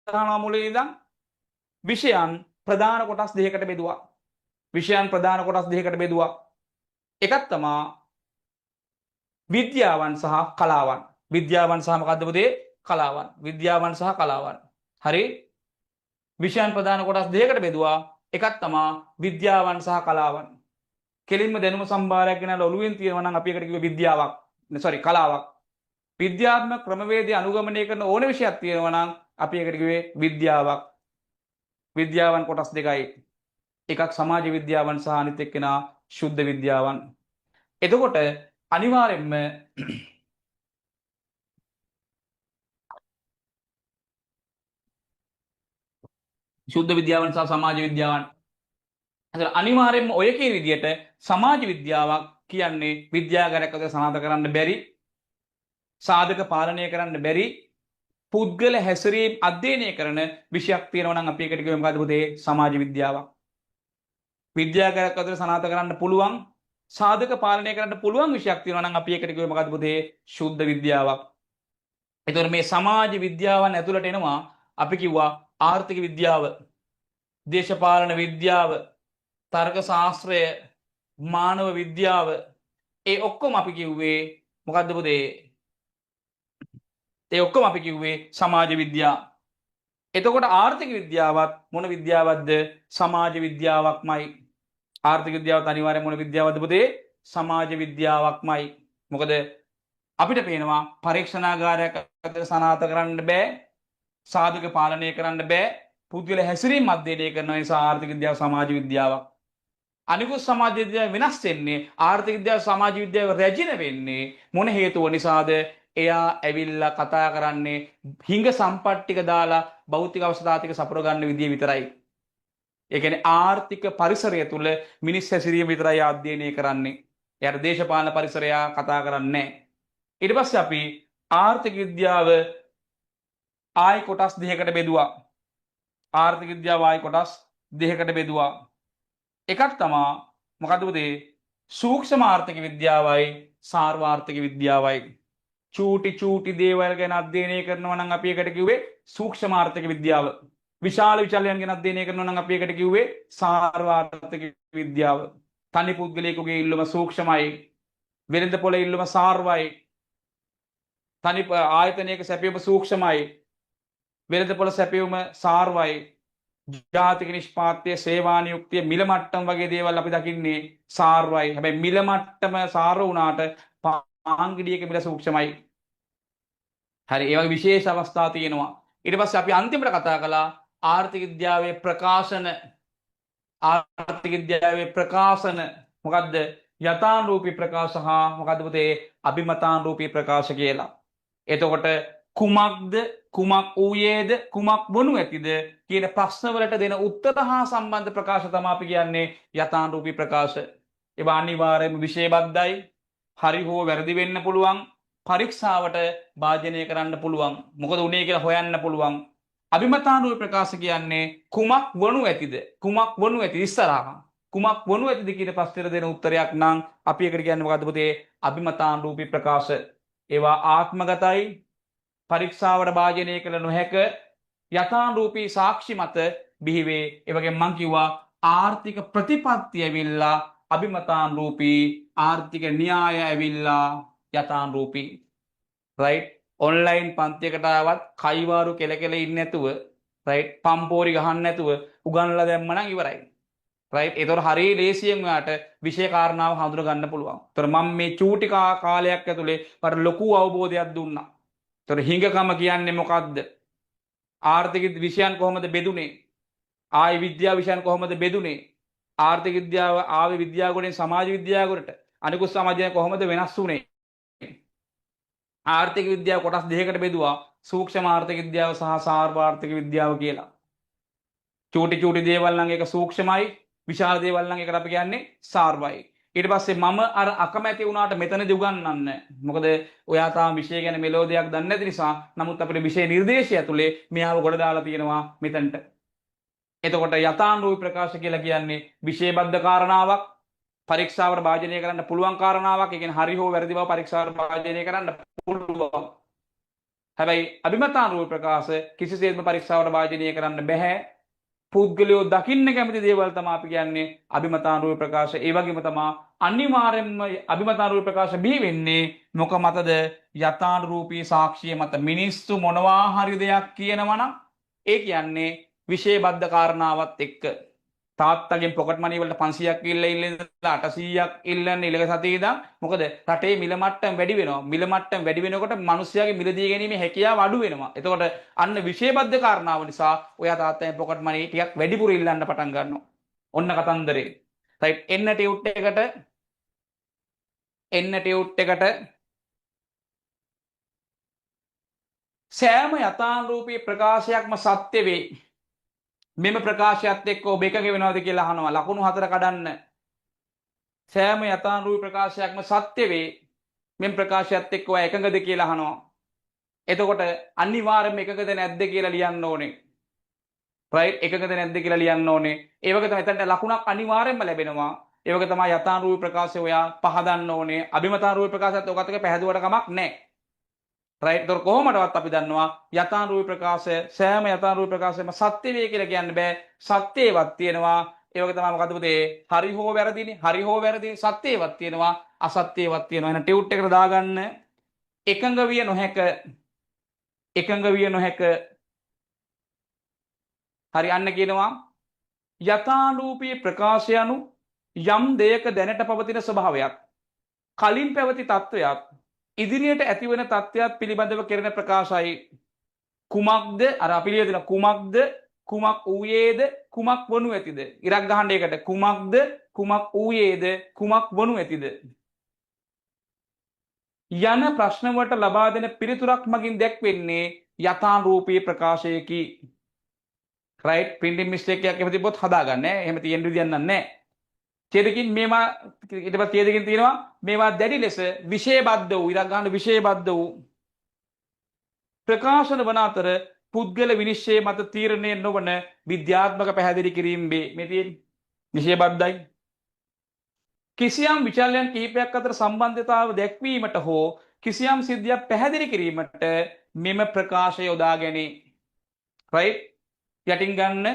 Speaker 1: ගන්නවා මුලින් ඉඳන්. විෂයන් ප්‍රධාන කොටස් දෙකකට බෙදුවා. විෂයන් ප්‍රධාන කොටස් දෙකකට බෙදුවා. එකක් තමා විද්‍යාවන් සහ කලාවන්. විද්‍යාවන් සහ මොකද්ද පුතේ? කලාවන්. විද්‍යාවන් සහ කලාවන්. හරි විෂයන් ප්‍රධාන කොටස් දෙකකට බෙදුවා. එකක් තමා විද්‍යාවන් සහ කලාවන්. කෙලින්ම දැනුම සම්භාරයක් ගෙනල්ලා ඔළුවෙන් තියෙනවා නම් අපි ඒකට කිව්වේ විද්‍යාවක්. සෝරි කලාවක්. විද්‍යාත්මක ක්‍රමවේදය අනුගමනය කරන ඕන විෂයක් තියෙනවා නම් අපි ඒකට කිව්වේ විද්‍යාවක්. විද්‍යාවන් කොටස් දෙකයි. එකක් සමාජ විද්‍යාවන් සහ අනිත් එක්කෙනා ශුද්ධ විද්‍යාවන්. එතකොට අනිවාර්යෙන්ම ශුද්ධ විද්‍යාවන් සහ සමාජ විද්‍යාවන්. එතකොට අනිවාර්යෙන්ම ඔය කියන විදියට සමාජ විද්‍යාවක් කියන්නේ විද්‍යාගාරයක් අතර සනාථ කරන්න බැරි, සාධක පාලනය කරන්න බැරි, පුද්ගල හැසිරීම් අධ්‍යයනය කරන විෂයක් තියෙනවා නම් අපි ඒකට කියමු මොකද්ද පුතේ? සමාජ විද්‍යාවක්. විද්‍යාගාරයක් අතර සනාථ කරන්න පුළුවන්, සාධක පාලනය කරන්න පුළුවන් විෂයක් තියෙනවා නම් අපි ඒකට කියමු මොකද්ද පුතේ? ශුද්ධ විද්‍යාවක්. එතකොට මේ සමාජ විද්‍යාවන් ඇතුළට එනවා අපි කිව්වා ආර්ථික විද්‍යාව, දේශපාලන විද්‍යාව, තර්ක ශාස්ත්‍රය, මානව විද්‍යාව, ඒ ඔක්කොම අපි කිව්වේ මොකද්ද පුතේ? ඒ ඔක්කොම අපි කිව්වේ සමාජ විද්‍යා. එතකොට ආර්ථික විද්‍යාවත් මොන විද්‍යාවක්ද? සමාජ විද්‍යාවක්මයි. ආර්ථික විද්‍යාවත් අනිවාර්යයෙන් මොන විද්‍යාවක්ද පුතේ? සමාජ විද්‍යාවක්මයි. මොකද අපිට පේනවා පරීක්ෂණාගාරයක් අතර සනාථ කරන්න බෑ, සාධක පාලනය කරන්න බෑ. පුද්ගල හැසිරීම අධ්‍යයනය කරන නිසා ආර්ථික විද්‍යාව සමාජ විද්‍යාවක්. අනිකුත් සමාජ විද්‍යාව වෙනස් වෙන්නේ, ආර්ථික විද්‍යාව සමාජ විද්‍යාව රැජින වෙන්නේ මොන හේතුව නිසාද? එයා ඇවිල්ලා කතා කරන්නේ හිඟ සම්පත් ටික දාලා භෞතික අවශ්‍යතා ටික සපුර ගන්න විදිය විතරයි. ඒ කියන්නේ ආර්ථික පරිසරය තුල මිනිස් හැසිරීම විතරයි අධ්‍යයනය කරන්නේ. එයාට දේශපාලන පරිසරය කතා කරන්නේ නැහැ. ඊට පස්සේ අපි ආර්ථික විද්‍යාව ආයි කොටස් දෙකකට බෙදුවා. ආර්ථික විද්‍යාව ආයි කොටස් දෙකකට බෙදුවා. එකක් තමා මොකද්ද පුතේ? සූක්ෂම ආර්ථික විද්‍යාවයි සාර්වාර්ථික විද්‍යාවයි. චූටි චූටි දේවල් ගැන අධ්‍යයනය කරනවා නම් අපි ඒකට කිව්වේ සූක්ෂම ආර්ථික විද්‍යාව. විශාල විචල්‍යයන් ගැන අධ්‍යයනය කරනවා නම් අපි ඒකට කිව්වේ සාර්වාර්ථික විද්‍යාව. තනි පුද්ගලයෙකුගේ ඉල්ලුම සූක්ෂමයි. වෙළඳ පොළ ඉල්ලුම සාර්වයි. තනි ආයතනයක සැපයුම සූක්ෂමයි. වෙළඳ පොළ සැපයුම සාර්වයි. ජාතික නිෂ්පාදනය, සේවා නියුක්තිය, මිල මට්ටම් වගේ දේවල් අපි දකින්නේ සාර්වයි. හැබැයි මිල මට්ටම සාර්ව වුණාට පාන් ගෙඩියක මිල සූක්ෂමයි. හරි, ඒ වගේ විශේෂ අවස්ථා තියෙනවා. ඊට පස්සේ අපි අන්තිමට කතා කළා ආර්ථික විද්‍යාවේ ප්‍රකාශන. ආර්ථික විද්‍යාවේ ප්‍රකාශන මොකද්ද? යථානුරූපී ප්‍රකාශ හා මොකද්ද පුතේ? අභිමතානුරූපී ප්‍රකාශ කියලා. එතකොට කුමක්ද, කුමක් වූයේද, කුමක් වනු ඇතිද කියන ප්‍රශ්නවලට දෙන උත්තර හා සම්බන්ධ ප්‍රකාශ තමයි අපි කියන්නේ යථානුරූපී ප්‍රකාශ. ඒවා අනිවාර්යයෙන්ම විෂයබද්ධයි, හරි හෝ වැරදි වෙන්න පුළුවන්, පරීක්ෂාවට භාජනය කරන්න පුළුවන්, මොකද උනේ කියලා හොයන්න පුළුවන්. අභිමතානුරූපී ප්‍රකාශ කියන්නේ කුමක් වනු ඇතිද, කුමක් වනු ඇතිද ඉස්සරහා, කුමක් වනු ඇතිද කියන ප්‍රශ්නෙට දෙන උත්තරයක් නම් අපි ඒකට කියන්නේ මොකද්ද පුතේ? අභිමතානුරූපී ප්‍රකාශ. ඒවා ආත්මගතයි, පරීක්ෂාවට භාජනය කළ නොහැක, යථානුරූපී සාක්ෂි මත බිහිවේ. ඒ වගේම මං කිව්වා ආර්ථික ප්‍රතිපත්ති ඇවිල්ලා අභිමතානුරූපී, ආර්ථික න්‍යාය ඇවිල්ලා යථානුරූපී. රයිට්? ඔන්ලයින් පන්තියකට ආවත් කයිවාරු කෙල කෙල ඉන්නේ නැතුව, රයිට්, පම්පෝරි ගහන්න නැතුව උගන්වලා දැම්ම නම් ඉවරයි. රයිට්? ඒතකොට හරිය ලේසියෙන් ඔයාට විෂය කාරණාව හඳුන ගන්න පුළුවන්. ඒතකොට මම මේ චූටි කාලයක් ඇතුලේ මට ලොකු අවබෝධයක් දුන්නා. ඒතකොට හිඟකම කියන්නේ මොකද්ද? ආර්ථික විෂයන් කොහොමද බෙදුනේ? ආයි විද්‍යා විෂයන් කොහොමද බෙදුනේ? ආර්ථික විද්‍යාව ආවේ විද්‍යා ගොඩෙන් සමාජ විද්‍යා ගොඩට. අනිකුත් සමාජයන් කොහොමද වෙනස් වුනේ? ආර්ථික විද්‍යාව කොටස් දෙකකට බෙදුවා. සූක්ෂම ආර්ථික විද්‍යාව සහ සාර්වාර්ථික විද්‍යාව කියලා. චූටි චූටි දේවල් නම් ඒක සූක්ෂමයි, විශාල දේවල් නම් ඒකට අපි කියන්නේ සාර්වයි. ඊට පස්සේ මම අර අකමැති වුණාට මෙතනදී උගන්වන්න. මොකද ඔයා තාම විෂය ගැන මෙලෝ දෙයක් දන්නේ නැති නිසා. නමුත් අපිට විෂය නිර්දේශය ඇතුලේ මෙයාව ගොඩ දාලා තියෙනවා මෙතනට. එතකොට යථානුරූපී ප්‍රකාශ කියලා කියන්නේ විෂයබද්ධ කාරණාවක්, පරීක්ෂාවට භාජනය කරන්න පුළුවන් කාරණාවක්. ඒ කියන්නේ හරි හෝ වැරදි බව පරීක්ෂාවට භාජනය කරන්න පුළුවන්. හැබැයි අභිමතානුරූපී ප්‍රකාශ කිසිසේත්ම පරීක්ෂාවට භාජනය කරන්න බැහැ. පුද්ගලයෝ දකින්න කැමති දේවල් තමයි අපි කියන්නේ අභිමතානුරූපී ප්‍රකාශ. ඒ වගේම තමයි අනිවාර්යෙන්ම අභිමතානුරූපී ප්‍රකාශ බිහි වෙන්නේ මොක මතද? යථානුරූපී සාක්ෂිය මත. මිනිස්සු මොනවා හරි දෙයක් කියනවා නම් ඒ කියන්නේ විෂයබද්ධ කාරණාවත් එක්ක. තාත්තගෙන් පොකට් මනි වලට 500ක් ඉල්ල ඉල්ල ඉඳලා 800ක් ඉල්ලන්න ඊළඟ සතියේ ඉඳන්. මොකද රටේ මිල මට්ටම් වැඩි වෙනවා. මිල මට්ටම් වැඩි වෙනකොට මිනිස්යාගේ මිලදී ගැනීමේ හැකියාව අඩු වෙනවා. එතකොට අන්න විෂයබද්ධ කාරණාව නිසා ඔයා තාත්තගෙන් පොකට් මනි ටිකක් වැඩිපුර ඉල්ලන්න පටන් ගන්නවා. ඔන්න කතන්දරේ. රයිට්, එන්න ටියුට් එකට, එන්න ටියුට් එකට. සෑම යථානුරූපී ප්‍රකාශයක්ම සත්‍ය වේ. මෙම ප්‍රකාශයත් එක්ක ඔබ එකඟ වෙනවද කියලා අහනවා. ලකුණු 4 කඩන්න. සෑම යථානුරූපී ප්‍රකාශයක්ම සත්‍ය වේ. මෙම ප්‍රකාශයත් එක්ක ඔයා එකඟද කියලා අහනවා. එතකොට අනිවාර්යයෙන්ම එකඟද නැද්ද කියලා ලියන්න ඕනේ. රයිට්, එකඟද නැද්ද කියලා ලියන්න ඕනේ. ඒ වගේ තමයි එතනට ලකුණක් අනිවාර්යයෙන්ම ලැබෙනවා. ඒ වගේ තමයි යථානුරූපී ප්‍රකාශය ඔයා පහදන්න ඕනේ. අභිමතානුරූපී ප්‍රකාශයත් ඔකත් එක්ක පැහැදුවට කමක් නැහැ. රයිට්, ඒතකොට කොහොමදවත් අපි දන්නවා යථානුරූපී ප්‍රකාශය, සෑම යථානුරූපී ප්‍රකාශයම සත්‍ය වේ කියලා කියන්න බෑ. සත්‍යේවත් තියෙනවා. ඒ වගේ තමයි මොකද්ද පුතේ? හරි හෝ වැරදිනේ. හරි හෝ වැරදි සත්‍යේවත් තියෙනවා, අසත්‍යේවත් තියෙනවා. එහෙනම් ටියුට් එකට දාගන්න. එකඟ විය නොහැක. එකඟ විය නොහැක. හරි, අන්න කියනවා යථානුරූපී ප්‍රකාශය අනු යම් දෙයක දැනට පවතින ස්වභාවයක්, කලින් පැවති තත්ත්වයක්, ඉදිරියට ඇතිවන තත්ත්වයක් පිළිබඳව කෙරෙන ප්‍රකාශයි. කුමක්ද අර අපි ලියලා දෙන කුමක්ද, කුමක් වූයේද, කුමක් වනු ඇතිද? ඉරක් ගහන්න ඒකට. කුමක්ද, කුමක් වූයේද, කුමක් වනු ඇතිද යන ප්‍රශ්න වලට ලබා දෙන පිළිතුරක් මගින් දැක්වෙන්නේ යථාරූපී ප්‍රකාශයකි. රයිට්, ප්‍රින්ටිං මිස්ටේක් එකක් එහෙම තිබ්බොත් හදාගන්න ඈ. එහෙම තියෙන්න විදියක් නෑ. ඡේදකින් මේවා ඊට පස්සේ ඡේදකින් තියෙනවා මේවා දැඩි ලෙස විෂයබද්ධ වූ, ඉරක් ගන්න විෂයබද්ධ වූ ප්‍රකාශන වන අතර පුද්ගල විනිශ්චය මත තීරණය නොවන විද්‍යාත්මක පැහැදිලි කිරීම් වේ. මේ තියෙන්නේ විෂයබද්ධයි. කිසියම් විචල්‍යයන් කිහිපයක් අතර සම්බන්ධතාව දැක්වීමට හෝ කිසියම් සිද්ධියක් පැහැදිලි කිරීමට මෙම ප්‍රකාශය යොදා ගැනේ. රයිට්, යටින් ගන්න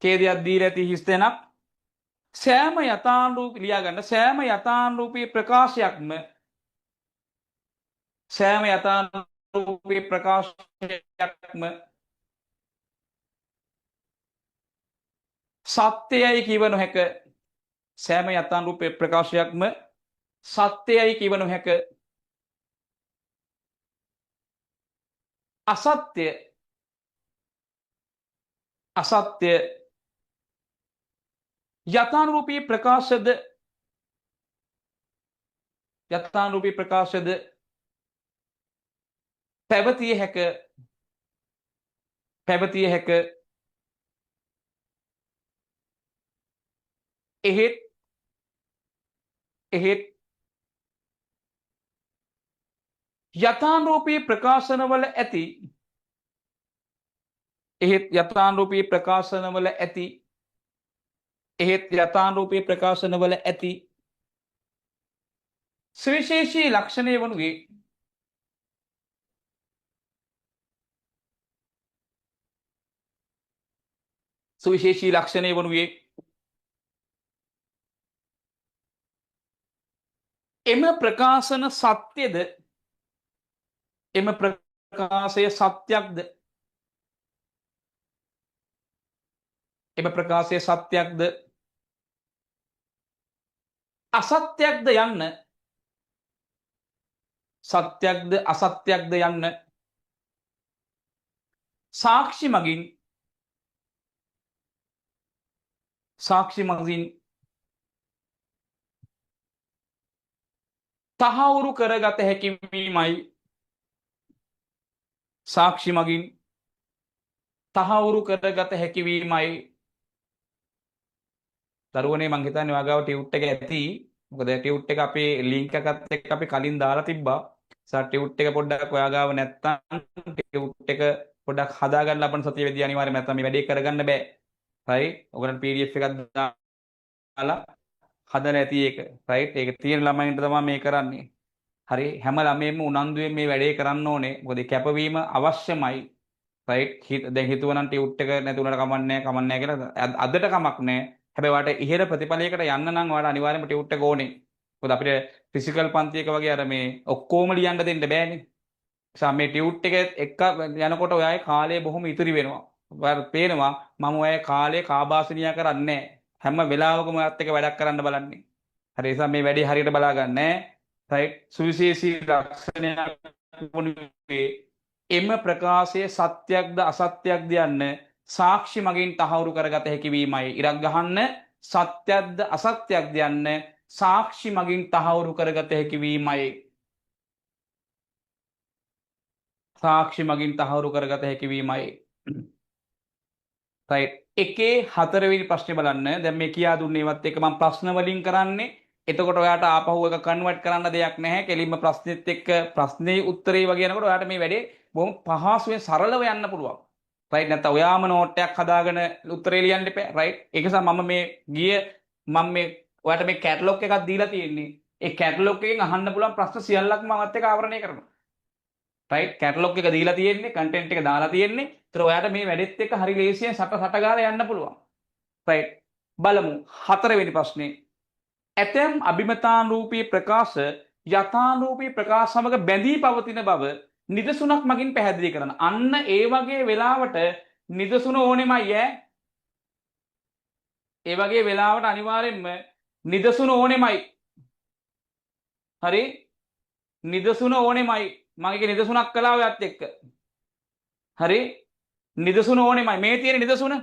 Speaker 1: ඡේදයක් දීලා ඇති හිස් තැනක්. සෑම යථානුරූපී ලියා ගන්න, සෑම යථානුරූපී ප්‍රකාශයක්ම, සෑම යථානුරූපී ප්‍රකාශයක්ම සත්‍යයයි කිව නොහැක. සෑම යථානුරූපී ප්‍රකාශයක්ම සත්‍යයයි කිව නොහැක. අසත්‍ය, අසත්‍ය යථානුරූපී ප්‍රකාශද, යථානුරූපී ප්‍රකාශද පැවතිය හැක, පැවතිය හැක. එහෙත්, එහෙත් යථානුරූපී ප්‍රකාශනවල ඇති, එහෙත් යථානුරූපී ප්‍රකාශනවල ඇති, එහෙත් යථානුරූපී ප්‍රකාශනවල ඇති සුවිශේෂී ලක්ෂණය වනුයේ සුවිශේෂී ලක්ෂණය වනුයේ එම ප්‍රකාශන සත්‍යද, එම ප්‍රකාශය සත්‍යක්ද, එම ප්‍රකාශය සත්‍යක්ද අසත්‍යක්ද යන්න, සත්‍යක්ද අසත්‍යක්ද යන්න සාක්ෂි මගින්, සාක්ෂි මගින් තහවුරු කරගත හැකි වීමයි, සාක්ෂි මගින් තහවුරු කරගත හැකි වීමයි. දරුවනේ මං හිතන්නේ ඔයා ගාව ටියුට් එක ඇති. මොකද ටියුට් එක අපේ ලින්ක් එකත් එක්ක අපි කලින් දාලා තිබ්බා. සා ටියුට් එක පොඩ්ඩක් ඔයා ගාව නැත්තම් ටියුට් එක පොඩ්ඩක් හදාගන්න ලබන සතිය වෙදී අනිවාර්යයෙන්ම, නැත්තම් මේ වැඩේ කරගන්න බෑ. රයිට්, ඔයගොල්ලන් PDF එකක් දාලා හදලා ඇති ඒක. රයිට්, ඒක තියෙන ළමයින්ට තමයි මේ කරන්නේ. හරි, හැම ළමයෙක්ම උනන්දුවෙන් මේ වැඩේ කරන්න ඕනේ. මොකද කැපවීම අවශ්‍යමයි. රයිට්, දැන් හිතුවනම් ටියුට් එක නැති වුණාට කමක් නෑ, කමක් නෑ කියලා අදට කමක් නෑ. හැබැයි ඔයාලට ඉහළ ප්‍රතිඵලයකට යන්න නම් ඔයාලට අනිවාර්යයෙන්ම ටියුට් එක ඕනේ. මොකද අපිට ෆිසිකල් පන්තියක වගේ අර මේ ඔක්කොම ලියන්න දෙන්න බෑනේ. නිසා මේ ටියුට් එක එක්ක යනකොට ඔයාගේ කාලය බොහොම ඉතිරි වෙනවා. ඔයාලට පේනවා මම ඔයාගේ කාලය කාබාසිනියා කරන්නේ නෑ. හැම වෙලාවකම ඔයාත් එක්ක වැඩක් කරන්න බලන්නේ. හරි, ඒ නිසා මේ වැඩේ හරියට බලා ගන්න ඈ. රයිට්, සුවිශේෂී ලක්ෂණයක් වනුයේ එම ප්‍රකාශය සත්‍යක්ද අසත්‍යක්ද යන්න සාක්ෂි මගින් තහවුරු කරගත හැකි වීමයි. ඉරක් ගහන්න, සත්‍යක්ද අසත්‍යක්ද යන්න සාක්ෂි මගින් තහවුරු කරගත හැකි වීමයි. සාක්ෂි මගින් තහවුරු කරගත හැකි වීමයි. රයිට්, එකේ හතරවෙනි ප්‍රශ්නේ බලන්න. දැන් මේ කියා දුන්නේ ඒවත් එක මම ප්‍රශ්න වලින් කරන්නේ. එතකොට ඔයාට ආපහු එක කන්වර්ට් කරන්න දෙයක් නැහැ. කෙලින්ම ප්‍රශ්නෙත් එක්ක ප්‍රශ්නේ උත්තරේ වගේ යනකොට ඔයාට මේ වැඩේ බොහොම පහසුවෙන් සරලව යන්න පුළුවන්. රයිට්, නැත්නම් ඔයාම නෝට් එකක් හදාගෙන උත්තරේ ලියන්න එපා. රයිට්, ඒක නිසා මම මේ ගිය මම මේ ඔයාට මේ කැටලොග් එකක් දීලා තියෙන්නේ. ඒ කැටලොග් එකෙන් අහන්න පුළුවන් ප්‍රශ්න සියල්ලක්ම මමත් එක්ක ආවරණය කරනවා. රයිට්, කැටලොග් එක දීලා තියෙන්නේ, කන්ටෙන්ට් එක දාලා තියෙන්නේ. ඒතර ඔයාට මේ වැඩෙත් එක්ක හරි ලේසියෙන් සට සට ගාලා යන්න පුළුවන්. රයිට්, බලමු හතරවෙනි ප්‍රශ්නේ. ඇතැම් අභිමතානුරූපී ප්‍රකාශ යථානුරූපී ප්‍රකාශ සමග බැඳී පවතින බව නිදසුනක් මගින් පැහැදිලි කරන. අන්න ඒ වගේ වෙලාවට නිදසුන ඕනෙමයි ඈ. ඒ වගේ වෙලාවට අනිවාර්යෙන්ම නිදසුන ඕනෙමයි. හරි, නිදසුන ඕනෙමයි. මම ඒක නිදසුනක් කළා ඔයත් එක්ක. හරි, නිදසුන ඕනෙමයි. මේ තියෙන නිදසුන,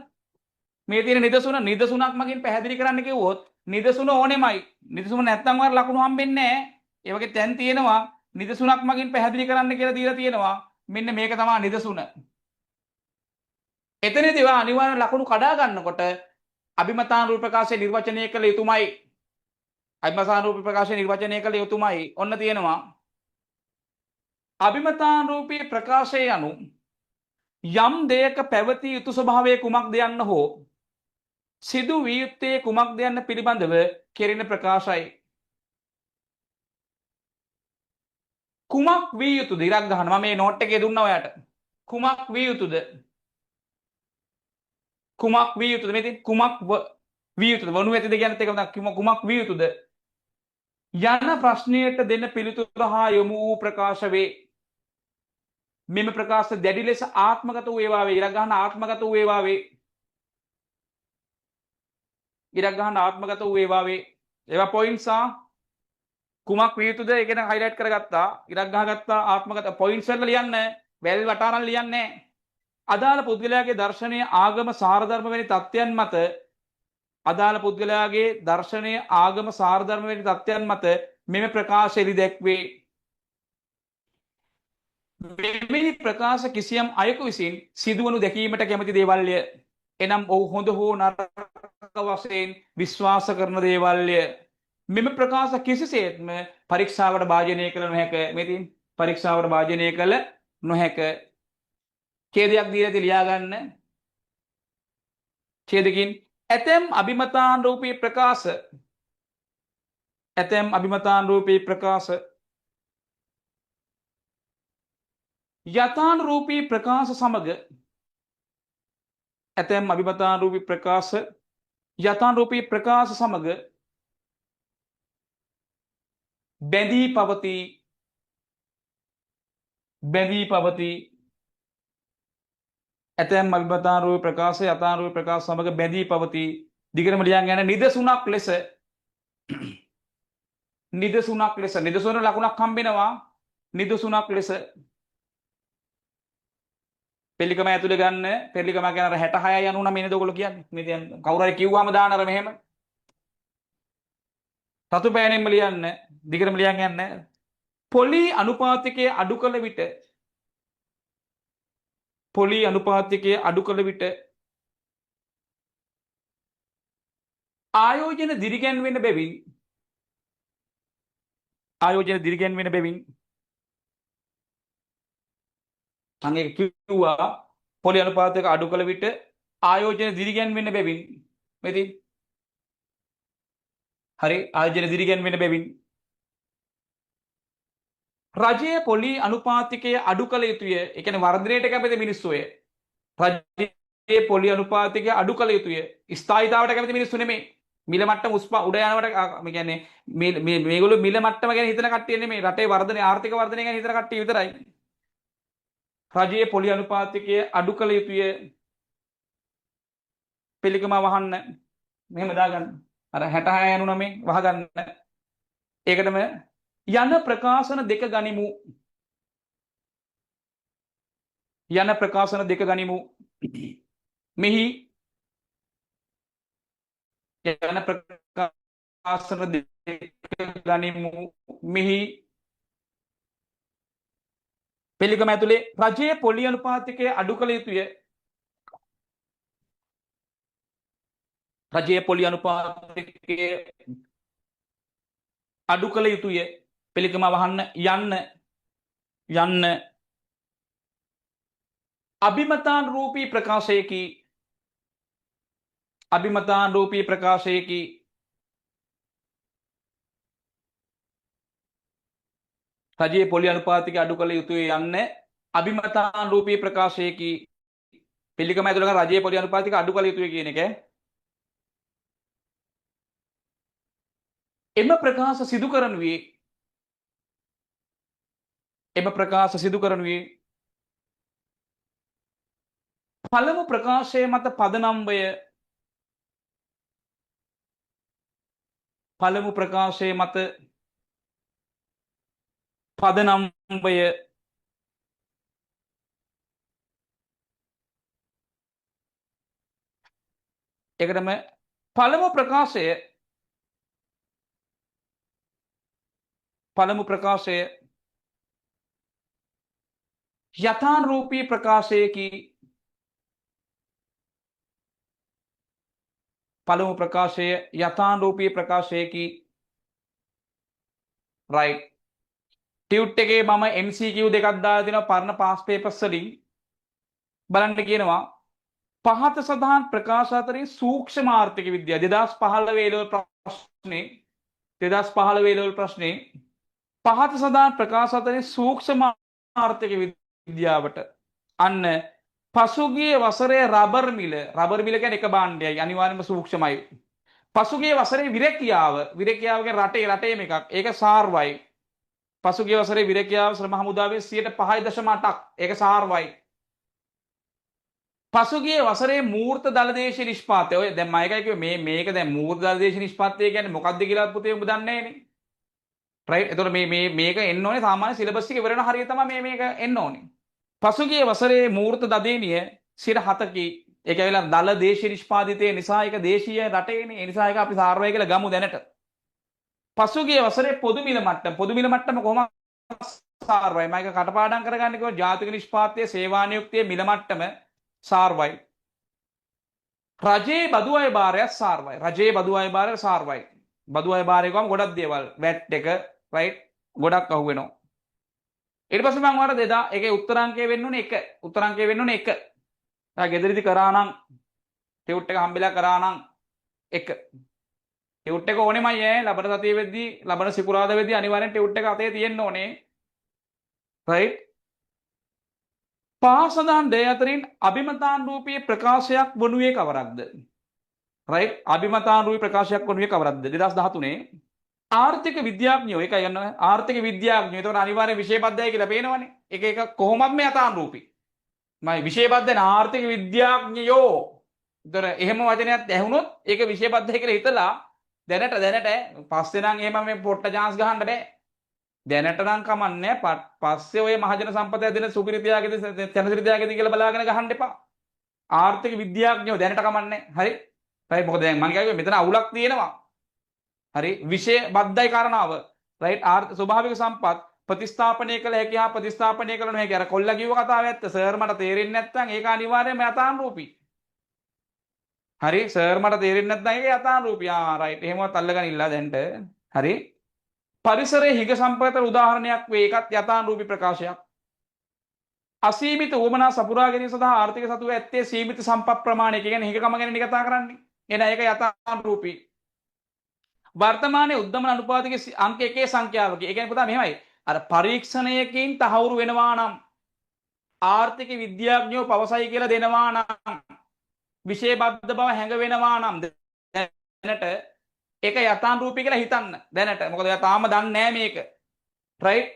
Speaker 1: මේ තියෙන නිදසුන නිදසුනක් මගින් පැහැදිලි කරන්න කිව්වොත් නිදසුන ඕනෙමයි. නිදසුන නැත්තම් ඔයාලා ලකුණු හම්බෙන්නේ නැහැ. ඒ වගේ තැන් තියෙනවා නිදසුනක් මගින් පැහැදිලි කරන්න කියලා දීලා තියෙනවා. මෙන්න මේක තමයි නිදසුන. එතනදී ඔයා අනිවාර්ය ලකුණු කඩා ගන්නකොට අභිමතානුරූප ප්‍රකාශය නිර්වචනය කළ යුතුමයි. අභිමතානුරූප ප්‍රකාශය නිර්වචනය කළ යුතුමයි. ඔන්න තියෙනවා. අභිමතානුරූපී ප්‍රකාශය යනු යම් දෙයක පැවතිය යුතු ස්වභාවය කුමක්ද යන්න හෝ සිදු විය යුත්තේ කුමක්ද යන්න පිළිබඳව කෙරෙන ප්‍රකාශයි. කුමක් විය යුතුද? ඉරක් ගහන්න. මම මේ නෝට් එකේ දුන්නා ඔයාට. කුමක් විය යුතුද? කුමක් විය යුතුද? මේ තියෙන කුමක් විය යුතුද? වනු ඇතිද කියන්නත් එකම තමයි. කුමක් විය යුතුද? යන ප්‍රශ්නයට දෙන පිළිතුර හා යොමු වූ ප්‍රකාශ වේ. මෙම ප්‍රකාශ දැඩි ලෙස ආත්මගත වූ ඒවා වේ. ඉරක් ගහන්න ආත්මගත වූ ඒවා වේ. ඉරක් ගහන්න ආත්මගත වූ ඒවා වේ. ඒවා පොයින්ට්ස් ආ කුමක් විය යුතුද? ඒ කියන හයිලයිට් කරගත්තා. ඉරක් ගහගත්තා. ආත්මගත පොයින්ට්ස් වල ලියන්න. වැල් වටාරම් ලියන්නේ. අදාළ පුද්ගලයාගේ දර්ශනය, ආගම, සාරධර්ම වැනි තත්ත්වයන් මත අදාළ පුද්ගලයාගේ දර්ශනය, ආගම, සාරධර්ම වැනි තත්ත්වයන් මත මෙම ප්‍රකාශ එලි දැක්වේ. මෙවැනි ප්‍රකාශ කිසියම් අයෙකු විසින් සිදුවනු දැකීමට කැමති දේවල්ය. එනම් ඔහු හොඳ හෝ නරක වශයෙන් විශ්වාස කරන දේවල්ය. මෙම ප්‍රකාශ කිසිසේත්ම පරීක්ෂාවට භාජනය කළ නොහැක. මේ තියෙන පරීක්ෂාවට භාජනය කළ නොහැක. ඡේදයක් දීලා ඇති ලියා ගන්න. ඡේදකින් ඇතැම් අභිමතානුරූපී ප්‍රකාශ, ඇතැම් අභිමතානුරූපී ප්‍රකාශ යථානුරූපී ප්‍රකාශ සමග, ඇතැම් අභිමතානුරූපී ප්‍රකාශ යථානුරූපී ප්‍රකාශ සමග බැඳී පවතී, බැඳී පවතී. ඇතැම් අභිමතානුරූපී ප්‍රකාශ යථානුරූපී ප්‍රකාශ සමග බැඳී පවතී. දිගටම ලියන් යන නිදසුනක් ලෙස, නිදසුනක් ලෙස, නිදසුන ලකුණක් හම්බෙනවා. නිදසුනක් ලෙස පෙල්ලිකම ඇතුලේ ගන්න. පෙල්ලිකම කියන අර 66 99 නේද ඔයගොල්ලෝ කියන්නේ? මේ දැන් කවුරු හරි කිව්වම දාන අර මෙහෙම රතු පෑනෙන්ම ලියන්න. දිගටම ලියන් යන්න. පොලි අනුපාතිකය අඩු කළ විට, පොලි අනුපාතිකය අඩු කළ විට ආයෝජන දිරිගැන්වෙන බැවින්, ආයෝජන දිරිගැන්වෙන බැවින් මම ඒක කිව්වා. පොලි අනුපාතක අඩු කළ විට ආයෝජන දිරිගැන්වෙන බැවින්, මේ තියෙන්නේ. හරි, ආයෝජන දිරිගැන්වෙන බැවින් රජය පොලි අනුපාතිකය අඩු කළ යුතුය. ඒ කියන්නේ වර්ධනයට කැමති මිනිස්සු ඔය. රජයේ පොලි අනුපාතිකය අඩු කළ යුතුය. ස්ථායීතාවට කැමති මිනිස්සු නෙමෙයි. මිල මට්ටම උස් උඩ යනවට මේ කියන්නේ මේ මේගොල්ලෝ මිල මට්ටම ගැන හිතන කට්ටිය නෙමෙයි. රටේ වර්ධනය, ආර්ථික වර්ධනය ගැන හිතන කට්ටිය විතරයි. රජයේ පොලි අනුපාතිකය අඩු කළ යුතුය. පිළිකම වහන්න. මෙහෙම දාගන්න. අර 66 99 වහගන්න. ඒකටම යන ප්‍රකාශන දෙක ගනිමු. යන ප්‍රකාශන දෙක ගනිමු. මෙහි යන ප්‍රකාශන දෙක ගනිමු. මෙහි පිළිගම ඇතුලේ රජයේ පොලි අනුපාතිකය අඩු කළ යුතුය. රජයේ පොලි අනුපාතිකය අඩු කළ යුතුය. පිළිගම වහන්න යන්න යන්න අභිමතානුරූපී ප්‍රකාශයකි. අභිමතානුරූපී ප්‍රකාශයකි. රජයේ පොලි අනුපාතිකය අඩු කළ යුතුය යන්න අභිමතානුරූපී ප්‍රකාශයකි. පිළිගම ඇතුළේ රජයේ පොලි අනුපාතිකය අඩු කළ යුතුය කියන එක. එම ප්‍රකාශ සිදු කරනුයේ, එම ප්‍රකාශ සිදු කරනුයේ පළමු ප්‍රකාශය මත පදනම්වය. පළමු ප්‍රකාශය මත පදනම්වය. ඒකටම පළමු ප්‍රකාශය, පළමු ප්‍රකාශය යථාරූපී ප්‍රකාශයකි. පළමු ප්‍රකාශය යථාරූපී ප්‍රකාශයකි. රයිට්. ටියුට් එකේ මම MCQ දෙකක් දාලා දෙනවා පරණ පාස් පේපර්ස් වලින්. බලන්න කියනවා පහත සඳහන් ප්‍රකාශ අතරින් සූක්ෂම ආර්ථික විද්‍යාව 2015 ඒ ලෙවල් ප්‍රශ්නේ, 2015 ඒ ලෙවල් ප්‍රශ්නේ පහත සඳහන් ප්‍රකාශ අතරින් සූක්ෂම ආර්ථික විද්‍යාවට අන්න පසුගිය වසරේ රබර් මිල, රබර් මිල කියන්නේ එක භාණ්ඩයයි, අනිවාර්යයෙන්ම සූක්ෂමයි. පසුගිය වසරේ විරැකියාව, විරැකියාව කියන්නේ රටේම එකක්, ඒක සාර්වයි. පසුගිය වසරේ විරැකියාව ශ්‍රම හමුදාවේ 5.8%ක්, ඒක සාර්වයි. පසුගිය වසරේ මූර්ත දළ දේශීය නිෂ්පාදනය, ඔය දැන් මම එකයි කිව්වේ මේ මේක දැන් මූර්ත දළ දේශීය නිෂ්පාදනය කියන්නේ මොකක්ද කියලා පුතේ ඔබ දන්නේ නෑනේ. රයිට්. එතකොට මේ මේ මේක එන්න ඕනේ සාමාන්‍ය සිලබස් එක ඉවර වෙන හරිය තමයි මේ මේක එන්න ඕනේ. පසුගිය වසරේ මූර්ත දදේනිය 7%කි. ඒක ඇවිල්ලා දළ දේශීය නිෂ්පාදිතය නිසා ඒක දේශීය රටේනේ. ඒ නිසා ඒක අපි සාර්වය කියලා ගමු දැනට. පසුගිය වසරේ පොදු මිල මට්ටම, පොදු මිල මට්ටම කොහොමද සාර්වයි? මම ඒක කටපාඩම් කරගන්න කිව්වා. ජාතික නිෂ්පාදනයේ සේවා නියුක්තියේ මිල මට්ටම සාර්වයි. රජයේ බදු අය භාරයක් සාර්වයි. රජයේ බදු අය භාරය සාර්වයි. බදු අය භාරය කිව්වම ගොඩක් දේවල් වැට් එක රයිට් ගොඩක් අහු වෙනවා. ඊට පස්සේ මම ඔයාලට දෙදා ඒකේ උත්තරාංකය වෙන්න ඕනේ 1. උත්තරාංකය වෙන්න ඕනේ 1. ඔයා ගෙදරදී කරා නම් ටියුට් එක හම්බෙලා කරා නම් 1. ටියුට් එක ඕනෙමයි ඈ. ලබන සතිය වෙද්දී ලබන සිකුරාදා වෙද්දී අනිවාර්යෙන් ටියුට් එක අතේ තියෙන්න ඕනේ. රයිට්. පහ සඳහන් දෙය අතරින් අභිමතානුරූපී ප්‍රකාශයක් වනුයේ කවරක්ද? රයිට්. අභිමතානුරූපී ප්‍රකාශයක් වනුයේ කවරක්ද? 2013 ආර්ථික විද්‍යාඥයෝ ඒකයි යන්න ආර්ථික විද්‍යාඥයෝ. ඒතකොට අනිවාර්යෙන් විෂයබද්ධයි කියලා පේනවනේ. එක එක කොහොමත්ම යථානුරූපී. මම විෂයබද්ධ න ආර්ථික විද්‍යාඥයෝ. ඒතර එහෙම වචනයක් ඇහුනොත් ඒක විෂයබද්ධයි කියලා හිතලා දැනට දැනට පස්සේ නම් එහෙම මේ පොට්ට චාන්ස් ගහන්න බෑ. දැනට නම් කමන්නේ පස්සේ ඔය මහජන සම්පත ඇදෙන සුපිරිතියාගේද චනසිරිතියාගේද කියලා බලාගෙන ගහන්න එපා. ආර්ථික විද්‍යාඥයෝ දැනට කමන්නේ. හරි. රයිට්. මොකද දැන් මං කිව්වේ මෙතන අවුලක් තියෙනවා. හරි. විෂය බද්ධයි කාරණාව. රයිට්. ආර්ථික ස්වභාවික සම්පත් ප්‍රතිස්ථාපනය කළ හැකි හා ප්‍රතිස්ථාපනය කළ නොහැකි. අර කොල්ලා කිව්ව කතාව ඇත්ත. සර් මට තේරෙන්නේ නැත්නම් ඒක අනිවාර්යයෙන්ම යථානුරූපී. හරි. සර් මට තේරෙන්නේ නැත්නම් ඒක යථානුරූපී. ආ රයිට්. එහෙමවත් අල්ලගන්න ඉල්ලා දැන්ට. හරි. පරිසරයේ හිග සම්පතට උදාහරණයක් වේ. ඒකත් යථානුරූපී ප්‍රකාශයක්. අසීමිත උවමනා සපුරා ගැනීම සඳහා ආර්ථික සතුව ඇත්තේ සීමිත සම්පත් ප්‍රමාණයක. ඒ කියන්නේ හිගකම ගැන කතා කරන්නේ. එහෙනම් ඒක යථානුරූපී. වර්තමානයේ උද්දමන අනුපාතික අංක එකේ සංඛ්‍යාවකි. ඒ කියන්නේ පුතා මෙහෙමයි. අර පරීක්ෂණයකින් තහවුරු වෙනවා නම් ආර්ථික විද්‍යාඥයෝ පවසයි කියලා දෙනවා නම් විෂයබද්ධ බව හැඟ වෙනවා නම් දැනට ඒක යථානුරූපී කියලා හිතන්න දැනට. මොකද එයා තාම දන්නේ නෑ මේක. රයිට්.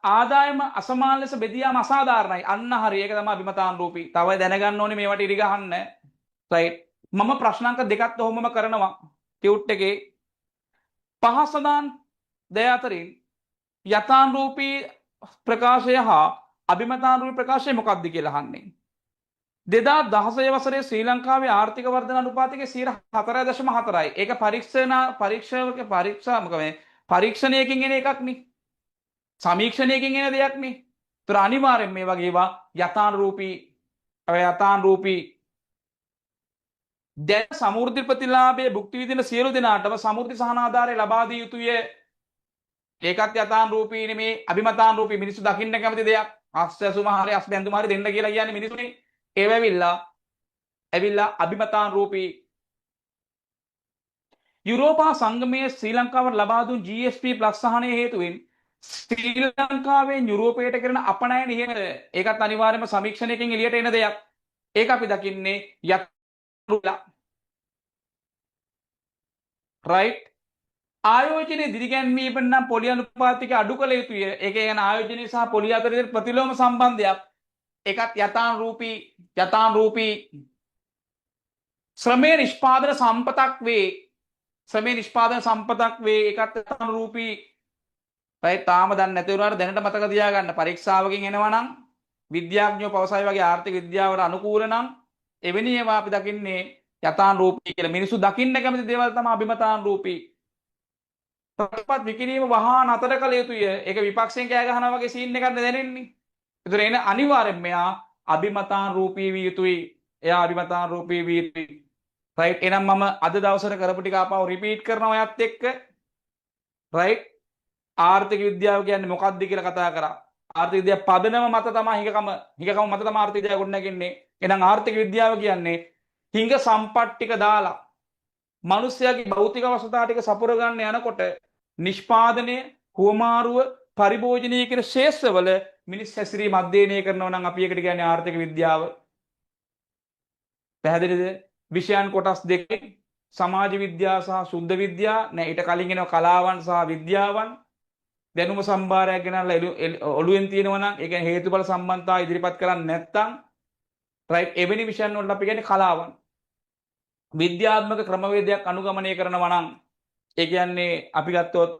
Speaker 1: ආදායම අසමාන ලෙස බෙදියාම අසාධාරණයි. අන්න හරි. ඒක තමයි අභිමතානුරූපී. තව දැනගන්න ඕනේ මේවට ඉරි ගහන්න. රයිට්. මම ප්‍රශ්න අංක දෙකත් ඔහොමම කරනවා ටියුට් එකේ. පහ සඳහන් දෙය අතරින් යථානුරූපී ප්‍රකාශය හා අභිමතානුරූපී ප්‍රකාශය මොකක්ද කියලා අහන්නේ. 2016 වසරේ ශ්‍රී ලංකාවේ ආර්ථික වර්ධන අනුපාතිකය 4.4යි. ඒක පරීක්ෂක පරීක්ෂා මොකද මේ පරීක්ෂණයකින් එන එකක් නේ. සමීක්ෂණයකින් එන දෙයක් නේ. ඒතර අනිවාර්යෙන් මේ වගේ ඒවා යථානුරූපී, ඔය යථානුරූපී. දැන් සමෘද්ධි ප්‍රතිලාභයේ භුක්ති විඳින සියලු දෙනාටම සමෘද්ධි සහන ආධාරය ලබා දිය යුතුය. ඒකත් යථානුරූපී නෙමේ, අභිමතානුරූපී. මිනිස්සු දකින්න කැමති දෙයක්. අස්වැසුම හරි අස් බැඳුම හරි දෙන්න කියලා කියන්නේ මිනිස්සුනේ. ඒව ඇවිල්ලා අභිමතානුරූපී. යුරෝපා සංගමයේ ශ්‍රී ලංකාවට ලබා දුන් GSP plus සහනය හේතුවෙන් ශ්‍රී ලංකාවෙන් යුරෝපයට කරන අපනයන ඉහළ. ඒකත් අනිවාර්යයෙන්ම සමීක්ෂණයකින් එළියට එන දෙයක්. ඒක අපි දකින්නේ යථානුරූපී. රයිට්. ආයෝජනයේ දිරිගැන්වීම නම් පොලි අනුපාතික අඩු කළ යුතුය. ඒක කියන්නේ ආයෝජනය සහ පොලි අතර තියෙන ප්‍රතිලෝම සම්බන්ධයක්. ඒකත් යථානුරූපී, යථානුරූපී. ශ්‍රමය නිෂ්පාදන සම්පතක් වේ. ශ්‍රමය නිෂ්පාදන සම්පතක් වේ. ඒකත් යථානුරූපී. රයිට්. තාම දන්නේ නැති වුණාට දැනට මතක තියාගන්න. පරීක්ෂාවකින් එනවා නම් විද්‍යාඥයෝ පවසයි වගේ ආර්ථික විද්‍යාවට අනුකූල නම් එවැනි ඒවා අපි දකින්නේ යථානුරූපී කියලා. මිනිස්සු දකින්න කැමති දේවල් තමයි අභිමතානුරූපී. ප්‍රතිපත් විකිණීම වහා නතර කළ යුතුය. ඒක විපක්ෂයෙන් කෑ ගහනවා වගේ සීන් එකක් නේ දැනෙන්නේ. ඒතර එන අනිවාර්යෙන්ම එයා අභිමතානුරූපී විය යුතුයි. එයා අභිමතානුරූපී විය යුතුයි. රයිට්, එහෙනම් මම අද දවසට කරපු ටික ආපහු රිපීට් කරනවා ඔයත් එක්ක. රයිට්, ආර්ථික විද්‍යාව කියන්නේ මොකක්ද කියලා කතා කරා. ආර්ථික විද්‍යාව පදනම මත තමයි හිඟකම. හිඟකම මත තමයි ආර්ථික විද්‍යාව ගොඩනැගෙන්නේ. එහෙනම් ආර්ථික විද්‍යාව කියන්නේ හිඟ සම්පත් ටික දාලා මිනිස්යාගේ භෞතික අවශ්‍යතා ටික සපුර ගන්න යනකොට නිෂ්පාදනය, හුවමාරුව, පරිභෝජනය කියන ක්ෂේත්‍රවල මිනිස් හැසිරීම අධ්‍යයනය කරනවා නම් අපි ඒකට කියන්නේ ආර්ථික විද්‍යාව. පැහැදිලිද? විෂයන් කොටස් දෙකයි, සමාජ විද්‍යා සහ ශුද්ධ විද්‍යා. නෑ, ඊට කලින් එනවා කලාවන් සහ විද්‍යාවන්. දැනුම සම්භාරයක් ගෙනල්ලා ඔළුවෙන් තියෙනවා නම්, ඒ කියන්නේ හේතුඵල සම්බන්ධතා ඉදිරිපත් කරන්නේ නැත්නම්, රයිට්, එවැනි විෂයන් වලට අපි කියන්නේ කලාවන්. විද්‍යාත්මක ක්‍රමවේදයක් අනුගමනය කරනවා නම්, ඒ කියන්නේ අපි ගත්තොත්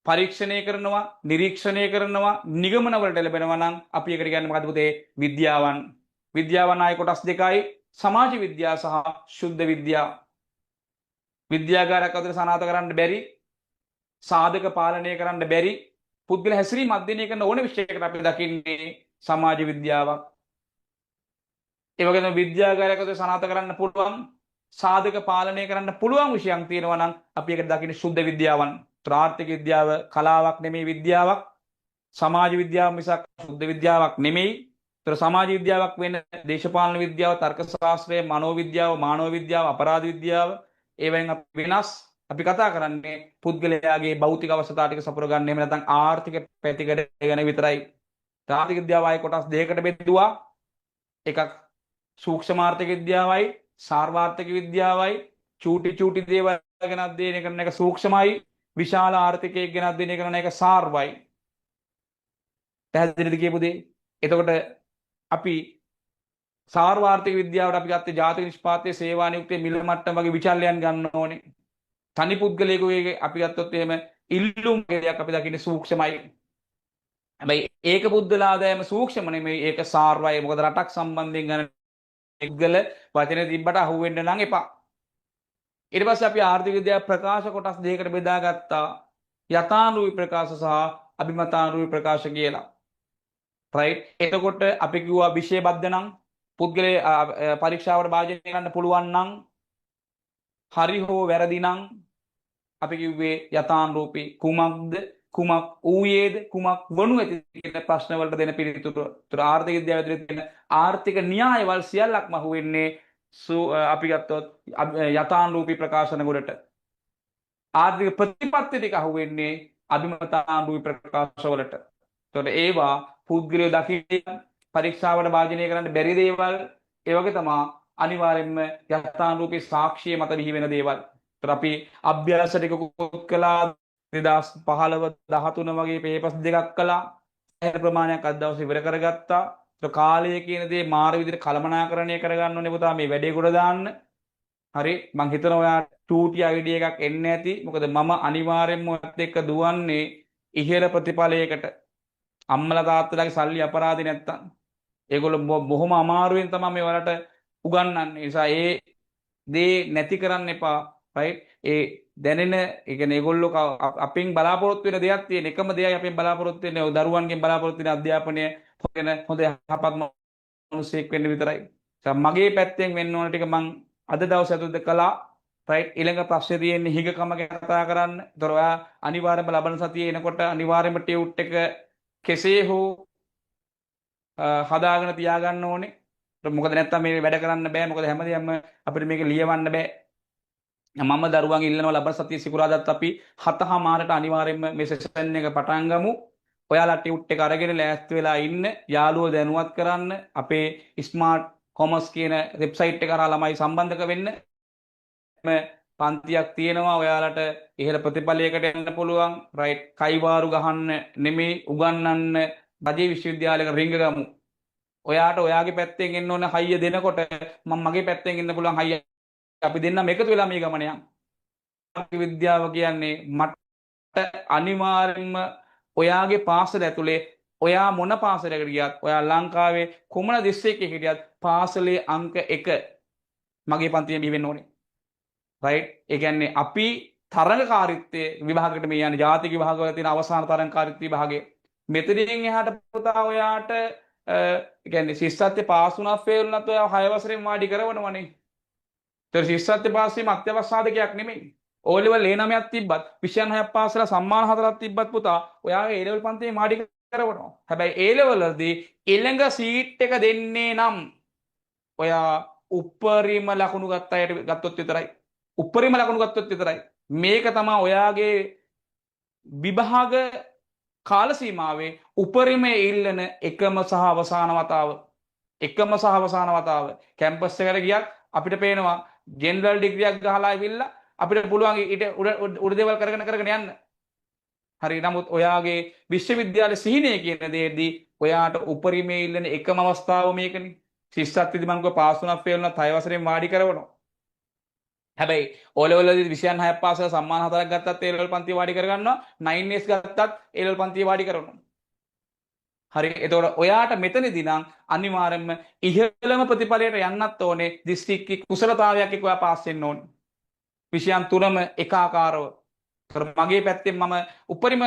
Speaker 1: පරීක්ෂණය කරනවා, නිරීක්ෂණය කරනවා, නිගමන වලට ලැබෙනවා නම් අපි ඒකට කියන්නේ මොකද්ද පුතේ? විද්‍යාවන්. විද්‍යාවන් ආයේ කොටස් දෙකයි, සමාජ විද්‍යා සහ ශුද්ධ විද්‍යා. විද්‍යාගාරයක් අතර සනාථ කරන්න බැරි, සාධක පාලනය කරන්න බැරි, පුද්ගල හැසිරීම අධ්‍යයනය කරන ඕන විෂයකට අපි දකින්නේ සමාජ විද්‍යාවක්. ඒ වගේම විද්‍යාගාරයක් අතර සනාථ කරන්න පුළුවන්, සාධක පාලනය කරන්න පුළුවන් විෂයන් තියෙනවා නම් අපි ඒකට දකින්නේ ශුද්ධ විද්‍යාවන්. ආර්ථික විද්‍යාව කලාවක් නෙමෙයි, විද්‍යාවක්. සමාජ විද්‍යාව මිසක් ශුද්ධ විද්‍යාවක් නෙමෙයි. ඒතර සමාජ විද්‍යාවක් වෙන දේශපාලන විද්‍යාව, තර්ක ශාස්ත්‍රය, මනෝවිද්‍යාව, මානව විද්‍යාව, අපරාධ විද්‍යාව, ඒවෙන් අපි වෙනස්. අපි කතා කරන්නේ පුද්ගලයාගේ භෞතික අවශ්‍යතා ටික සපුර ගන්න, එහෙම නැත්නම් ආර්ථික පැතිකඩ ගැන විතරයි. ආර්ථික විද්‍යාව ආයේ කොටස් දෙකකට බෙදුවා. එකක් සූක්ෂම ආර්ථික විද්‍යාවයි, සාර්වාර්ථික විද්‍යාවයි. චූටි චූටි දේවල් ගැන අධ්‍යයනය කරන එක සූක්ෂමයි, විශාල ආර්ථිකයක් ගැන අධ්‍යයනය කරන එක සාර්වයි. පැහැදිලිද කියපු දේ? එතකොට අපි සාර්වාර්ථික විද්‍යාවට අපි ගත්තේ ජාතික නිෂ්පාදනයේ, සේවා නියුක්තිය, මිල මට්ටම වගේ විචල්‍යයන් ගන්න ඕනේ. තනි පුද්ගලයෙකුගේ අපි ගත්තොත් එහෙම ඉල්ලුම් වගේ දෙයක් අපි දකින්නේ සූක්ෂමයි. හැබැයි ඒක පුද්ගල ආදායම සූක්ෂම නෙමෙයි, ඒක සාර්වයි. මොකද රටක් සම්බන්ධයෙන් ගන්න පුද්ගල වචනේ තිබ්බට අහුවෙන්න නම් එපා. ඊට පස්සේ අපි ආර්ථික විද්‍යාව ප්‍රකාශ කොටස් දෙකකට බෙදාගත්තා. යථානුරූපී ප්‍රකාශ සහ අභිමතානුරූපී ප්‍රකාශ කියලා. රයිට්. එතකොට අපි කිව්වා විෂය බද්ධ නම්, පුද්ගලයේ පරීක්ෂාවට භාජනය කරන්න පුළුවන් නම්, හරි හෝ වැරදි නම් අපි කිව්වේ යථානුරූපී. කුමක්ද, කුමක් ඌයේද, කුමක් වනු ඇති කියන ප්‍රශ්න වලට දෙන පිළිතුරු. ඒතර ආර්ථික විද්‍යාව ඇතුලේ තියෙන ආර්ථික න්‍යායවල් සියල්ලක්ම අහුවෙන්නේ අපි ගත්තොත් යථානුරූපී ප්‍රකාශන වලට. ආර්ථික ප්‍රතිපත්ති ටික අහුවෙන්නේ අභිමතානුරූපී ප්‍රකාශ වලට. එතකොට ඒවා පුද්ගලයෝ දකින්න පරීක්ෂාවට භාජනය කරන්න බැරි දේවල්, ඒ වගේ තමා අනිවාර්යෙන්ම යථානුරූපී සාක්ෂිය මත බිහි වෙන දේවල්. එතකොට අපි අභ්‍යාස ටිකකුත් කළා. 2015 13 වගේ පේපර්ස් දෙකක් කළා. සෑහෙන ප්‍රමාණයක් අද දවසේ ඉවර කරගත්තා. ඒතර කාලය කියන දේ මාර විදිහට කළමනාකරණය කරගන්න ඕනේ පුතා මේ වැඩේ ගොඩ දාන්න. හරි, මං හිතනවා ඔයා චූටි අයිඩියා එකක් එන්න ඇති. මොකද මම අනිවාර්යෙන්ම ඔයත් එක්ක දුවන්නේ ඉහළ ප්‍රතිඵලයකට. අම්මලා තාත්තලාගේ සල්ලි අපරාධي නැත්තම්. ඒගොල්ලෝ බොහොම අමාරුවෙන් තමයි මේ ඔයාලට උගන්වන්නේ. ඒ නිසා ඒ දේ නැති කරන්න එපා. රයිට්? ඒ දැනෙන, ඒ කියන්නේ ඒගොල්ලෝ අපෙන් බලාපොරොත්තු වෙන දෙයක් තියෙන එකම දෙයයි අපෙන් බලාපොරොත්තු වෙන්නේ, ඔය දරුවන්ගෙන් බලාපොරොත්තු වෙන අධ්‍යාපනය හොයන හොඳ යහපත් මිනිසෙක් වෙන්න විතරයි. මගේ පැත්තෙන් වෙන්න ඕන ටික මං අද දවස් ඇතුළත කළා. රයිට්, ඊළඟ ප්‍රශ්නේ තියෙන්නේ හිඟකම ගැන කතා කරන්න. ඒතර ඔයා අනිවාර්යයෙන්ම ලබන සතියේ එනකොට අනිවාර්යයෙන්ම ටියුට් එක කෙසේ හෝ හදාගෙන තියාගන්න ඕනේ. මොකද නැත්තම් මේ වැඩ කරන්න බෑ. මොකද හැමදේම අපිට මේක ලියවන්න බෑ. මම දරුවන් ඉල්ලනවා ලබන සතියේ සිකුරාදාත් අපි 7:30ට අනිවාර්යයෙන්ම මේ සෙෂන් එක පටන් ගමු. ඔයාලා ටියුට් එක අරගෙන ලෑස්ති වෙලා ඉන්න, යාළුවෝ දැනුවත් කරන්න, අපේ ස්මාර්ට් කොමර්ස් කියන වෙබ්සයිට් එක හරහා ළමයි සම්බන්ධ වෙන්න. පන්තියක් තියෙනවා, ඔයාලට ඉහළ ප්‍රතිඵලයකට යන්න පුළුවන්. රයිට්, කයිවාරු ගහන්න නෙමෙයි, උගන්වන්න රජයේ විශ්වවිද්‍යාලයක රිංග ගමු. ඔයාට ඔයාගේ පැත්තෙන් එන්න ඕන හයිය දෙනකොට මම මගේ පැත්තෙන් එන්න පුළුවන් හයිය, අපි දෙන්නම එකතු වෙලා මේ ගමන යමු. විද්‍යාව කියන්නේ මට අනිවාර්යෙන්ම ඔයාගේ පාසල ඇතුලේ ඔයා මොන පාසලකට ගියත්, ඔයා ලංකාවේ කුමන දිස්ත්‍රික්කයක හිටියත් පාසලේ අංක 1 මගේ පන්තියෙන් බිහි වෙන්න ඕනේ. රයිට්? ඒ කියන්නේ අපි තරඟකාරීත්වයේ විභාගයකට මේ යන්නේ, ජාතික විභාගවල තියෙන අවසාන තරඟකාරීත්ව විභාගය. මෙතනින් එහාට පුතා ඔයාට, ඒ කියන්නේ ශිෂ්‍යත්වයේ පාස් වුණත් ෆේල් වුණත් ඔයා 6 වසරෙන් වාඩි කරවනවනේ. ඒතර ශිෂ්‍යත්වයේ පාස් වීම අත්‍යවශ්‍ය සාධකයක් නෙමෙයි. ඕ ලෙවල් ඒ 9ක් තිබ්බත්, විෂයන් 6ක් පාස් වෙලා සම්මාන 4ක් තිබ්බත් පුතා ඔයාගේ ඒ ලෙවල් පන්තියේ වාඩි කරවනවා. හැබැයි ඒ ලෙවල් වලදී ඊළඟ සීට් එක දෙන්නේ නම් ඔයා උපරිම ලකුණු ගත්ත අයට ගත්තොත් විතරයි. උපරිම ලකුණු ගත්තොත් විතරයි. මේක තමයි ඔයාගේ විභාග කාල සීමාවේ උපරිම ඉල්ලන එකම සහ අවසාන වතාව. එකම සහ අවසාන වතාව. කැම්පස් එකට ගියත් අපිට පේනවා ජෙනරල් ඩිග්‍රියක් ගහලා ඇවිල්ලා අපිට පුළුවන් ඊට උඩ උඩ දේවල් කරගෙන කරගෙන යන්න. හරි, නමුත් ඔයාගේ විශ්වවිද්‍යාල සිහිනය කියන දේදී ඔයාට උපරිමයේ ඉල්ලන එකම අවස්ථාව මේකනේ. ශිෂ්‍යත්වයේදී මං කිව්වා පාස් වුණත් ෆේල් වුණත් 6 වසරෙන් වාඩි කරවනවා. හැබැයි ඕ ලෙවල් වලදී විෂයන් 6ක් පාස් කරලා සම්මාන 4ක් ගත්තත් ඒ ලෙවල් පන්තිය වාඩි කරගන්නවා. 9S ගත්තත් ඒ ලෙවල් පන්තිය වාඩි කරනවා. හරි, එතකොට ඔයාට මෙතනදී නම් අනිවාර්යයෙන්ම ඉහළම ප්‍රතිඵලයට යන්නත් ඕනේ, දිස්ත්‍රික්කේ කුසලතාවයක් එක්ක ඔයා පාස් වෙන්න ඕනේ. විෂයන් තුනම එකාකාරව. ඒතර මගේ පැත්තෙන් මම උපරිම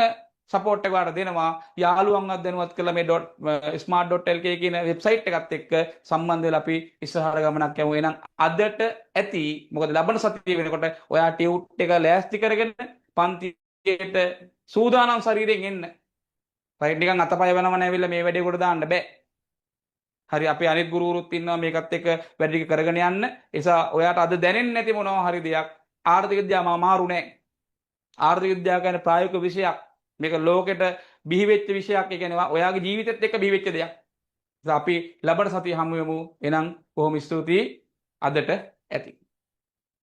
Speaker 1: සපෝට් එක ඔයාලට දෙනවා. යාළුවන්වත් දැනුවත් කරලා මේ .smart.lk කියන වෙබ්සයිට් එකත් එක්ක සම්බන්ධ වෙලා අපි ඉස්සරහට ගමනක් යමු. එහෙනම් අදට ඇති. මොකද ලබන සතිය වෙනකොට ඔයා ටියුට් එක ලෑස්ති කරගෙන පන්තියට සූදානම් ශරීරයෙන් එන්න. රයිට්, නිකන් අතපය වෙනවන ඇවිල්ලා මේ වැඩේ කොට දාන්න බෑ. හරි, අපේ අනිත් ගුරුවරුත් ඉන්නවා මේකත් එක්ක වැඩ ටික කරගෙන යන්න. ඒ නිසා ඔයාට අද දැනෙන්නේ නැති මොනවා හරි දෙයක්, ආර්ථික විද්‍යාව අමාරු නෑ. ආර්ථික විද්‍යාව කියන්නේ ප්‍රායෝගික විෂයක්. මේක ලෝකෙට බිහි වෙච්ච විෂයක්. ඒ කියන්නේ ඔයාගේ ජීවිතෙත් එක්ක බිහි වෙච්ච දෙයක්. අපි ලබන සතිය හමු වෙමු. එහෙනම් බොහොම ස්තුතියි, අදට ඇති.